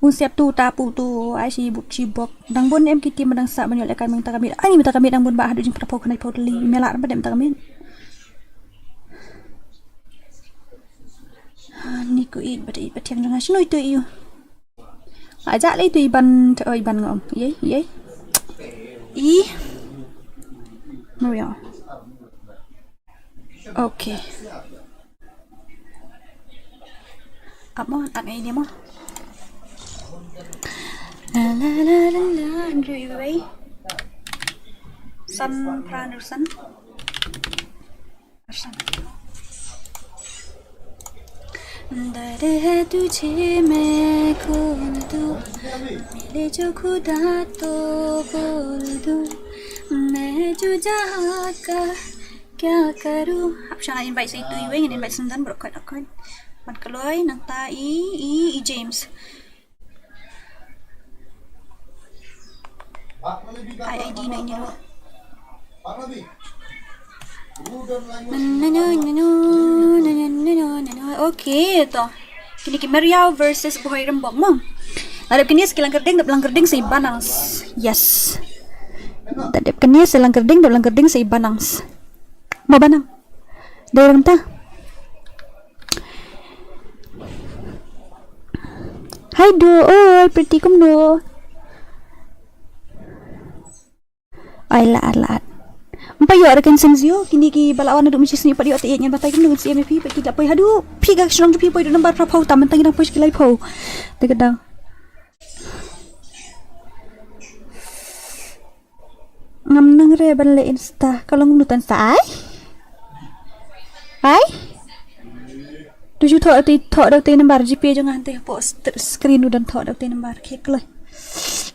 Un siap tu ta pu tu ai si buk si bok. Dang bun em kiti madang sa ban ïoh le kan mynta kami. Ani mynta kami dang bun ba hadu jing prapu kan ai pau teli. Mela ba dem ta kami. Ni ku it ba it ba tiang jong shnoi tu iu. Aja le tu iban oh iban ngom. Ye ye. I. Maria. Okay. Ap mo at ngai ni mo. La la la la la. Andrew iwei. San pran san. दर है तुझे मैं खोल दूं, मिले जो खुदा तो बोल दूं, मैं जो जहां का क्या करूं. Hap sha invite sa itu iwei, invite sendan brok kat akon. Mat keloi nang ta i i i James. Ai ai di na ini ro. Okay to. Kini ki Meriau versus Buhai Rembok mo. Adep kini sekilang kerding dep lang kerding si banang. Yes. Adep kini selang kerding dep lang kerding si banang. Mo banang. Dei rang ta. Hai do, oi pretty kumno. Ai la la. Empa yo ada kan sensio kini ki bala wan adu mesti sini pat yo te nyan batai kumno si M P pat kita poi hadu. Pi ga shnong pi poi do nambar pra pau tam tang dang poi sekilai pau. Te kedang. Ngam nang re ban le Insta ka long nu tan sa ai. Ai. Tu ju tho ti tho da ti nambar G P jong nga te po screen u dan tho da ti nambar ke kloi.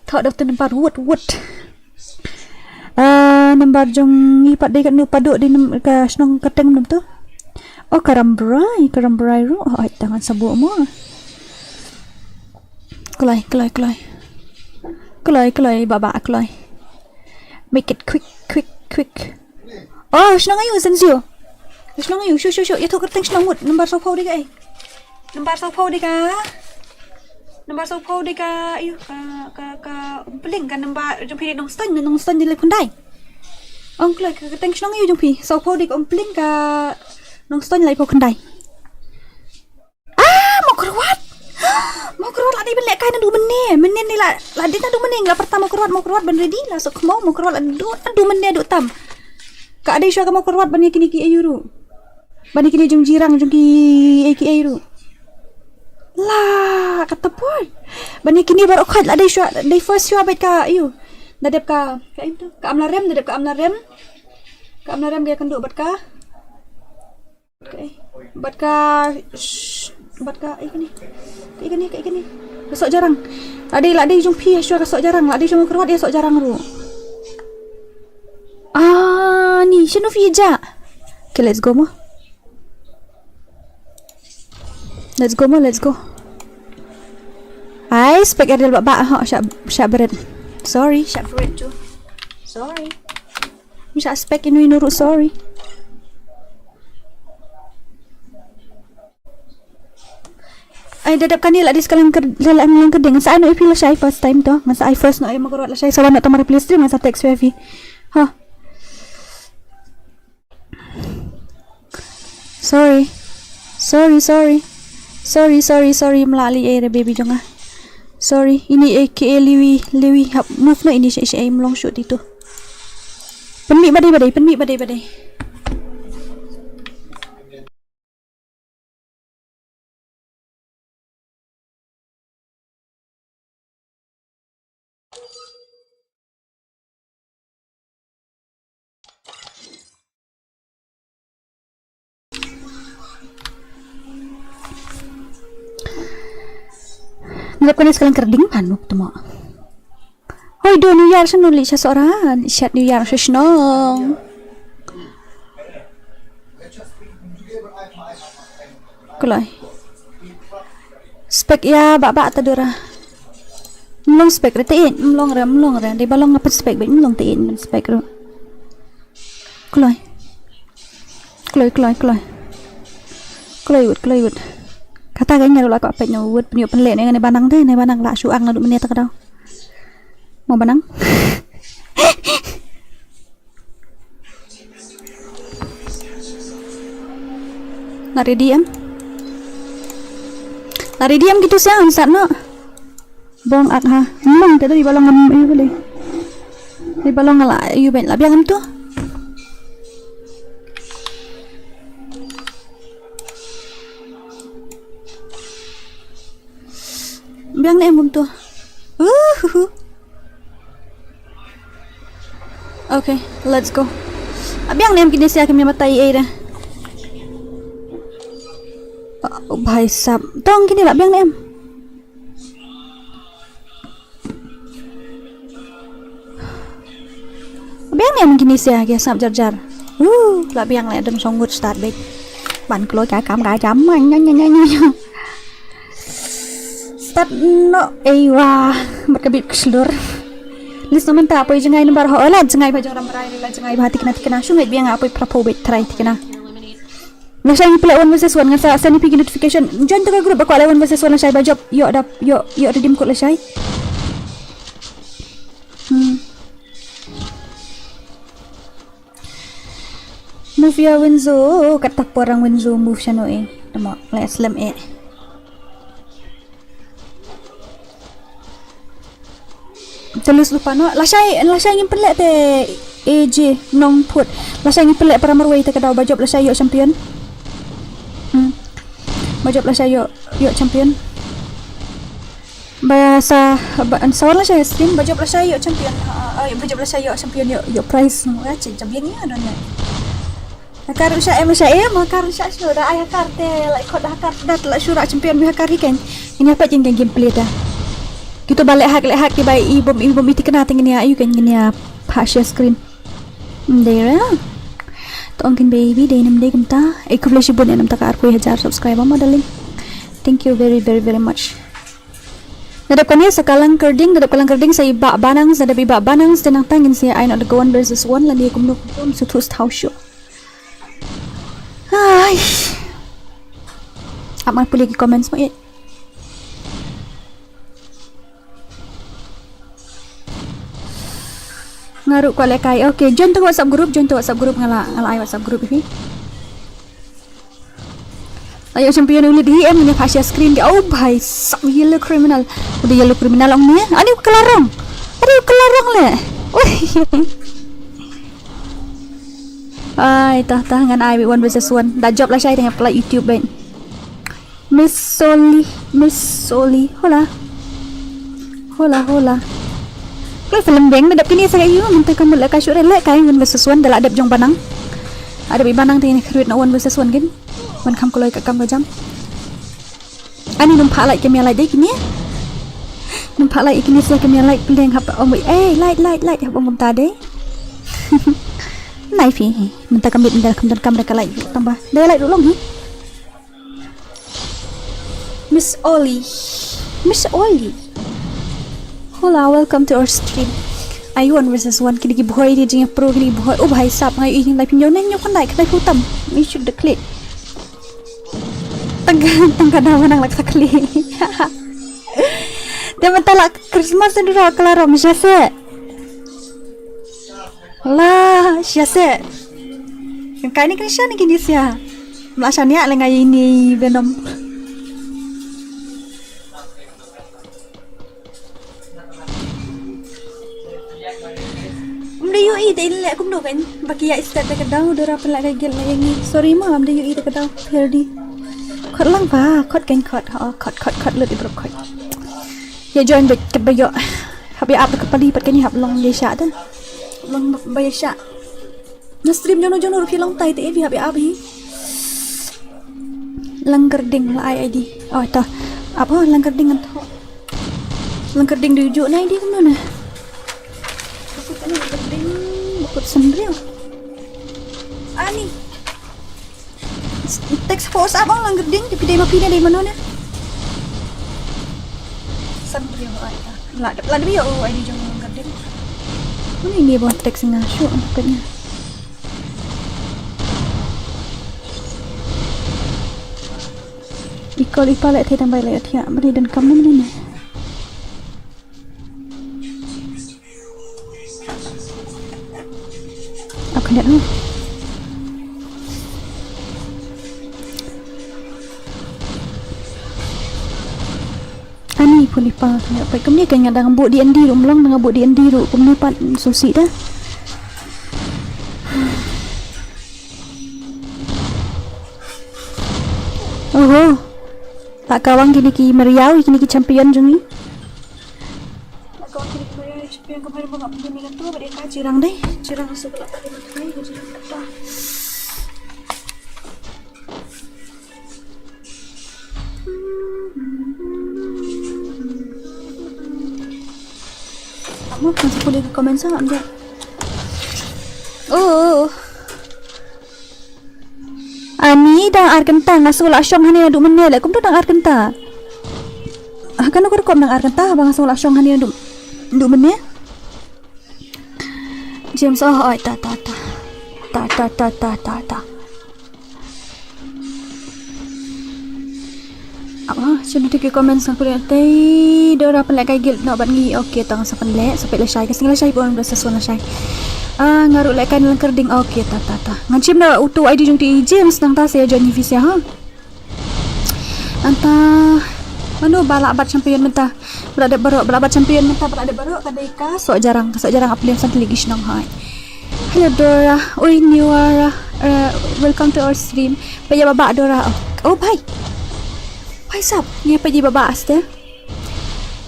Tho da ti nambar wut wut. Ah nambar jong ngi pat de ka nu padu di ka shnong ka teng num tu. Oh, ka rambrai, ka rambrai ruh. Oh, ai, tang ngan sa buh mo. Kloi, kloi, kloi. Kloi, kloi, Baba, kloi. Make it quick, quick, quick. Oh, shnong aïu, Zenzio? Shnong aïu, shu, shu, shu. Ïathuh kyrteng shnong mut. Nambar sawphew dei ka ei? Nambar sawphew dei ka? Nambar sawphew dei ka, aïu, ka, ka, ka Umpling, ka nambar jong phi dei Nongstoiñ, Nongstoiñ dei laiphew khyndai. Ong kloi, ka kyrteng shnong aïu jong phi? Sawphew dei ka Umpling, ka Nongstoiñ laiphew khyndai. Ah, Mawkyrwat. Mawkyrwat la dei ban lehkai naduh mynne. Mynne ne la, la dei naduh mynne, la pyrta Mawkyrwat, Mawkyrwat ban ready, la suk mo, Mawkyrwat la dei naduh, naduh mynne duh tam. Ka dei shuwa ka Mawkyrwat ban ïa kine ki aïu ruh. Ban ïa kine jong jirang jong ki ei ki ei ruh. La, kata poi. Ban ïa kine baroh khoit la dei shuwa, dei first shuwa bad ka aïu. Da dep ka, ka im tu. Ka Amlarem, da dep ka Amlarem. Ka Amlarem ka ïakynduh bad ka. Okay. Bad ka, shh, bad ka, eh, kane. Ka, eh, kane, ka, eh, kane. Ka Sohjarang. La dei, la dei jong phi shuwa ka Sohjarang. La dei jong Mawkyrwat ïa Sohjarang ruh. Ah, ni, shano phi ïa jah? Okay, let's go mo. Let's go mo, let's go. Ai, spek Ariel ba, ba, ha, shah, shah bret. Sorry, shah bret tu. Sorry. Shah spek inu inu ruh, sorry. Ai, da dep kane la dei sha ka lyngkar, la, la lyngkar ding. Ngan sa ai noh ïa phi lashai first time to. Ngan sa ai first noh ïa Mawkyrwat lashai. Sa wan noh tang mar phi stream ngan sa text ïa phi. Ha. Sorry. Sorry, sorry. Sorry, sorry, sorry. Mla li ei re baby jong nga. Sorry. Ini ei ke ei liwi, liwi hap move noh ini sha, sha ei mlong shoot itu. Pynmih ba dei, ba dei, pynmih ba dei, ba dei. Nalap kane sekalian kerding panuk tu mo. Hoi do New Year shano li sha Sohra, shat New Year sha shnong. Kulai. Spek ïa ba ba ta dura. Mlong spek re te in, mlong re, mlong re. Dei ba long ngapan spek ba mlong te in, spek re. Kloi. Kloi, kloi, kloi. Kloi wut, kloi wut. Kata ka nya la ka pet nya wut pynïoh pynleh ne ngane banang te, ne banang la shu ang na du mene ta ka dau. Mo banang. La ready em? La ready em kitu siang sat no. Bong ak ha. Mlong te dei ba long ngam ïu beli. Dei ba long la ïu ben la biang em tu. Biang ne em kumtu. Uhuhu. Okay, let's go. Biang ne em kine sia kine matai ei da. Oh, bhai sab. Tong kine la biang ne em. Biang ne em kine sia ki sngap jar jar. Uh, la biang le dang song ngut start beit. Ban kloi ka kam ka jam man nya nya nya nya. Start no ei wa. Mat ka bit kslur. Lis no mynta poi jngai number ho la jngai ba jong ram rai la jngai ba tikna tikna shungai biang a poi prapo beit trai tikna. Lashai ngi pynleh one versus one ngan sa send ïa phi ki notification. Join to ka group ba kwah leh one versus one lashai ba jop ïoh dap ïoh ïoh redeem code lashai. Hmm. Move ïa Winzo, kata porang Winzo move shano eh. Tamo leh slem eh. Te lose lypa noh. Lashai, lashai ngim pynleh te A J Nongput. Lashai ngim pynleh para marwei te ka daw ba jop lashai ïoh champion. Hmm. Ba jop lashai ïoh, ïoh champion. Ba sa, ba, sa wan lashai stream, ba jop lashai ïoh champion. Ah, ah, ba jop lashai ïoh champion ïoh, ïoh prize. Nang ya cek champion ïa don ya. Hakar u sha em u sha em, hakar u sha shu da ai hakar te, la khot da hakar da la shu ra champion bi hakar hi kan. Ini apa jing game play da. Kitu ba leh hack leh hack ki ba i bom i bom i tikna te ngin ïa ayu kan ngin ïa pha share screen. Ndera. Ong kin baby, dei nam dei kumta. Eh, khublei shibun ïa namta ka arphew hajar subscriber ma darling. Thank you very, very, very much. Nadep kane sa ka Langkyrding, nadep ka Langkyrding sa i Bah Banang, sa dep i Bah Banang, sa nangta ngin sa ai noh da ka one versus one lane kumno kumno, shu thuh sthaw shuh. Ai. Ap mar pule ki comments mo eh. Nga ruh kwah lehkai. Okay, join to WhatsApp group, join to WhatsApp group, nga la, nga la ai WhatsApp group ïa phi. Ayo champion u leit hi em, nga phah share screen ka. Oh bhai sab, yellow criminal. Uda yellow criminal ong ne. Ani ka la rong. Ani ka la rong le. Oi. Ai, tah, tah, ngan ai one versus one. Da jop lashai, tang ïa pynlait YouTube bad. Miss Soli, Miss Soli. Hola. Hola, hola. Kloi film beng, da dep kine sa ka ïu, mynta ka mut lehkai shuh re, lehkai one versus one, da la dep jong Banang. Ada bi Banang te ne khrut na one versus one kin. Wan kham kloi ka kam ka jam. Ani num pha lait kemia lait dei kine. Num pha lait kine sa kemia lait pynleng hap ong, eh, lait, lait, lait, hap ong kumta dei. Nai phi, mynta ka mit mynta kham don kamera ka lait, tang ba. Dei lait ruh long hi. Miss Oli. Miss Oli. Hola, welcome to our stream. Ai one versus one, kine ki bhoi, kine ki jingïapro, kine ki bhoi. Oh bhai sab, nga ïohi lai phi ñiew, nang ñiew khyndai, khyndai phew tam. Ngi shoot da khlieh. Tang ka, tang ka daw nang lak sa khlieh. Te mynta la Christmas ndu ra ka la rong sha se. La, sha se. Kan kai ni kan sha ni kini sia. La sha ni ale ngai ni Venom. Um da yu i te le kumno kan. Ba ki ïa step da ka daw, Dora pynlait ka gel na ïa ngi. Sorry ma, um da yu i da ka daw. Pher di. Khot lang ba, khot kan khot. Oh, khot, khot, khot lut i bro khot. Ïa join bad kat ba ïoh. Hap ïa ap da ka pali pat kan ïa hap long ïa shah da. Long ba ïa shah. Na stream jong no jong no ruh phi long tai te phi hap ïa ap hi. Langkyrding la ai I D. Oh, to. Ap ho Langkyrding ngan to. Langkyrding dei ju na I D kumno na. Bakut ani Langkyrding, bakut Sandria. Ani. Text post ap ong Langkyrding, te phi dei ma phi ne dei mano ne. Sandria ai ta. La, la dei ïa u I D jong Langkyrding. Mano ne ba text nga shu ong kat ne. I call i pa leh te tang bai leh thiah, ba dei donkam ne mano ne. Ap khyndiat noh. Ani phone i pa khyndiat pat kumne ka nga dang buh D and D ruh mlong, dang buh D and D ruh kumne pat susi da. Oho. La kawang kine ki meriaw, kine ki champion jong ngi. Jirang dei, jirang sebelah tadi matai, jirang kata. Kamu kan sepuluh ke komen sa anda. Oh, oh, oh. Ani dang ar kynta, nga sngew la shong hangne naduh mynne leh, kumto dang ar kynta. Ah, kano ka rukom dang ar kynta, ba nga sngew la shong hangne naduh, naduh mynne. James, oh, oi, ta, ta, ta. Ta, ta, ta, ta, ta, ta. Apa? Shu nang tip ki comments nga kulit tei. Dora pynleh kai guild noh bad ngi. Okay, tang sa pynleh, sa pynleh lashai. Ka sngi lashai pun ba sa suan lashai. Ah, nga ruh leh kai na Langkyrding. Okay, ta, ta, ta. Ngan shim da utu I D jong ti James nangta sa ïa join ïa phi sa ha. Nangta mano ba lah bat champion mynta. Ba la dep baroh, ba la bat champion mynta, ba la dep baroh, ka dei ka Sohjarang, ka Sohjarang, ap lem san tylli ki shnong hoi. Hello Dora, oi Niwara, uh, welcome to our stream. Peit ïa ba bah Dora. Oh, oh bhai. Bhai sab, ngi peit ïa ba bah aste.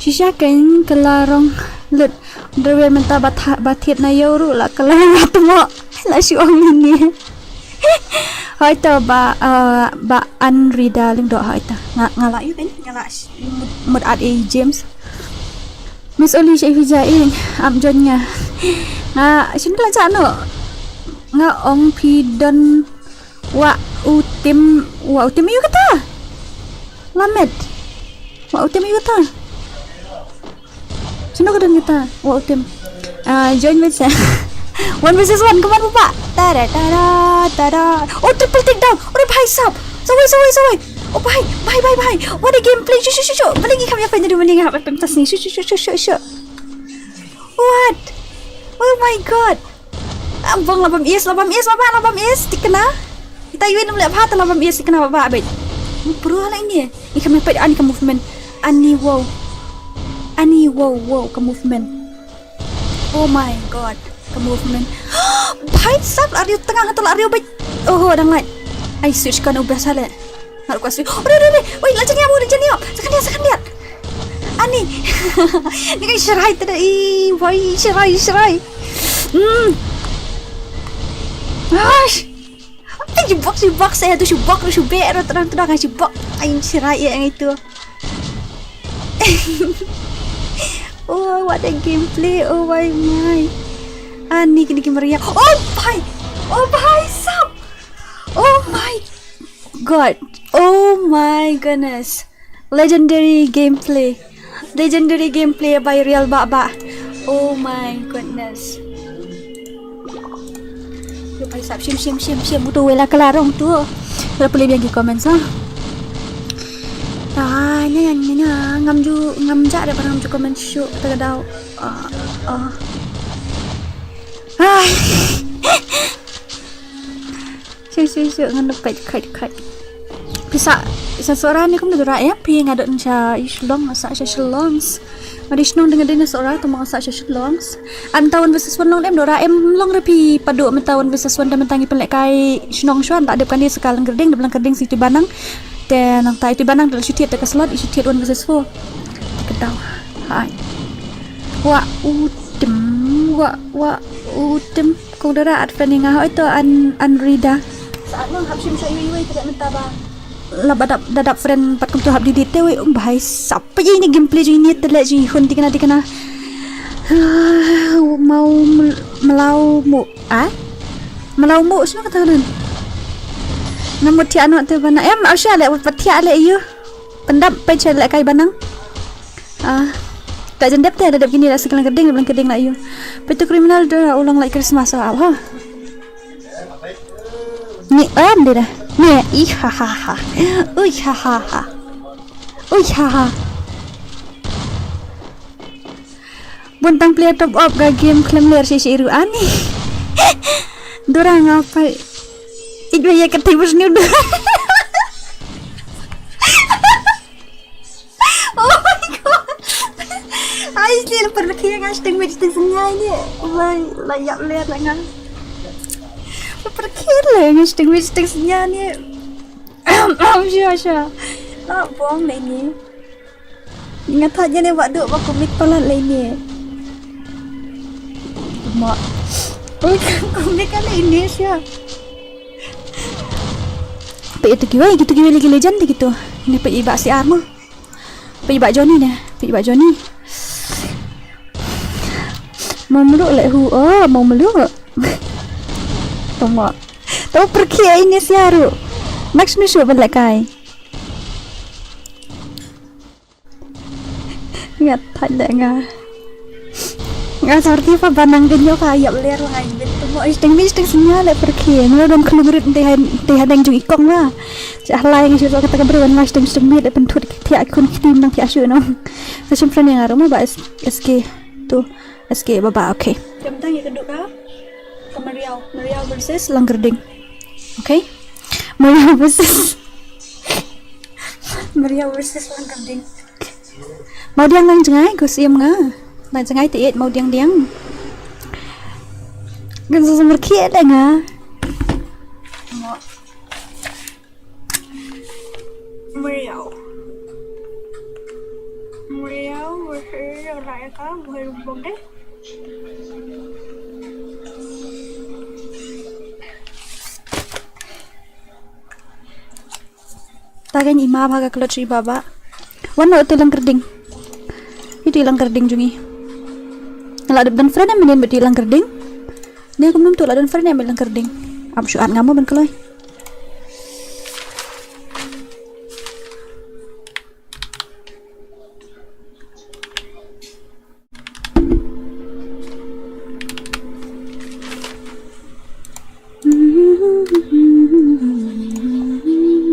Shisha kein ka la rong lut. Dra wer mynta ba tha-, ba thied na ïew ruh la ka la rong atmo. La shu ong ïa ngi. Hoi to ba, uh, ba Anrida Lyngdoh hoi to. Nga, nga la ïa kein, nga la sh-, mut, mut at ei James. Miss Oli sha Vija ing, am join nga. Nga shin la ja no. Nga ong phi don wa u tim, wa u tim ïa kata. Lamet. Wa u tim ïa kata. Sino ka don kata? Wa u tim. Ah, join with sa. One versus one, come on, papa. Tada, tada, tada. Oh, triple takedown. Oh, bhai sab. Sawai, sawai, sawai. Oh, bhai, bhai, bhai, bhai. What a gameplay. Shu, shu, shu, shu. Balik ki kam ya pen jadi mending ha pen tas ni. Shu, shu, shu, shu, shu, shu. What? Oh my god. Abang labam is, labam is, baba labam is. Tikna. Kita yun nam lep hat labam is tikna baba abet. Pro la ini. Ni kami pet ani ka movement. Ani wow. Ani wow wow ka movement. Oh my god. Ka movement. Bhai sab la riu tengah tu la riu bet. Oh, dang lai. Ai switch kan ubah sale. Ngar ko switch. Ore, ore, ore. Oi, la jani abu, la jani abu. Sakan dia, sakan dia. Ani. Ni kan serai tu dah. Ih, wai, serai, serai. Hmm. Ash. Ai, jibok, jibok saya tu, jibok tu, jibek tu, terang, terang, jibok. Ai, serai ya yang itu. Oh, what a gameplay. Oh my my. Ani kini ki meriah. Oh bhai. Oh bhai sab. Oh my god. Oh my goodness. Legendary gameplay. Legendary gameplay by Real Baba. Oh my goodness. Yo pai sap shim shim shim shim uto wela kalarong tu. Wela pule biang ki comment sa. Ah, nya nya nya nya ngam ju ngam ja da ngam ju comment shu ta dau. Ah, ah. Ai. Shu shu shu ngan pet khat khat. Pisa sa sora ni kum dura em pi ngadon sha Shillong sa sha Shillong. Mari shnong dengan dina sora tu mong sa sha Shillong. An tawan versus one long em dura em long repi padu mentawan versus one dan mentangi pelek kai shnong shuan tak dep kan dia sekal ngerding dep lang kerding si tu banang. Te nang tai tu banang dal shutit te ka slot i shutit one versus four. Kedau. Hai. Wa utem wa wa utem. Kong dara at friend nga hoi to an an rida. Saat nang hap shim sha iwi iwi tidak mentaba. Laba dap dadap friend pat kum tu hap didit te wei um bhai sap. Apa je ini gameplay je ini tele je hun tikna tikna. Mau mel- melau mu ah? Melau mu sino kata kan? Namu tiak anu te bana em asya le pat tiak le iyo. Pendap pe che le kai banang. Ah, tak jendep te ada dep kini la sekelang keding kelang keding la iyo. Petu kriminal de ulang like Christmas ah ha. Ni em dia dah. Ni ih ha ha ha. Ui ha ha ha. Ui ha ha. Bun tang player top up ga game khlem ler shi shi iru ani. Dora ngapai. Ikwe ya kati bus ni dora. Oh my god. Ai stil perkhi nga sting wit sting senya ni. Wai la yap ler nga. Perkhi le nga sting wit sting senya ni. Am sha sha. La bong le ni. Nga thad ïa ne wah duk ba kumik palat lei ne. Ma. Oi kumik ka lei ne sha. Pe itu kiwei gitu kiwei lagi legend gitu. Ini pe ibak si Arma. Pe ibak Johnny ne. Pe ibak Johnny. Mau meluk lek hu. Oh, mau meluk. Tama. Tama pergi ini siaru. Nak sini shu balik kai. Nga thait leh nga. Nga sorti pa banang ka nyo ka yap ler nga ibit tu mo isting mi isting snya leh perki nga don khlu ngrit te hai te hai dang jung ikong la. Cha halai nga shu kata ka bru nga isting isting mi leh penthut thiak khun khtim nang thiak shu no. Sa shim friend nga ro mo ba S K tu. S K baba okay. Jam tang ya keduk ka. Ka Mariau, Mariau versus Langkerding. Okay? Mariau versus Mariau versus Langkerding. Mau diang lang jngai ko siam nga. Lang jngai te et mau diang diang. Gan sa samar kiet le nga. Mariau. Mariau versus Raika, bukan Bogde. Tagan ima bha ka klot shu iba ba. Wan no tu Langkerding. Itu Langkerding jungi. Ngala dep dan friend menen betu Langkerding. Ne kumno mynta la don friend ne me Langkyrding. Ap shu at nga mo ban kloi.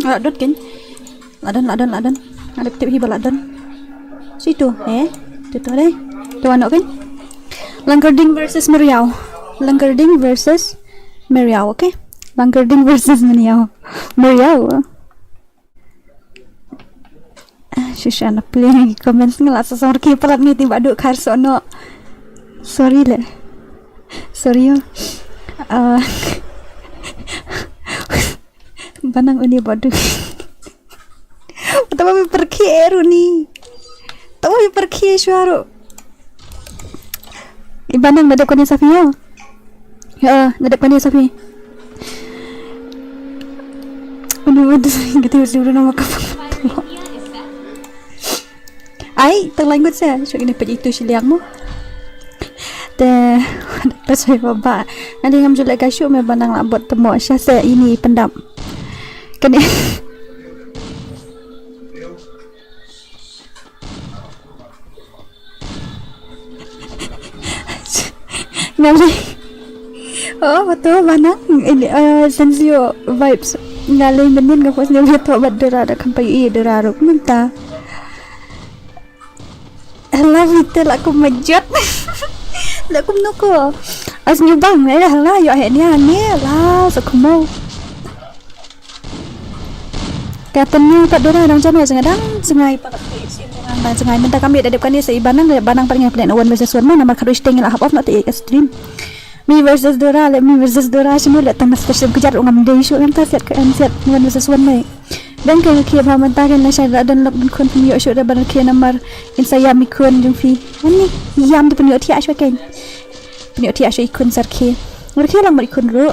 La don kein. La don, la don, la don. Nga dep tip hi ba la don. Situ, eh. Tu tu dei. Tu ano kein. Langkyrding versus Meriaw. Langkyrding versus Meriaw, okay? Langkyrding versus Meriaw. Meriaw. Ah, shisha na plie ki comments nga la sa sor ki palat ngi ti ba duk khar sono. Sorry le. Sorry yo. Ah. Banang uni ba duk. Tawa mi perki eru ni. Tawa mi perki shuaro. Ibanang nadep kani safi yo. Ya, nadep kani safi. Unu unu gitu sih udah nama kapal. Ai, tang language ya. So ini pej itu siliang mo. Te, te soy baba. Nanti ngam julek kasu me banang la bot temo sya se ini pendap. Kene. Ngali. Oh, betul banang. Ini uh, Sensio vibes. Ngali menin nga pos ngali to bad dera da kampai i dera ruk mynta. Hala vite la kum majot. La kum nuko. As nyubang ne hala yo he nia ne la so kumo. Ka tynñiang pat dura dang jam ïa jngai dang jngai pat dang jngai mynta kam ïa da dep kane sa i banang da banang pat ngai pynleh na one versus one ma namar khatwei shiteng la half off na te ïa stream. Me versus Dora le me versus Dora shano le tang na special kjat ngam dei shu ngam ta siat ka em siat one versus one mai. Dang ka ki ba mynta ka na shai da don lok bin khun pynïoh shu da ban ki namar in sa ïam i khun jong phi. Ani ïam da pynïoh thiah shu ken. Pynïoh thiah shu i khun sar ki. Ngur ki lang mar i khun ru.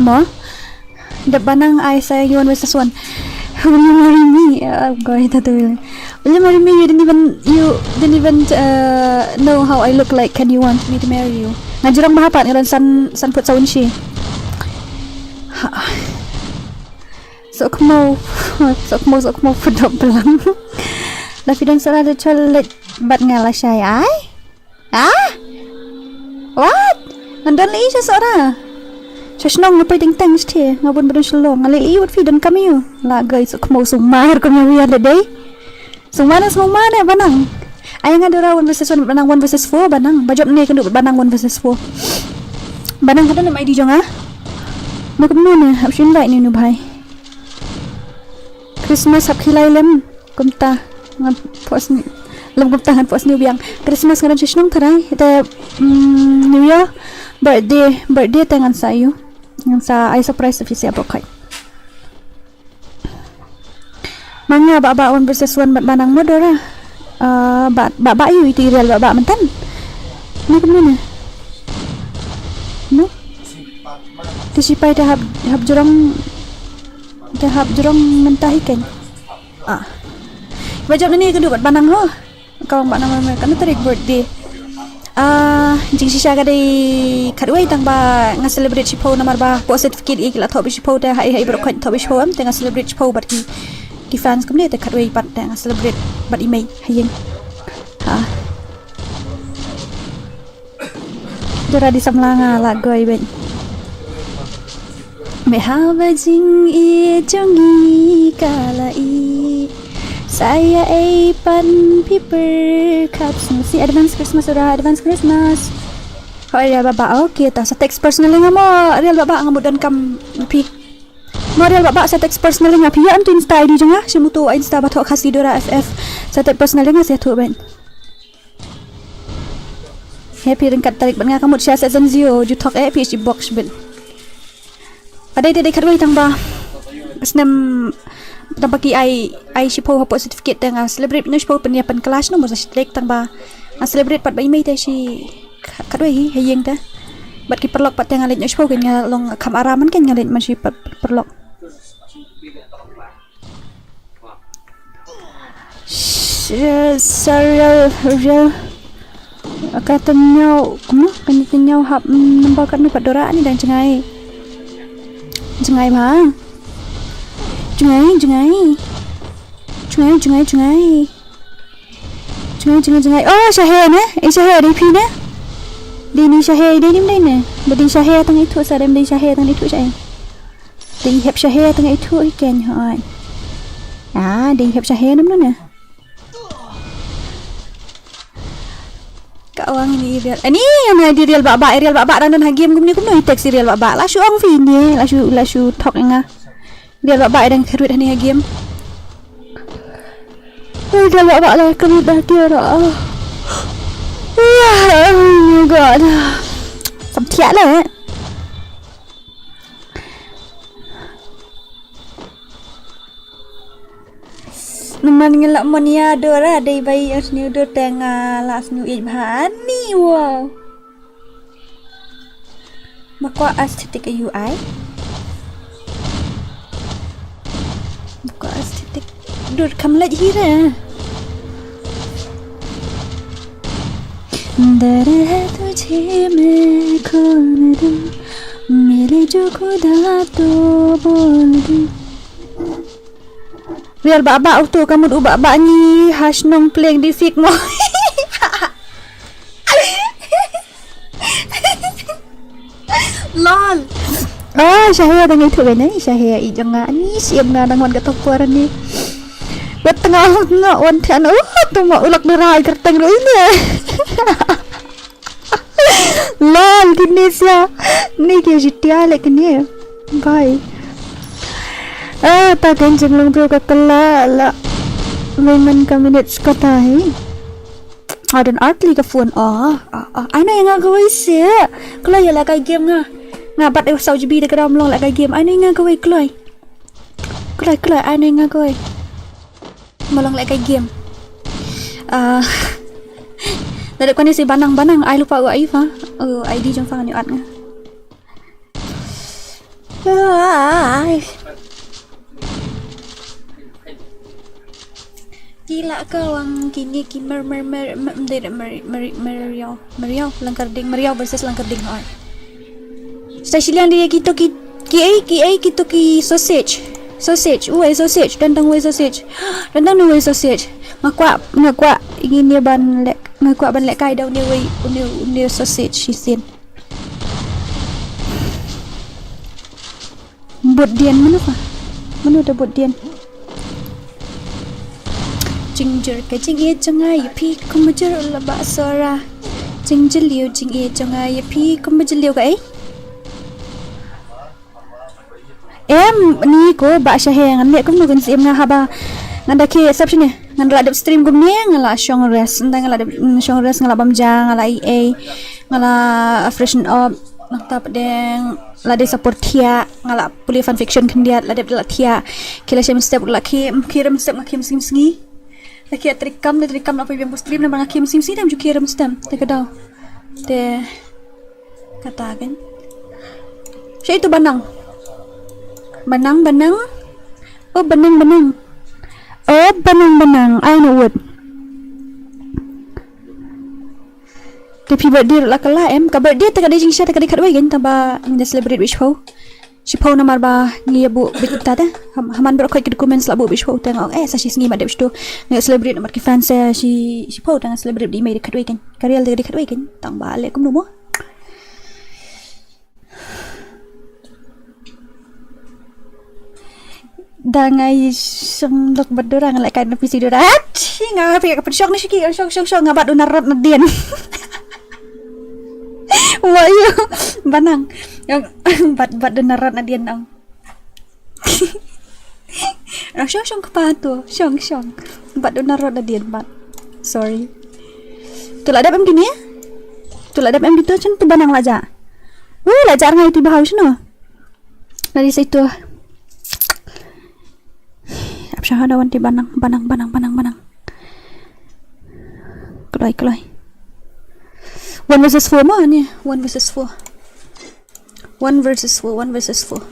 Mo. Da banang ai sa yuan wes swan. Will you marry me? Uh, go ahead, Tata Will. Will you marry me? You didn't even you didn't even uh, know how I look like. Can you want me to marry you? Nga jurang ba hapat ngalon san san put saun shi. Sokmo sokmo sokmo put dop belang. La fi don sara da chol lek bat nga la shai ai. Ah? What? Ngan don lei sha sora. Sha shnong nga pei teng teng sthi nga bun bun shlong nga lei wat fi don kam yu. La gai suk mo sung mar kum yu ya dei. Sung mana sung mana banang. Ai nga dora one versus one banang one versus four banang. Ba jop ne kan banang one versus four. Banang ka don mai di jong ah. Mo kum nu ne hap shin bai ne nu bai. Christmas hap khilai lem. Kumta ngan pos ni lem kumta ngan pos ni biang Christmas ngan shishnong tharai te mm, New Year birthday birthday te ngan sa yu ngan sa ai surprise office ya bokai. Manga ba ba one versus one bat banang modora. Uh, ba ba ba yu iti real ba ba mentan. Ni kumne ne. No. Ti sipai te hap hap jurong te hap jurong mentahi ken. Ah. Ba jop ni ka dubat banang ho. Kawang banang ma kan tarik birthday. Ah, jing shisha ka dei khatwei tang ba nga celebrate shipho namar ba po certificate i la thop shipho te hai hai bro khat thop shipho am te nga celebrate shipho bat ki ki fans kumne te khatwei pat te nga celebrate bat i mei hayeng. Ha. Dora di samla nga la goi ben. Me ha ba jing i jong i ka la i. Saya ei pan piper kap si advance Christmas ora advance Christmas. Hoi ya baba okay ta sa text personally nga mo real baba nga mo don kam pi. Mo real baba sa text personally nga pi ya antu Insta I D jong nga si mutu Insta ba thok khasi dora F F sa text personally nga se thu ben. Happy ringkat tarik ban nga kamut sha sa zan zio ju thok eh pi si box bin. Adai te dai khatwei tang ba snem tang ba ki ai ai shipho hapo certificate te nga celebrate no shipho pen ya pen class no mo sa shi tang ba nga celebrate pat ba i mei te shi khatwei hi hayeng te. Bat ki perlok pat te nga leit no shipho ken nga long kham aram man ken nga leit man shi pat perlok. Serial, serial. Ka tynñiaw, kumno? Kane tynñiaw hap, mm, number kat ni pat dora ni dang jngai. Jngai ba. Jngai, jngai. Jngai, jngai, jngai. Jngai, jngai, jngai. Oh, shahe ne? Eh, shahe dei phi ne? Dei ni shahe, dei ni dei ne? Ba dei shahe tang ithuh sa dem dei shahe tang ithuh shahe. Dei hep shahe tang ithuh i ken hoi. Ah, dei hep shahe nam ne? Ka wang ni real. Ani, ani di real ba ba, real ba ba dan dan ha game kumni kumno i text real ba ba. La shu ong phi ni, la shu, la shu thok nga. Real ba ba dan khrwit hani ha game. Real ba ba la khrwit da kira. Oh my god. Sam thiah le. Naman ngi la mon ïa dor ah, dei bai ïa sniew dor te nga la sniew ïeit bha ni, wow. Ma kwah aesthetic a U I. Ma kwah aesthetic. Dur kham leit hi re. दर है तुझे मैं खोल दूं, मिले जो खुदा तो बोल दूं. Real ba ba uto ka mut u ba ba ngi ha shnong pleng di fik mo. Lol. Ah, shahe dang ithuh bene, shahe i jong nga ni, siam nga dang wan ka topor ni. Wat tengah nga wan thian, uh, tuma ulak dara kerteng ru ini. Lol, kini sia. Ni ki jitia le kini. Bye. Ah, ta kan jeng long bro ka kala la. Women ka minutes ka ta hi. Adan artli ka phone. Ah, ah, ah. Ai no nga kawai se. Kloi ïa la kai game nga. Nga bat eh saw jibi de kram long la kai game. Ai no nga kawai kloi. Kloi, kloi, ai no nga kawai. Malong la kai game. Ah. Nadep kani si Banang, Banang, ai lupa u ai fa. Oh, I D jong fa ni at nga. Ai. Kila ka wang kini ki mer, mer, mer, mer, mer, mer, meriau, meriau, Langkarding, meriau versus Langkarding, hoi. Sa shiliang dia kito ki, ki ai, ki ai kito ki sausage. Sausage, uwei sausage, dang dang uwei sausage. Dang dang uwei sausage. Nga kwah, nga kwah, ini ban leh, nga kwah ban leh kai dang uwei, uwei, uwei sausage, shisien. Bud dien mano ka? Mano da bud dien? Jingjur ka jingïeit jong nga ïa phi kumba jur la ba sora. Jingjylliew jingïeit jong nga ïa phi kumba jylliew ka ei? Em, ni ko ba shahe ngan leh kumno kan sim nga haba. Ngan da ki exception ne. Ngan la dep stream kumne, ngan la shong rest. Nda ngan la dep, mm, shong rest, ngan la bam ja, ngan la ei ei. Ngan la freshen up. Nangta pdeng la dei support thiah, nga la pule fanfiction khyndiat, la dep la thiah. Ki la shem step la ki, ki rem step nga ki sngi sngi. La ki trikam, la trikam la poi biang stream namar nga ki sngi sngi dam ju ki rem step. Te ka daw. Te kata kan. Sha itu Banang. Banang, Banang. Oh, Banang, Banang. Oh, Banang, Banang. I know what. Te phi birthday la ka la em, ka birthday te ka dei jingshisha te ka dei khatwei kan, tang ba ngi da celebrate wei shiphew. Shiphew namar ba ngi ïa buh bit ta te. Ham-, haman bro khoi ki documents la buh bit shiphew te nga ong, eh, sa shi sngi ma dep shitu. Ngi celebrate namar ki fans sa shi, shiphew te nga celebrate di mei dei khatwei kan. Ka real te ka dei khatwei kan. Tang ba leh kumno mo. Da ngai shong lok bad Dora nga leh kai na pisi Dora. Achi nga phi ka pynshong ni shiki shong shong shong nga bad u Narot na dien. Wa yu Banang. Yang bad bad u Narot na dien nang. Nang shong shong kpa tu shong shong. Bad u Narot na dien bad. Sorry. Tu la dep em kini? Tu la dep em kitu chen tu Banang la ja. Woo, la ja ngai ti bahau shino. Nadi sa itu. Ap sha hada wan ti Banang, Banang, Banang, Banang, Banang. Kloi, kloi. One versus four mo ni, one versus four. One versus four, one versus four.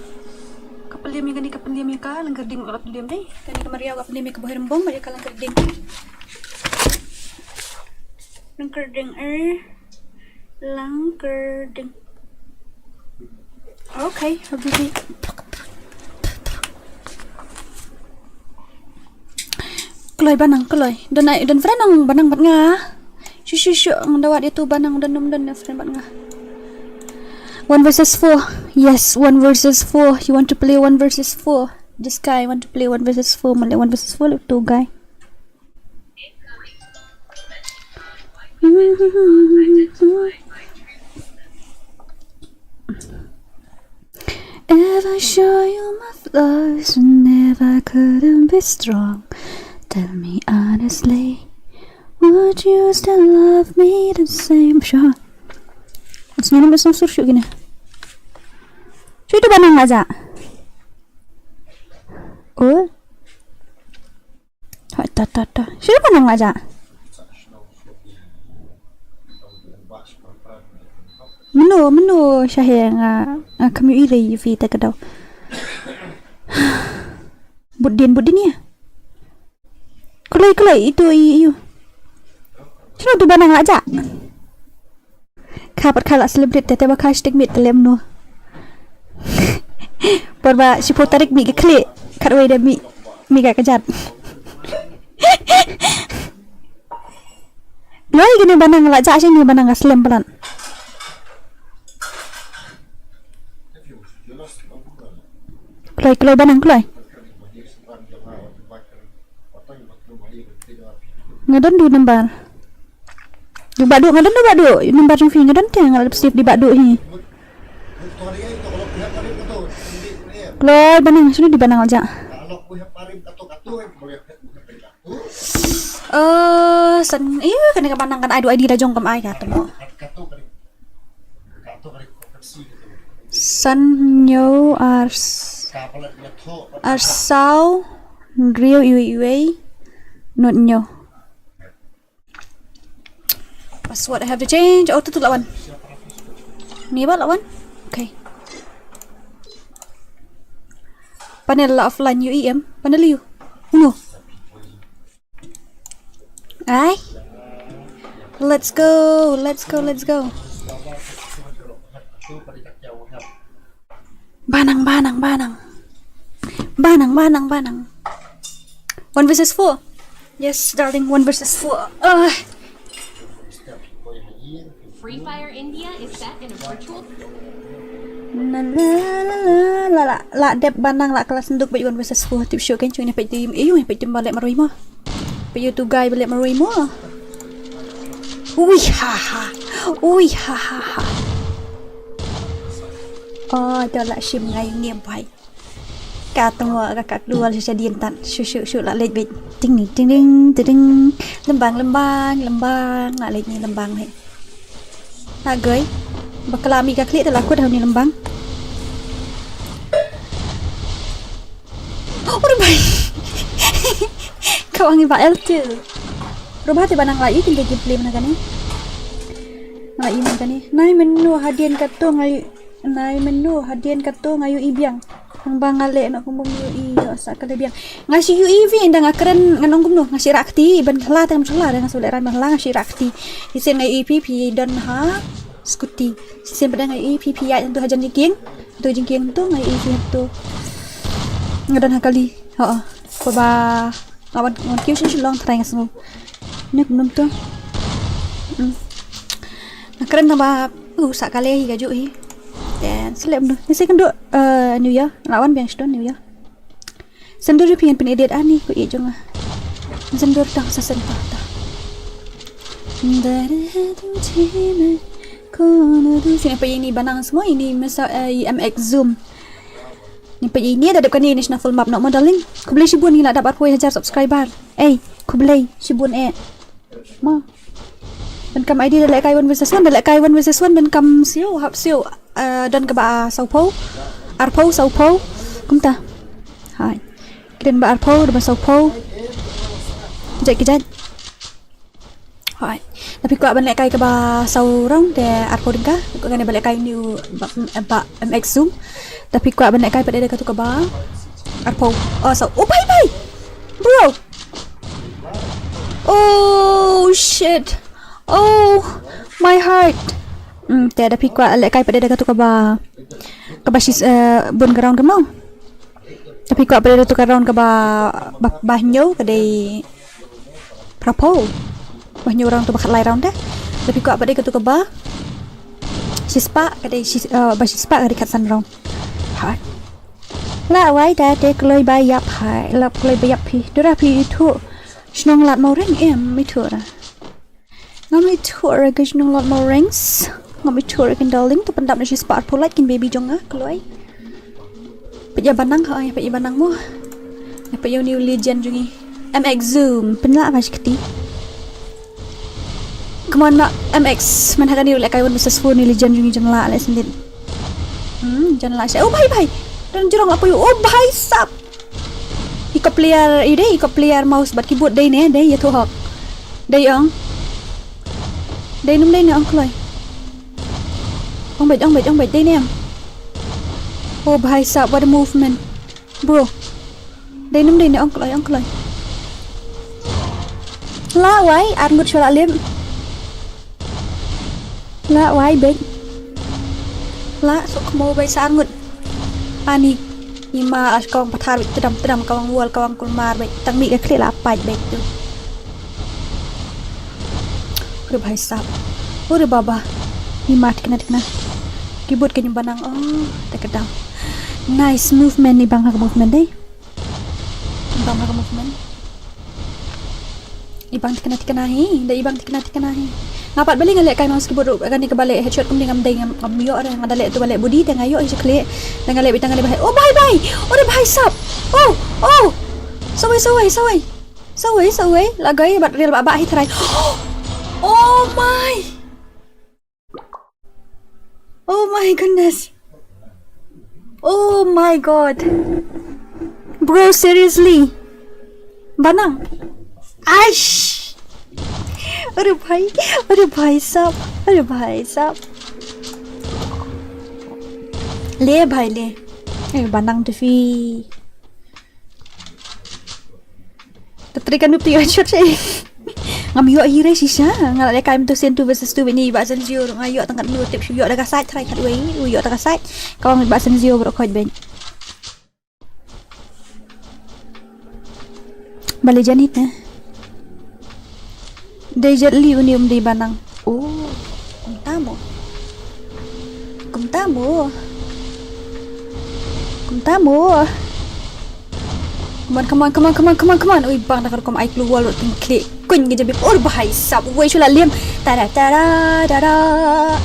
Ka pynliam ïa kani, ka pynliam ïa ka, Langkarding ka pynliam dei. Kani ka Mariaw ka pynliam ïa ka Boherembong, bad ïa ka Langkarding. Langkyrding, er. Langkyrding. Okay, habibi. Kloi Banang, kloi. Don ai, don friend nang Banang bad nga. Shu, shu, shu, nga dawa dia tu Banang, don, don, don friend bad nga. One versus four. Yes, one versus four. You want to play one versus four? This guy want to play one versus four. Male one versus four, look two guy. Ever show you my flaws and never couldn't be strong. Tell me honestly, would you still love me the same? Sure. It's not a sur shoot gini. Shoot itu Banang aja. Oh. Ta ta ta ta. Shoot Banang aja. Meno, meno shahe nga, nga kami ile fi ta kadau. Budin, budin ya. Kulai, kulai, itu i, iu. Sino tu Banang aja. Ka pat ka la celebrate te te ba ka stigmit te lem no. Por ba shiphew tarik mi ka khlieh. Kat wei da mi, mi ka kajat. Loi gini Banang la ja sini Banang ka slem palat. Kloi, kloi Banang, kloi. Nga don du number. Du ba du, nga don du ba du. Number jong phi nga don te nga la save di ba du hi. Kloi Banang, sini di Banang aja. Eh, san, eh, kane ka Banang kan ai du I D la jong kam ai ka tu mo. San hynñiew ar s-, ar saw hynriew iwei iwei nod hynñiew. Password I have to change. Oh, tu tu la wan. Ni ba la wan? Okay. Panel la offline U E M. Panel you. Uno. Ai. Let's go, let's go, let's go. Banang, Banang, Banang. Banang, Banang, Banang. One versus four. Yes, darling, one versus four. Ah. Free Fire India is set in a virtual Na, na, na, na, la, la, la dep Banang la klas nduk ba yu one versus four tip show kan chung ne peit tim, eh, yu peit tim ba leh marwei mo. Peit yu tu guy ba leh marwei mo. Ui ha ha. Ui ha ha ha. Oh, to la shim ngai ngi bai. Ka tong wa ka ka klua sha sha dien tan. Shu shu shu la leit beit. Ting ting ting ting ting. Lembang lembang lembang la leit ni lembang he. Agoi. Bakla mi ka khlieh te la kut ha uni lembang. Oh, rubai. Ka wan ngi ba L two. Rubai te Banang la i tinggal gameplay mana kane. Nga i mana kane. Nai mynno hadien kato nga i, nai mynno hadien kato nga yu i biang. Hang ba nga leh na kumbum yu i yo sa kale biang. Nga shi yu i vi inda nga kren nga nong kumno nga shi rakti ban khala tang khala nga sule ran ban khala nga shi rakti. Isen nga i pi pi don ha. Scooty. Shisien pat nga i pi pi ai tu hajan jingkieng. Tu jingkieng tu nga i pi tu. Nga don ha kali. Ha. Ko ba. Nga wan wan kiu shin shin long trai nga sngu. Nek num tu. Hmm. Nga kren tang ba. Uh, sa kale hi ka ju hi. Then seleb nu. Ni second do. Uh, New Year. Nga wan biang ston New Year. Sendur ju phi ngan pynedit ani ko i jong nga. Sendur tang sa sen ta ta. Sini pa ini Banang semua ini masa eh, M X Zoom. Ni pa ini ada dep kani ni sna full map nok mo darling. Khublei shibun ni la dap arphew hajar subscriber. Eh, khublei shibun eh. Ma. Ban kam I D da lehkai one versus one, da lehkai one versus one ban kam siew, hap siew. Eh, don kaba sawphew. Arphew sawphew. Kumta. Hai. Kren ba arphew da ba sawphew. Jait ki jait. Hai. Tapi kwah ban lehkai kaba saw rong te arphew dingka. Kwah kane ba lehkai ni u ba, ba M X Zoom. Tapi kwah ban lehkai pada da katu kaba arphew. Oh, saw. Oh, bye bye. Bro. Oh shit. Oh, my heart. Hmm, te da phi kwah lehkai pat da katu kaba, kaba shi, eh, bun ka round ka mo. Da phi kwah pat da katu ka round kaba, ba, ba hynñiew ka dei purple. Ba hynñiew round tu ba khatlai round de. Da phi kwah pat da katu kaba shispah ka dei shi, eh, ba shispah ka dei khatsan round. Ha. La wai da te kloi ba ïap hai. La kloi ba ïap phi. Dura phi ithuh shnong Lad Mawreng em ithuh ra. Ngam ithuh re ka shnong Lad Mawreng. Ngam ithuh re kin darling, to pyndap na shispah arphew lait kin baby jong nga kloi. Peit ïa Banang ha, peit ïa Banang mo. Peit ïa u new legend jong ngi. M X Zoom, pynlah ba shi kti. Come on ma, M X, man ha kane u lehkai one versus four, new legend jong ngi jong la leh sendit. Hmm, jong la sha. Oh bhai bhai. Don jrong la poi. Oh bhai sab. Iko player, i dei, iko player mouse bad keyboard dei ne, dei ïathuh hok. Dei ong. Dei num dei ne ong kloi. Ong beit, ong beit, ong beit, dei ne em. Oh bhai sab, what a movement. Bro. Dei num dei ne ong kloi, ong kloi. La wai, ar ngut shuwa la lem. La wai beit. La sok mo beit sa ar ngut. Ani. Ima as kawang pathar beit tedam tedam kawang wall kawang kulmar beit. Tang mi ka khlieh la pait beit tu. Ure bhai sab. Ure baba. Ima tikna tikna. Keyboard ka nyum Banang. Oh, te ka dam. Nice movement ni bang ha ka movement dei. Bang ha ka movement. Ibang tikna tikna hi, da ibang tikna tikna hi. Nga pat balei nga leh kai mouse keyboard ruh, kane ka balei headshot kumne ngam dei ngam, ngam ïoh re, nga da leh tu balei body te nga ïoh hi sha khlieh. Da nga leh beit tang nga leh bhai. Oh bhai bhai. Oh re bhai sab. Oh, oh. Sawei sawei sawei. Sawei sawei. Lagai bad rel ba ba hi tharai. Oh my. Oh my goodness. Oh my god. Bro, seriously. Banang. Aish. Are bhai, are bhai sab, are bhai sab. Le bhai le. Eh, Banang tu phi. Te trei ka nup te ïoh shot sha. Ngam ïoh hi re shisha. Nga la leh kai mynta sien two versus two bad ine i Bah Senzio ruh nga ïoh tang katno tip shu ïoh da ka side try khatwei. U ïoh da ka side. Kawang i Bah Senzio baroh khoit beit. Ba legend hit ne. Dei Jet Li une um dei Banang. Oh, kumta mo. Kumta mo. Kumta mo. Come on, come on, come on, come on, come on, come on. Ui, bang da ka rukom ai clue wall ting klik. Kuñ ka jabi. Oh, bhai sab. Wei shu la liam. Tada, tada, tada.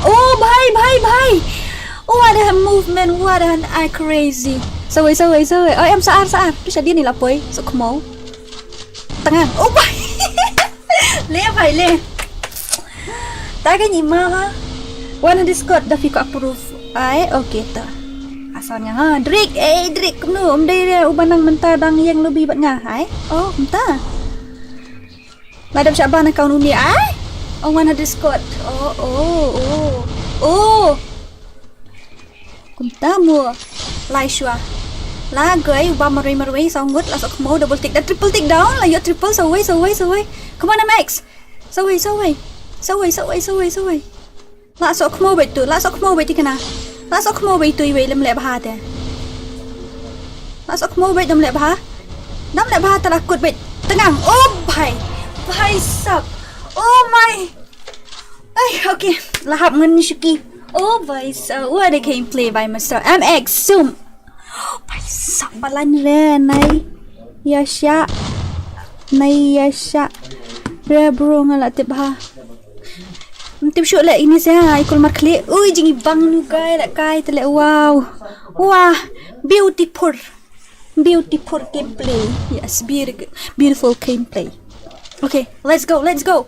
Oh, bhai, bhai, bhai. Oh, what a movement. What an eye crazy. Sawei, sawei, sawei. Oh, em sa ar, sa ar. Tu sha dien ni la poi. So kemau. Tang. Oh, bhai. Le bhai le. Ta ka ni ma ha. Wan ha Discord da phi ko approve. Ai, okay ta. Asan nga ha. Drake, eh Drake, kumno um dei re u Banang mynta dang ïeng lobby bad nga. Ai. Oh, mynta. La dep sha ban account uni ai. Oh, wan ha Discord. Oh, oh, oh. Oh. Kumta mo. Lai shuwa. La gai u ba marwei marwei sa ngut la sok mo double tick da triple tick down la ïoh triple sawei sawei sawei. Come on, M X. Sawei sawei. Sawei sawei sawei sawei. La sok mo beit tu, la sok mo beit tikna. La sok mo beit tu iwei lem leh bha te. La sok mo beit dam leh bha. Dam leh bha ta la kut beit. Tengang. Oh bhai. Bhai sab. Oh my. Ai, okay. Lahap ngan shuki. Oh, bhai sab, what a gameplay by Mister M X Zoom. Bhai sab, balan re nai. Ya sha. Nai ya sha. Re bro nga la tip ha. Tip shu le ini se ha, ikul mar klik. Ui, jing ibang nu gai la kai tele. Wow. Wah, beautiful. Beautiful gameplay. Yes, beautiful, beautiful gameplay. Okay, let's go, let's go.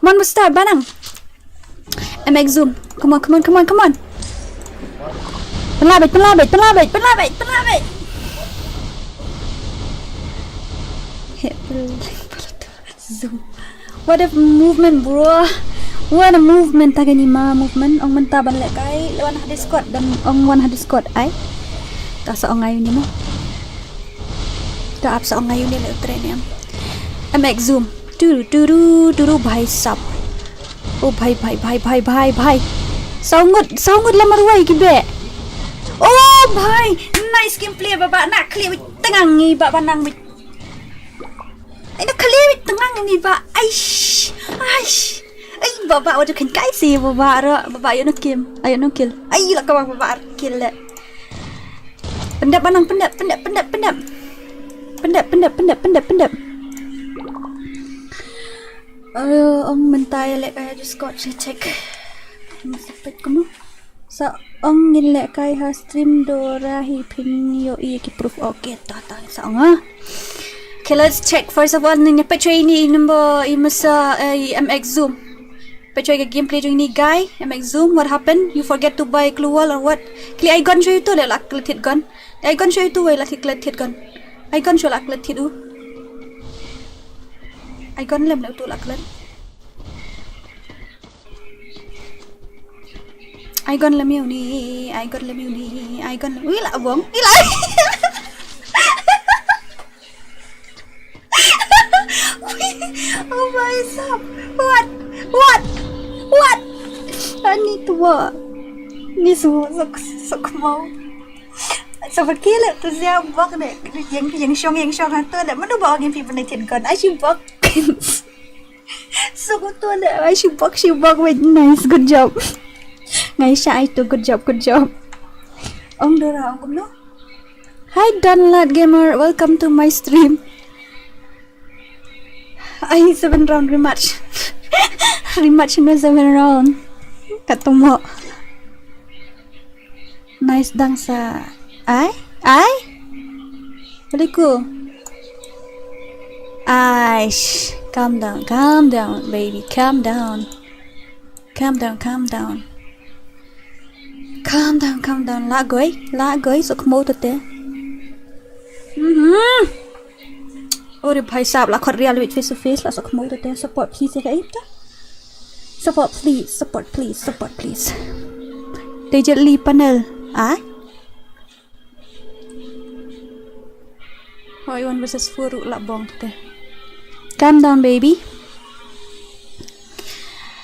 Come on, Mister Banang. M X Zoom. Come on, come on, come on, come on. Pynlabet, pynlabet, pynlabet, pynlabet, pynlabet. Zoom. What a movement, bro. What a movement, ta kani ma movement. Ong mynta ban leh kai, wan ha Discord, dan ong wan ha Discord, ai. Ta sa ong ayu ni mo. Ta ap sa ong ayu ni le utre ni am. M X Zoom. Turu, turu, turu, bhai sab. Oh bhai bhai bhai bhai bhai bhai. Saw ngut, saw ngut la marwei ki beh. Oh bhai, nice gameplay Bah Bah, na khlieh wei tnga ngi Bah Bah nang wei. Ai na khlieh wei tnga ngi Bah. Aish. Aish. Ai Bah Bah, wat ju khein kai si Bah Bah ro, Bah Bah ïoh no kill. Ai ïoh no kill. Ai la ka Bah Bah kill le. Pyndep Bah Nang, pyndep, pyndep, pyndep, pyndep. Pyndep, pyndep, pyndep, pyndep, pyndep. Ayo, ong mynta ïa lehkai ha Discord, check. Masa pet kumno? Sa ong ngin lehkai ha stream Dora hi phin ïohi ki proof. Okay, ta ta sa ong ha. Okay, let's check. First of all, ngin ïa peit shuwa ine i number i masa, eh, i M X Zoom. Peit shuwa ïa ka gameplay jong ine i guy, M X Zoom, what happened? You forget to buy glue wall or what? Khlieh ai gun shuwa ïa uto leh la klet thied gun. Ai gun shuwa ïa uto wei la klet thied gun. Ai gun shuwa la klet thied u. Ai gun lem leh uto la klet. Ai gun lem ïa uni, ai gun lem ïa uni, ai gun lem. Ui la bong, ui la. Oh my God. What? What? What? Ani tuwa. Ni su sok sok mau. Sa ba kile tu sia bok de. Yang yang shong yang shong tu de. Manu ba ngin pi pernah tian kon. Ai shi bok. Sok tu de. Ai shi bok shi bok. Wait, nice, good job. Ngai sha ai tu, good job, good job. Ong Dora, ong kumno? Hi Donlad Gamer, welcome to my stream. Ai seven round rematch. Rematch no seven round. Katumo. Nice dang sa. Ai? Ai? Baliku. Ai, shh. Calm down, calm down, baby, calm down. Calm down, calm down. Calm down, calm down. La goi, la goi, sok mo tete. Mhm. Ore bhai sahab, la khot real wit face to face, la sok mo tete. Support please, ya ka ita. Support please, support please, support please. Tejet li panel. Ah? Hoi, one versus four ruh la bong te. Calm down, baby.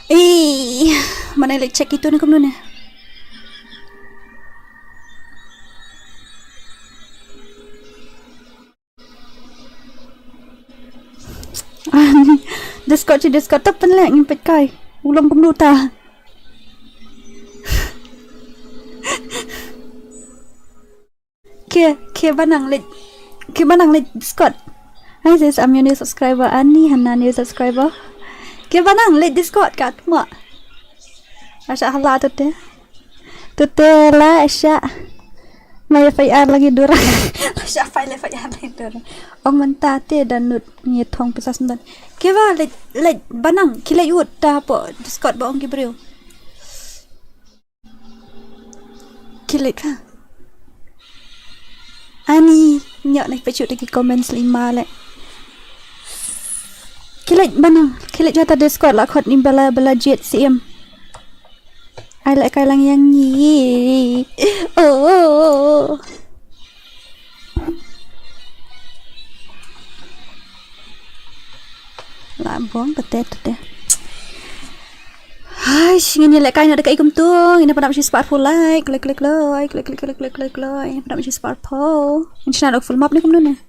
Eh, mana leh check itu ni kumno ne? Discord shi Discord ta pynleh ngin peit kai. U long kumno ta. Ke, ke ba nang leh, ke ba nang leh Discord. Hi sis, I'm your new subscriber. Ani Hana new subscriber. Ke ba nang leh Discord ka tma. Asha hala tete. Tete la asha. Mai F I R lagi Dora. Asha file F I R lagi Dora. Ong mynta te da nud ngi thong pisa sendon. Ke ba leh, leh ba nang, ki leh ut ta hapoh Discord ba ong ki briew. Ki leh ka. Ani, nyok na pechut ki comments lima leh. Ki leh ba nang, ki leh jata Discord la khot ni bala bala jet C M. Ai leh kai lang yang ni. Oh, oh, oh, oh. La bong kete kete. Hai, ngin ïa leh kai noh da kaei kumto, ngin ïa pynap shi spah four like, like, like, like, like, like, like, like, like, ngin ïa pynap shi spah four. Ngin shna da full map ne kumno ne.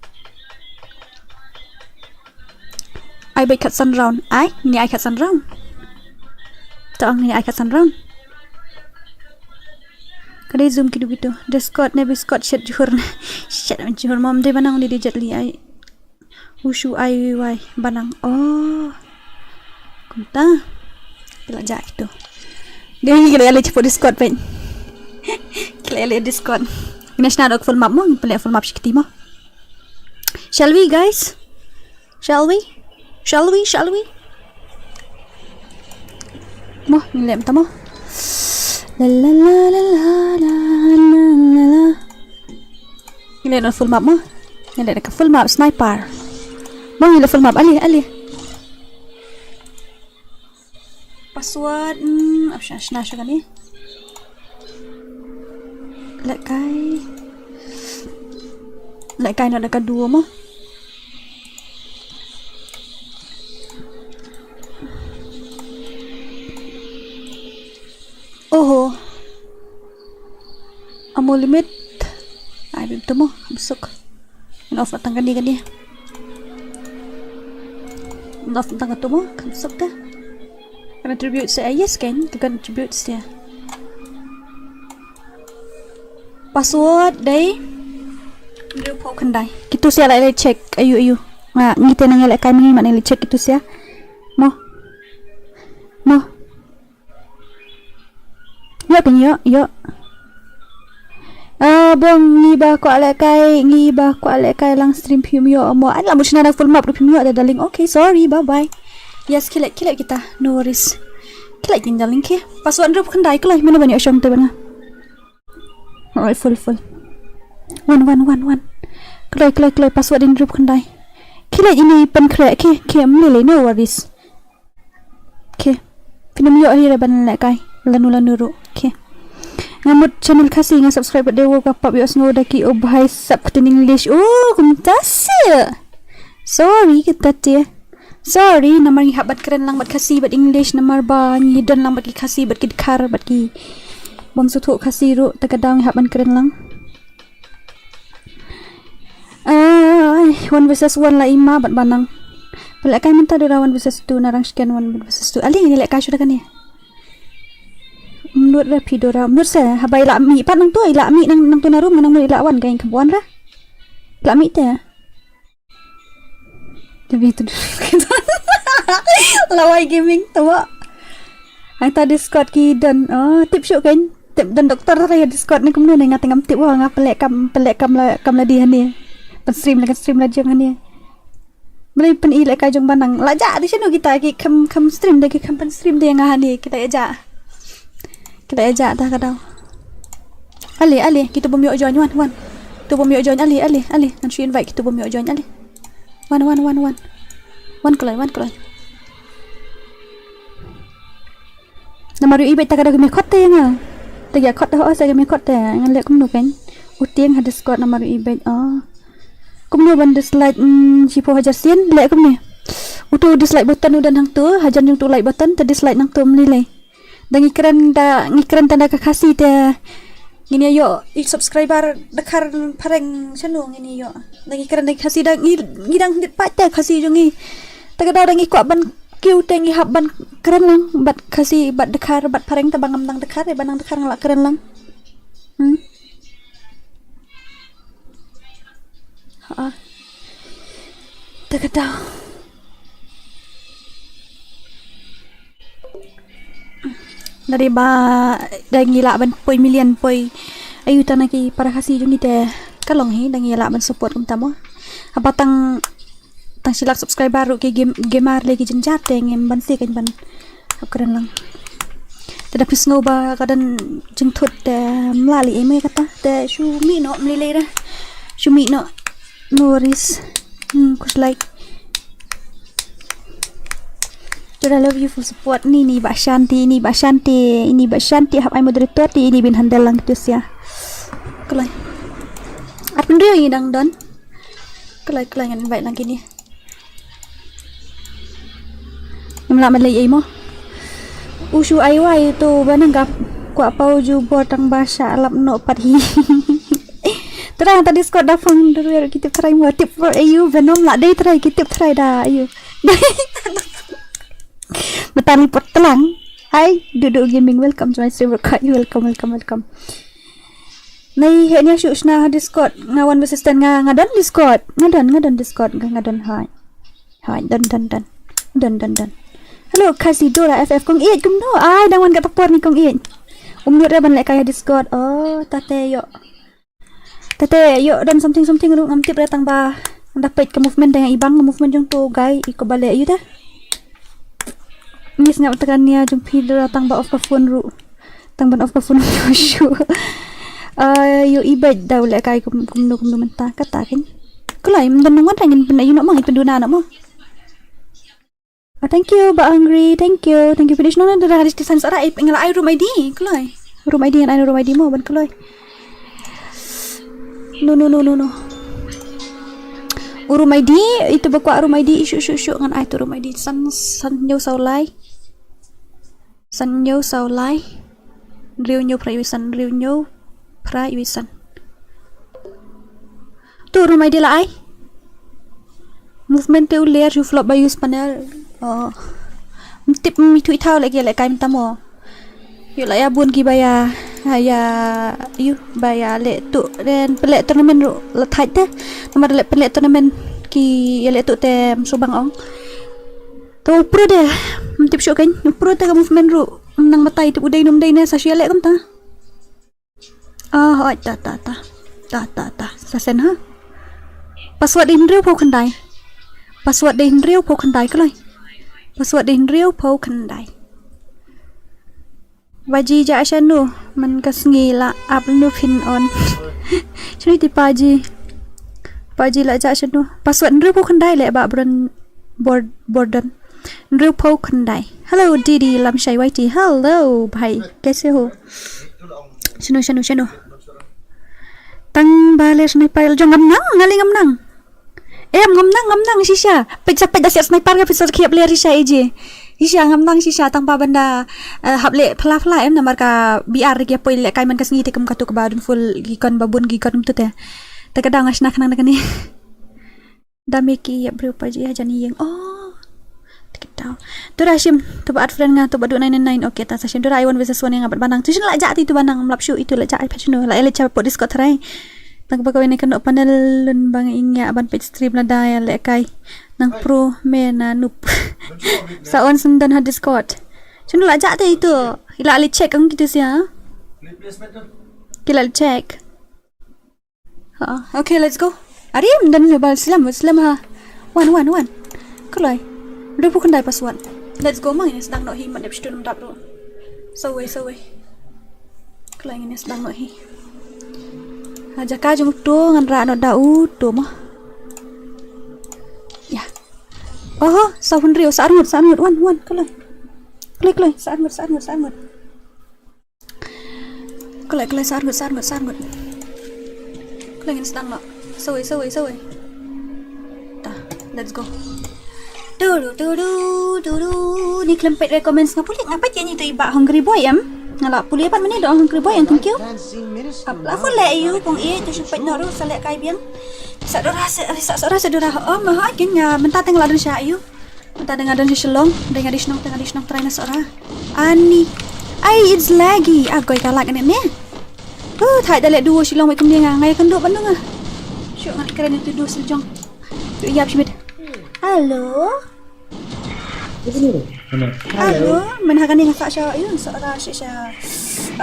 Ai beit khatsan round. Ai, ngin ïa ai khatsan round. To ngin ïa ai khatsan round. Ka dei zoom kidu kidu. Discord ne Discord shet jhur. Shet jhur mom dei ba nang uni dei jet li ai. Ushu ai wai ba nang. Oh. Kumta. Ki la jah kitu. Dei ki la ïaleh hapoh Discord peit. Ki la ïaleh Discord. Ngin ïa shna da full map mo, ngin pynleh full map shi kti mo. Shall we, guys? Shall we? Shall we? Shall we? Mo, ngin leh mynta mo. La la la la la la la la. Ngin leh na full map mo. Ngin leh na ka full map sniper. Mo, ngin leh full map, ale, ale. Password, hmm, ap shna shna shna kane. Lehkai. Lehkai na da ka duo mo. Oho. Amo limit. Ai bim tumo, kam suk. Ngan off tang kane kane. Ngan off tang tumo, kam suk te. Kan attribute sa, yes kan, kan attribute sa. Password dei hynriewphew khyndai. Kitu sia la leit check. Ayu ayu. Nga ngi te nang ïalehkai mynne ma nang leit check kitu sia. Mo. Mo. Ïoh kan ïoh ïoh. Ah, bong ngi ba kwah lehkai, ngi ba kwah lehkai lang stream phim ïoh mo. Ai la mut shna da full map ruh phim ïoh da darling. Okay, sorry, bye bye. Yes, khie leit khie leit kita. No worries. Khie leit kin darling khie. Password hynriewphew khyndai kloi, mano ban ïoh shong te ban nga. Alright, full full. Wan wan wan wan. Kloi kloi kloi, password hynriewphew khyndai. Khie leit ïa ini pynkhreh khie khie, ym lei lei, no worries. Khie. Phin ym ïoh hi re ban lehkai lano lano ruh. Khie. Nga mut channel Khasi nga subscribe pat de, wow ka pap ïohsngew da ki, oh bhai sab ktien English. Oh kumta seh. Sorry kita te. Sorry, namar ngi hap ban kren lang bad Khasi bad English, namar ba ngi don lang bad ki Khasi bad ki Dkhar bad ki bym sngewthuh Khasi ruh, te ka daw ngi hap ban kren lang. Ai, one versus one la i ma bad ba nang. Pynlehkai mynta, dura one versus two, narang scan one versus two. Ale ngin lehkai shuh da kane. Mut ra phi dura, mut se, haba i la mih pat nangto, i la mih nang, nangto na room, nang mut i la wan, ka ïeng kham wan ra. I la mih te. Te bit tu. Lawei Gaming tu. Hangta Discord ki don. Oh, tip shuh kan. Tip don doktor tara ïa Discord ne kumno ne, nga te ngam tip wa, nga pynlehkam, pynlehkam la, kam la dei hangne. Pynstream la, kan stream la jong hangne. Balei pyn-i lehkai jong ba nang. La jah dei shano kita, ki kham, kham stream dei, ki kham pynstream dei ïa nga hangne, kita ïa jah. Kita ïa jah ta ka daw. Ale, ale, kito bym ïoh join, wan, wan. Kito bym ïoh join, ale, ale, ale. Ngan shu invite kito bym ïoh join, ale. Wan, wan, wan, wan. Wan kloi, wan kloi. Namar ïohi beit ta ka daw ki mih khot te ïa nga. Te ïa khot ta, ho sa ki mih khot te. Ngan leh kumno kan. U tieng ha Discord namar ïohi beit. Oh. Kumno ban dislike, mm, shiphew hajar sien, leh kumne. Uto dislike button u don hangto, hajan jong uto like button, te dislike nangto, ym lei lei. Da ngi kren, da ngi kren tang da ka Khasi te ngin ïa ïoh i subscriber dkhar phareng shano ngin ïa ïoh. Da ngi kren da ka Khasi da ngi, ngi dang hynriew pat te Khasi jong ngi. Te ka daw da ngi kwah ban kiew te ngi hap ban kren lang bad Khasi bad dkhar bad phareng, te ba ngam dang dkhar, ba nang dkhar nga lah kren lang. Hmm. Ha. Te ka daw. Lada ba da ngi lah ban poi million poi. Ayu tang na ki para Khasi jong ngi te ka long hi, da ngi lah ban support kumta mo. Haba tang, tang shi lak subscriber ruh ki game, gamer lei ki jynjar te ngim banse kan ban. Hap kren lang. Te da phi sngew ba ka don jingthut te ym lah lei ei mo kata. Te shu mih noh, ym lei lei re. Shu mih noh. No worries. Hmm, kus like. Te da love you for support ni, ni ba Shanti, ni ba Shanti, ni ba Shanti hap ai moderator te ini bin handle lang tu sia. Kloi. Ar pynriew ngi dang don. Kloi, kloi ngan invite lang kine. Ngam lah ban leh ei mo. U shu ai wai to ba nang ka kwah paw jubor tang ba shah lap noh pat hi. Te da ta Discord da phong da ruh ki tip trai mo, tip for ayu Venom lah dei trai ki tip trai da ayu. Betani pot telang. Hai, Dudu Gaming, welcome to my stream. Welcome, welcome, welcome. Nai he nia shu shna ha Discord, nga wan assistant nga, nga don Discord. Nga don, nga don Discord, nga, nga don hai. Hai, don, don, don. Don, don, don. Hello, Khasi Dora F F, kong ïeit kumno? Ai, dang wan kata por ni kong ïeit. Um lut re ban lehkai ha Discord. Oh, tate ïoh. Tate ïoh don something something ruh ngam tip re tang ba. Nda peit ka movement da nga i bang ka movement jong to guy i ko ba leh ïoh te. Ngis ngap ta ka nia jong phi Dora tang ba off ka phone ruh. Tang ban off ka phone shu. Ah, ïohi beit da u lehkai kum, kumno kumno mynta kata kan. Kulai mynta nang wan ngin pyn ïoh noh mo, ngin pynduna noh mo. Ah, thank you ba Angry, thank you. Thank you finish. No no da hadis tisan sara ai ngan ai room I D. Kulai. Room I D ngan ai room I D mo ban kulai. No no no no no. U room I D itu ba kwah room I D, shu shu shu ngan ai tu room I D. San, san hynñiew saw lai. San hynñiew saw lai. Hynriew hynñiew phra wei san, hynriew hynñiew phra wei san. Tu rum ai de la ai. Movement te u ler shu flop ba use panel. Oh. Ym tip mi thui thaw leh ki leh kai mynta mo. Ïoh la ïa bun ki ba ïa, ïa, ïoh ba ïa leh tu den pynleh tournament ruh la thait te. Namar leh pynleh tournament ki ïa leh tu te ym shu bang ong. To u pro de, ym tip shuh kan, u pro te ka movement ruh ym nang batai, tip u dei ne ym dei ne, sa shu ïa leh kumta. Ah, hooid, ta, ta, ta. Ta, ta, ta. Sa send ha. Password dei hynriew phew khyndai. Password dei hynriew phew khyndai, kloi. Password dei hynriew phew khyndai. Paji jah shano, man ka sngi la ap nu phin on. Shano te paji. Paji la jah shano. Password hynriew phew khyndai leh ba Bron Bord-, Borden. Hynriew phew khyndai. Hello, Didi Lamshai Waiti. Hello, bhai. Kaise ho? Shano, shano, shano. Tang ba leh sniper jong ngam nang, nga leh ngam nang. Em, ngam nang, ngam nang, shisha. Peit sa peit da siat sniper ka peit sa khiap leh shisha iji. Shisha, ngam nang shisha tang ba ban da, eh, hap leh phla phla em namar ka B R ki poi leh kai man ka sngi te kum katu kaba dun full ki kon ba bun ki kon kumtu te. Te ka dang nga shna khnang da kane. Da me ki ïa briew paji hajan ïing. Oh. Tikit daw. Tu ra shim, tu ba add friend nga, tu ba du nine nine nine. Okay, ta sa shim. Tu ra ai one versus one ïa nga bad ba nang. Tu shin la jah ti tu ba nang mlap shu itu la jah ai pa shinu. La ïa leh cha put Discord tharai. Tang ba kawei ne kano panel lun bang ïa ban peit stream lada ïa leh kai. Nang pro me na noob. Sa on sendon ha Discord. Shinu la jah ti itu. Ila ali check ang kitu sia. Ki la check. Ha, okay, let's go. Arim dan le bal slam, slam ha. Wan, wan, wan. Kloi. Hynriew phew khyndai password. Let's go, mang ini sdang noh hi, mat dep shtun dap ru. Sawei, sawei. Kloi ini sdang noh hi. Ha, jaka jong tu ngan ra noh da u tu mo. Ya. Oho, sa hynriew, sa arngut, sa arngut, wan, wan, kloi. Kloi, kloi, sa arngut, sa arngut, sa arngut. Kloi, kloi, sa arngut, sa arngut, sa arngut. Kloi ngin sdang noh. Sawei, sawei, sawei. Ta, let's go. Tudu, tudu, tudu. Ni khlem peit recommends nga pule, nga peit ïa ni tu i Bah Hungry Boy em. Nga la pule pat mynne da Hungry Boy em, thank you. Ap la pule ïa u pong i tu shu peit noh ruh sa leh kai biang. Sa dura sa, sa dura sa dura. Oh, ma ha kin nga mynta teng la dun sha ïa u. Mynta da nga don sha Shillong, da nga dei shnong, da nga dei shnong trai na Sohra. Ani. Ai, it's laggy. Ah, goi ka lag ne ne. Uh, thai da leh duo Shillong wei kumne nga, nga ïa kynduh ban nga. Shu ngan kren ïa tu duo Shillong. Tu ïap shimit. Hello. Hello. Hello. Men ha kane nga sa sha, yu, Sohra sha sha.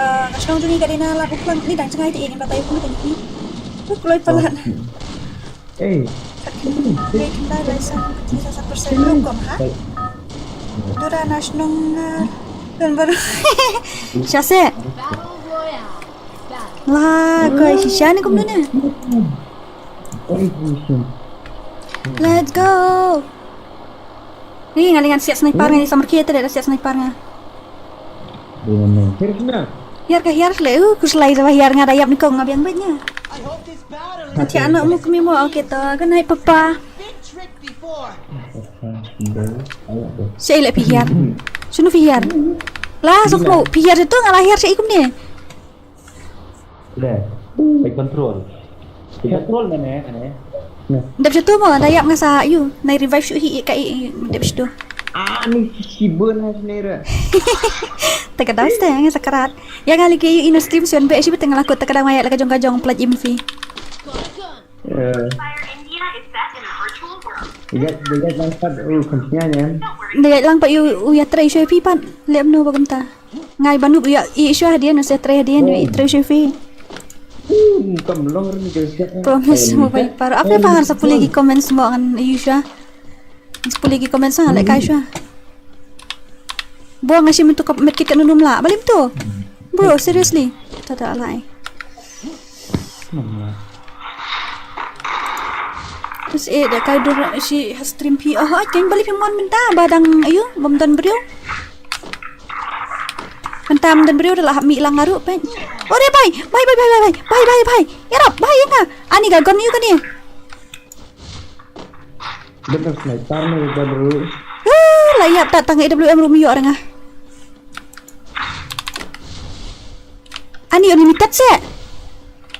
Ah, nga shnong jong ngi ka dei na Lad Uklang, ni dang jngai te ïa ngi ba tai kum te ni. Tu kloi palat. Ei. Wei khyndai lai san, sa sa persen rukom ha. Dura na shnong, eh, don baru. Sha se. La, koi shisha ni kum dune. Let's go. Ni ngan ngan siat sniper ngan samar kia tadi ada siat sniper nga. Hiar ka hiar le, uh, ku slai sa ba hiar nga da ïap ni kong nga biang beit nga. Nanti anak mu kemi mo, okay to, good night papa. Sha i leh phi hiar. Shano phi hiar? La, sok mo, phi hiar tu nga la hiar sha i kumne. Le, ai control. Ai control mane, mane. Dep sha tu mo, da ïap nga sa yu, nai revive shu hi ka i, dep sha tu. Ah, ni si bun ha sini re. Teka daus te nga sakarat. Ïa nga lagi yu ino stream shu be shi bete nga lakut teka da nga ïa la ka jong ka jong plat im fi. Eh. Dia dia langkat, oh, kuncinya ya. Dia langkat yu, u ïa trai shu fi pat. Lem no bagam ta. Ngai banu ïa i shu hadien, u se trai hadien, yu i trai shu fi. Hmm, kam long rin ke siap. Promise mo bai par. Apa pa har sa pule ki comments mo ngan yu shu. Sa pule ki comments ngan leh kai shu. Bo nga shim tu kap met kit nunum la. Balim tu. Bro, seriously. Tada alai. Terus eh da kai dur shi ha stream phi. Oh, kan balik phi mon mynta ba dang ayu bam don briew. Mynta bam don briew da la hap mi lang aru pen. Ore bai, bai, bai. Yarap bai nga. Ani ga gon yu kani. Betul sniper ni da bro. Eh, la ïap ta tang A W M rum yu orang ah. Ni unlimited se.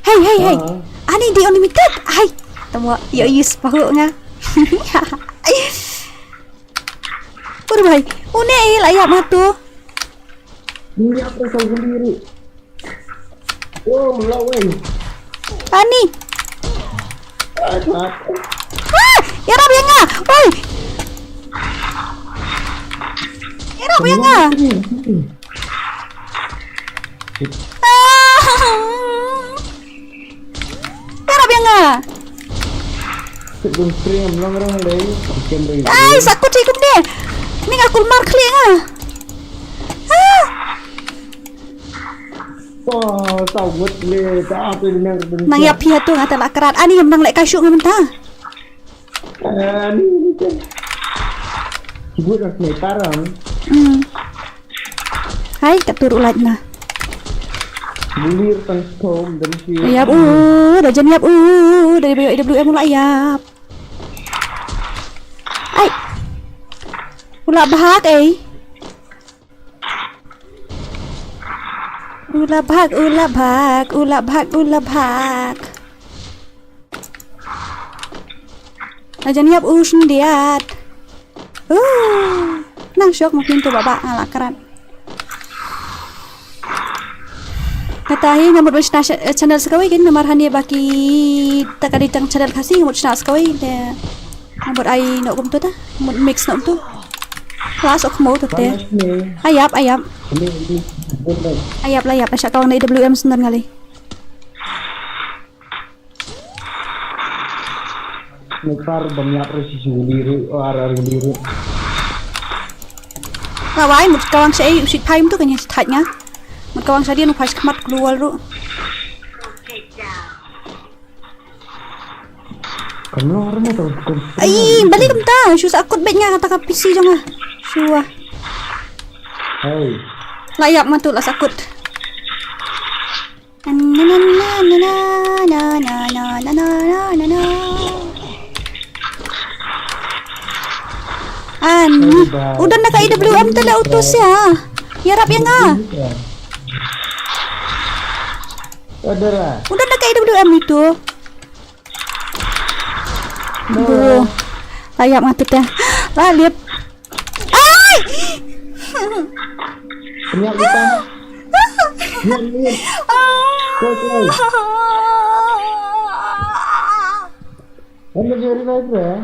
Hey, hey, hey. Ah. Ani di unlimited. Hai. Tamo yo yus pahu nga. Pur bhai. Une i la yap matu. Ni apa sa guliri? Oh, melawan. Ani. Ah, ah, yarap ïa nga. Oi. Yarap ïa nga. Ah. Yarap ïa nga. Ai, sa kut hi kumne. Ni nga kulmar khlieh nga. Ah. Nang ïap hi hatu nga te la krat. Ani ngam nang leh ka shuh nga mynta. Ani ni kan. Kibut na sniper ang. Hmm. Hai, ka turu lait na. Bulir tang stom dan si. Yap u, da jan yap u, dari bayo I W M u la yap. Ai. U la bhag ei. U la bhag, u la bhag, u la bhag, u la bhag. Ajan yap u shyndiat. Uh, nang shok makin tu baba ala karat. Kata hi nga mut shna channel sa kawei kin namar hani ba ki ta ka dei tang channel Khasi nga mut shna sa kawei te nga mut ai noh kumtu ta, mut mix noh kumtu. Klas ok mo tu te. Ayap, ayap. Ayap la yap, asha kawang na I W M sendar ngali. Sniper bam ïap ruh shisha u liru, oh, ar ar u liru. Nga wai, mut kawang sha ei u shit phai mtu kan ïa shi thait nga. Mut kawang sha dien u phai shi khmat klur wal ruh. Kam long ruh ne tau. Ai, balik kumta, shu sa akut beit nga kata ka P C jong nga. Shu ah. Hey. La ïap matu la sa akut. Na, na, na. Ani. Udah na ka I W M tu la utus ya. Ïarap ïa nga. Udah na ka I W M itu. Bro. La ïap nga tu te. La lip. Ai! Pynïap kita. Pynïap ni. Kau tu. Kan lagi revive dah.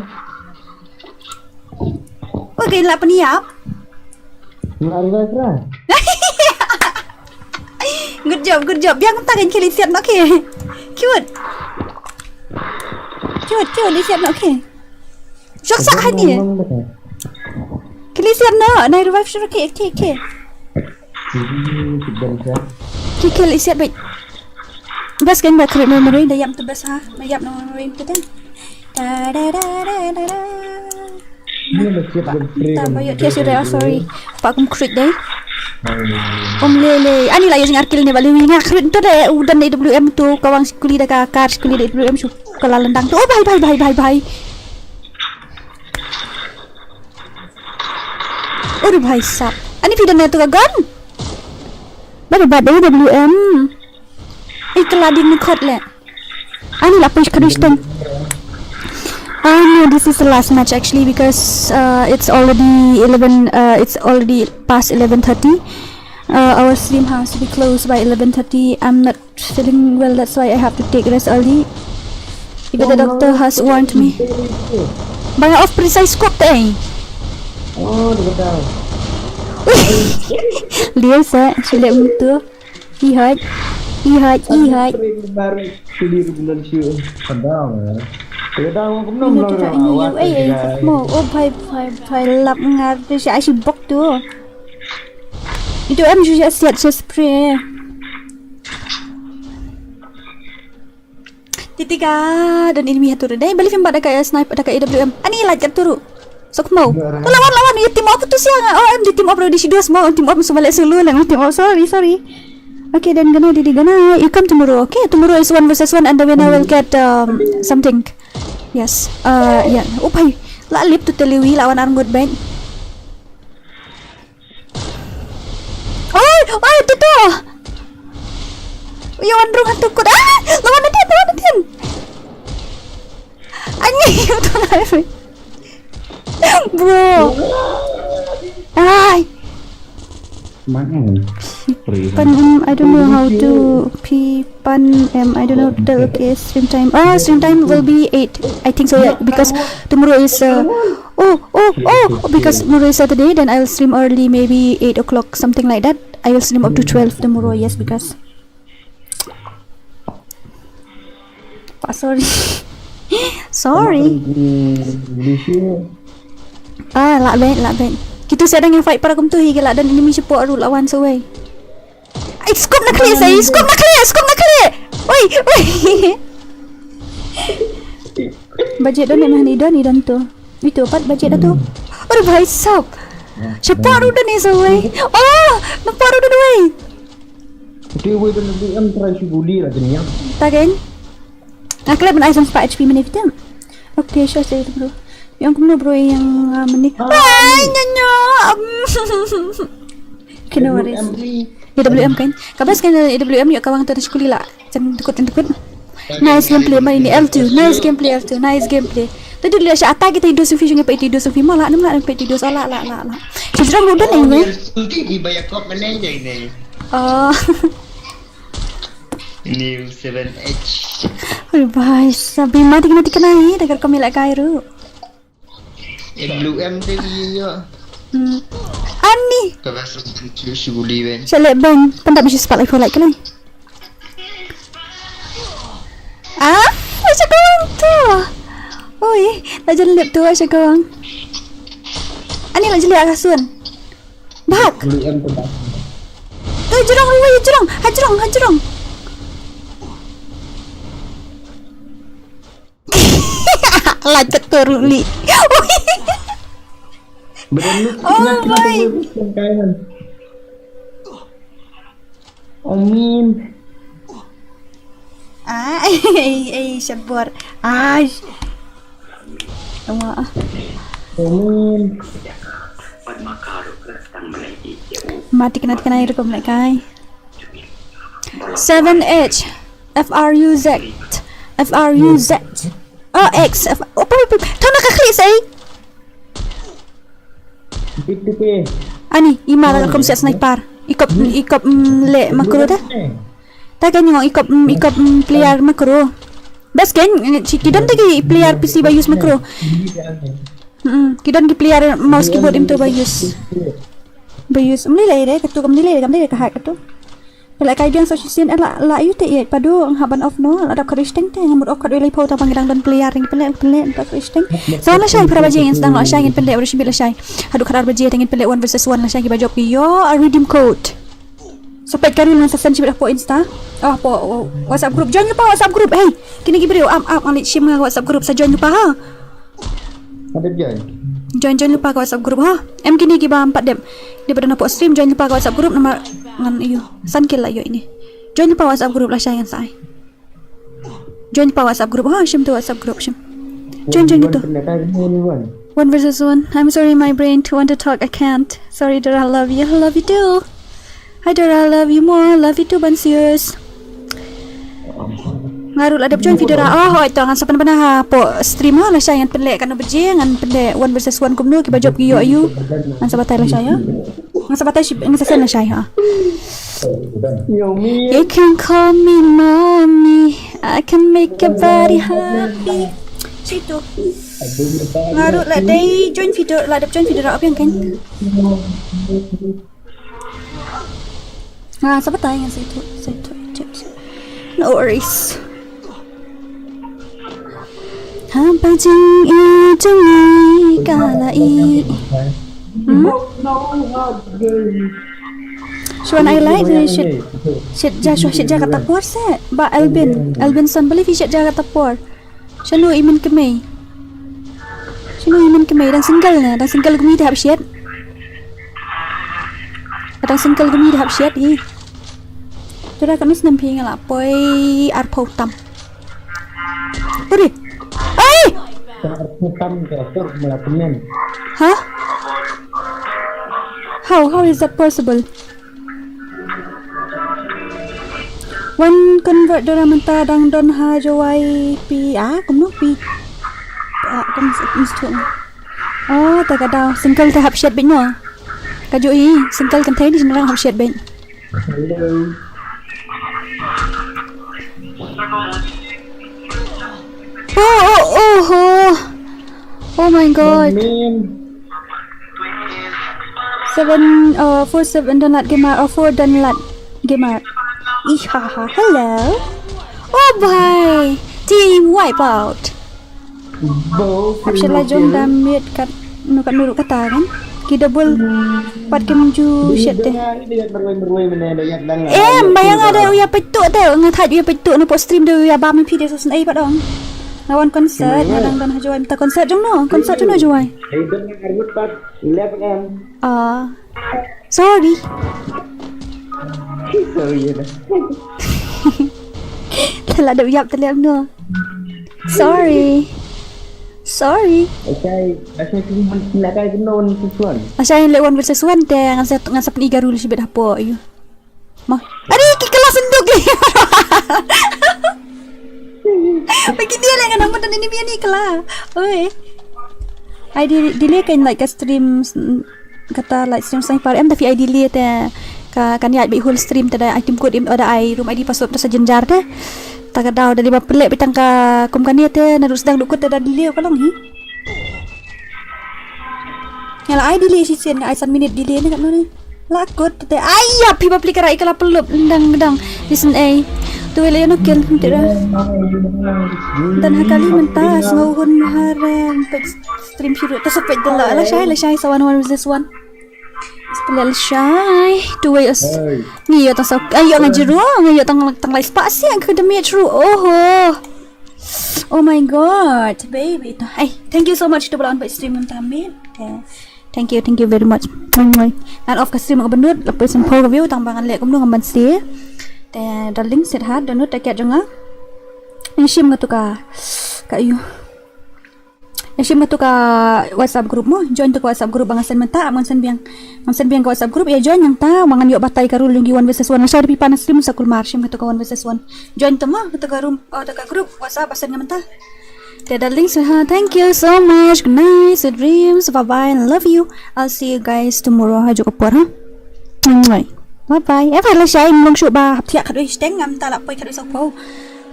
Okay, la pynïap. Nak revive dah. Good job, good job. Biang ta kan kili siat nok ke. Cute. Cute, cute, li siat nok ke. Shok sa hani. Kili siat no, nai revive shuru ke, ke, ke. Ke, ke li siat bait. Bas kan ba create memory, da yam tu bas ha, da yam no memory tu kan. Da, da, da, da, da, da. Ni mesti ba, ba, ba, ba, sorry. Pa kum create deh. Um lele. Ani la using arkil ni ba liwi nga create tu deh. Udah ni W M tu, kawang sikuli da ka kar sikuli da W M su. Kala lendang tu. Oh, bhai, bhai, bhai, bhai, bhai. Aduh, bhai sab. Ani phi don na tu ka gun? Bada bada W M. Ih, kala ding ni khot le. Ani la push kadu stom. Ah, no, this is the last match actually because uh, it's already eleven. Uh, it's already past eleven thirty. Uh, our stream has to be closed by eleven thirty. I'm not feeling well, that's why I have to take rest early. Even the doctor has warned me. Ba nga off precise scope te. Oh, dia kata. Dia sa, sila mutu. Ihaj. Ihaj, ihaj. Baru sendiri bulan siu. Kadang ya. Kadang aku pernah. Ini kita ini U A A. Oh, bhai, bhai, bhai, lap ngar tu si asi bok tu. Itu em juga siat spray. Titika, don enemy ha turu. Dai bali fim ba da ka sniper, da ka A W M. Ani la jat turu. Sok mau. Lawan, lawan, ya team up tu siang. Oh, em di team up di sidu semua. Team up semua lek solo lang team up. Sorry, sorry. Okay, then gonna, di gonna. You come tomorrow. Okay, tomorrow is one versus one and the winner will get um, something. Yes. Uh, yeah. Oh, bhai. La lip tu teliwi lawan arngut bait. Oi, oi, tu tu. Ïa wan rung hantu kut. Ah! Lawan na tin, lawan na tin. Ani, betul lah. Bro. Ai. Mana? Pan, um, I don't know how to P pan, um, I don't know the, okay, stream time. Oh, stream time will be eight. I think so, yeah, because tomorrow is, uh, oh, oh, oh, because tomorrow is Saturday, then I'll stream early, maybe eight o'clock, something like that. I will stream up to twelve tomorrow, yes, because Pak, sorry. Sorry. Ah, lah bad, lah bad. Kita sedang yang fight para kumtu hi, gila, dan enemy support ru lawan sawai. Ai, scope na clear, saya, scope na clear, scope na clear. Oi, oi. Budget don ni mah ni don ni don tu. Itu pat budget dah tu. Aduh, bhai sab. Support ru don ni sawai. Oh, nampak ru don wai. Dia wei dan lebih em try si guli lah jenis. Tagen. Aku lah pernah sampai H P mana kita. Okay, sure saya tu bro. Yang kumno bro yang uh, meni. Ai, nyanyo. Okay, no worries. A W M kan. Kabas kan A W M yuk kawang tu na shkuli lah. Jan tukut, jan tukut. Nice gameplay mari ni L two. Nice gameplay L two. Nice gameplay. Tadi dia sya attack kita idu sufi sungai pa itu idu sufi malah nem lah pa itu idu salah lah lah lah. Sejrong rudan anyway. Nanti di bayar kop mana aja ini. Oh. New seven H. Oi bhai, sabi mati kena tikna hi, dah kami lek kai ru. A W M te ni ya. Hmm. Ani. Ka bas tu si guli ben. Sya lek ben, pendap mesti sepat lagi like kan. Ah, macam kau tu. Oi, nak jadi lep tu macam kau. Ani nak jadi agak sun. Bak. Bulu em tu bak. Eh, jerong, rui, jerong. Ha jerong, ha jerong. Lacet tu Ruli. Oh my. Omin. Ah, eh, eh, syabor. Ai. Tama ah. Mati kena kena air kau melekai. Seven H F R U Z F R U Z. Oh, X F. Oh, apa apa. Tau nak klik saya. Ani, ima la kum set sniper. Ikop ikop le makro dah. Taga nyong ikop ikop player makro. Bas kan, ki don tagi player P C ba use makro. Hmm, ki don ki player mouse keyboard im tu ba use. Ba use. Mli lai deh, katu kam mli lai, kam mli lai ka hack katu. Pele kai biang so shisien la la yu te ye padu ngha ban off no la dap kharisteng te ngamut off kadu lai pau ta pang dang don player ring pele pele dap kharisteng. So la shai phra baje ngin sdang la shai ngin pele ur shibit la shai. Hadu khar baje ngin pele one versus one la shai ki ba jop yo a redeem code. Sa peit ka reel ngan sa send shibit hapoh Insta. Oh, hapoh WhatsApp group. Join lypa WhatsApp group. Hei, kine ki briew ap ap ngan leit shim nga WhatsApp group sa join lypa ha. Ada join. Join join lypa ka WhatsApp group ha. Em kine ki ba em pat dep. Dep don hapoh stream join lypa ka WhatsApp group namar ngan ïoh san kill la ïoh ine. Join lypa WhatsApp group la shai ngan sa ai. Join pa WhatsApp group. Ha, shim tu WhatsApp group, shim. Join, join gitu. One versus one. I'm sorry, my brain to want to talk. I can't. Sorry, Dora. I love you. I love you too. Hi, Dora. I love you more. Love you too, Bansius. Ngaru la dep join video ra. Oh, hoi to ngan sa pynbna ha po stream ha la shai ngan pynleh kano baje ngan pynleh one versus one kumno ki ba jop ki yo ayu. Ngan sa batai la shai ha. Ngan sa batai shi ngan sa sen la shai ha. You can call me mommy. I can make your body happy. Situ. Ngaru la dei join video la dep join video ra apiang kan. Ha, sa batai ngan situ situ. No worries. Ha pa jing i jing i ka la i. Hmm? Shuan ai lai tu shit shit ja shuan shit ja kata por se ba Elvin Elvin san beli fi shit ja kata por. Shano i min kemei. Shano i min kemei dang single na dang single gumi dap shit. Dang single gumi dap shit i. Tura kami snam pi ngala poi arpau tam. Uri. Ai! Huh? How? How is that possible? Wan convert dora mynta dang don ha Jowai pi. Ah, kumno pi? Ah, kum kum stu. Oh, ta ka daw single te hap shet bit no. Ka ju i single kan thai ni jinrang hap shet bit. Hello. Oh, oh, oh, oh. Oh my god. Min. Seven, uh, four seven Donlad Gamer, or four Donlad Gamer. Ihaha, hello. Oh bhai. Team wipeout. Bo. Hap shet la jong da miet kat nu kat nuru kata kan. Ki double pat kim ju shet te. Dia berwai berwai mana dia yang dang. Em, bayang ada uya petuk te, nga thaj uya petuk na po stream de uya bam phi de sus ai padong. Nga wan concert, nga dang don ha Jowai mynta concert jong no, concert jong no Jowai. Hey, dang ngarut pat lep em. Ah. Sorry. Sorry ya. Telah ada uyap telah no. Sorry. Sorry. Okay, asal tu mun nak kai kena on tu tuan. Asal le one versus one te ngan sa ngan sa pni garul sibet hapo yu. Ma. Ari ki kelas senduk ni. Bagi dia le ngan namun dan ini biar ni kelas. Oi. Ai di di le kan like stream kata live stream sniper em tapi ai delay te ka kan ïaid bad whole stream te da ai tim code im da ai room ID password te sa jenjar te. Ta ka daw da liba pelek bitang ka kum kane te na rus dang dukut te da delay ka long hi. Nga la ai delay shisien nga ai san minit delay ne kat no ne. La kut te ai ya phi ba pli ka rai ka la pelup dang dang. Listen ai. Tu wele no kel tira. Dan ha kali mynta sngau hun maharem pek stream shiru ta sepet dela la shai la shai sawan one versus one. Spelal shai tu wei as. Ngi yo tang sa ai yo nga jiru ngi yo tang tang lai spa siang ke demi tru. Oho. Oh my god, baby. Hey, thank you so much to Bala on stream mynta min. Thank you, thank you very much. And off ka stream ka benut lepas sempur ka view tang bangan lek kumno ngamban si. Te darling sit hard donut ta kiat jonga. Ngi shim ka tu ka ka yu. Ngi shim ka tu ka WhatsApp group mo. Join tu ka WhatsApp group bang asen mynta am ngan sen biang. Ngan sen biang ka WhatsApp group ya join yang ta mangan yok batai ka rule yung one versus one. Nasa ada pipa na stream sa kulmar shim ka tu ka one versus one. Join tu mo ka tu ka room oh tu ka group WhatsApp asen ngan mynta. Te darling, so ha, thank you so much. Good night, sweet dreams. Bye bye, love you. I'll see you guys tomorrow. Ha juk por ha. Bye bye. Ever la shai mong shu ba hap thiak kadoi steng ngam ta la poi kadoi sok po.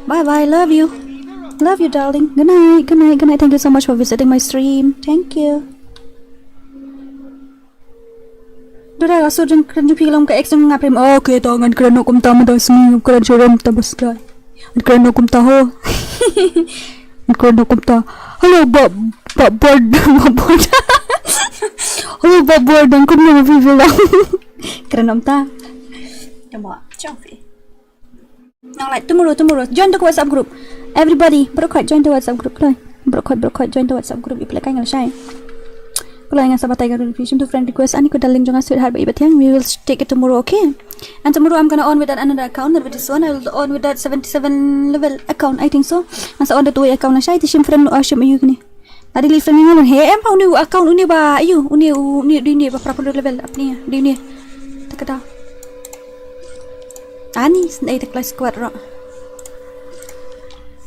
Bye bye, love you. Love you, darling. Good night, good night, good night. Thank you so much for visiting my stream. Thank you. Dora ga sur jeng kren ju phi long ka ex jeng nga prem. Okay, ta ngan kren no kumta ma da smi kren shurum ta bas dai. Ngan kren no kumta ho. Ngan kren no kumta. Hello, ba ba bor ba bor. Hello, ba bor dan kun no phi phi long. Kren no kumta. Tama, chong phi. Nang like tomorrow, tomorrow. Join the WhatsApp group. Everybody, brokhat join the WhatsApp group. Kloi. Brokhat, brokhat join the WhatsApp group. Iple kai ngal shai. Kloi ngan sabatai garul fi shim tu friend request ani ko darling jonga sweetheart ba ibat yang. We will take it tomorrow, okay? And tomorrow I'm gonna on with that another account, not with this one. I will on with that seventy-seven level account, I think so. Ngan sa on the two account la shai ti shim friend uh, shim ayu kini. Adi li friend ngan he em pa uni account uni ba ayu uni uni uni ba pra puluh level apni di uni. Takada. Ani sendai the class squad ro.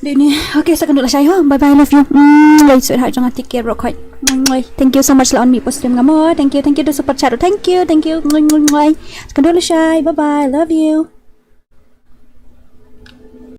Dini, okay, sa kanduk la shai ho. Bye bye, love you. Mm, sweetheart, jangan take care, bro. Thank you so much la on mi post stream ngamo. Thank you, thank you the super chat. Thank you, thank you. Sa kanduk la shai. Bye bye, love you.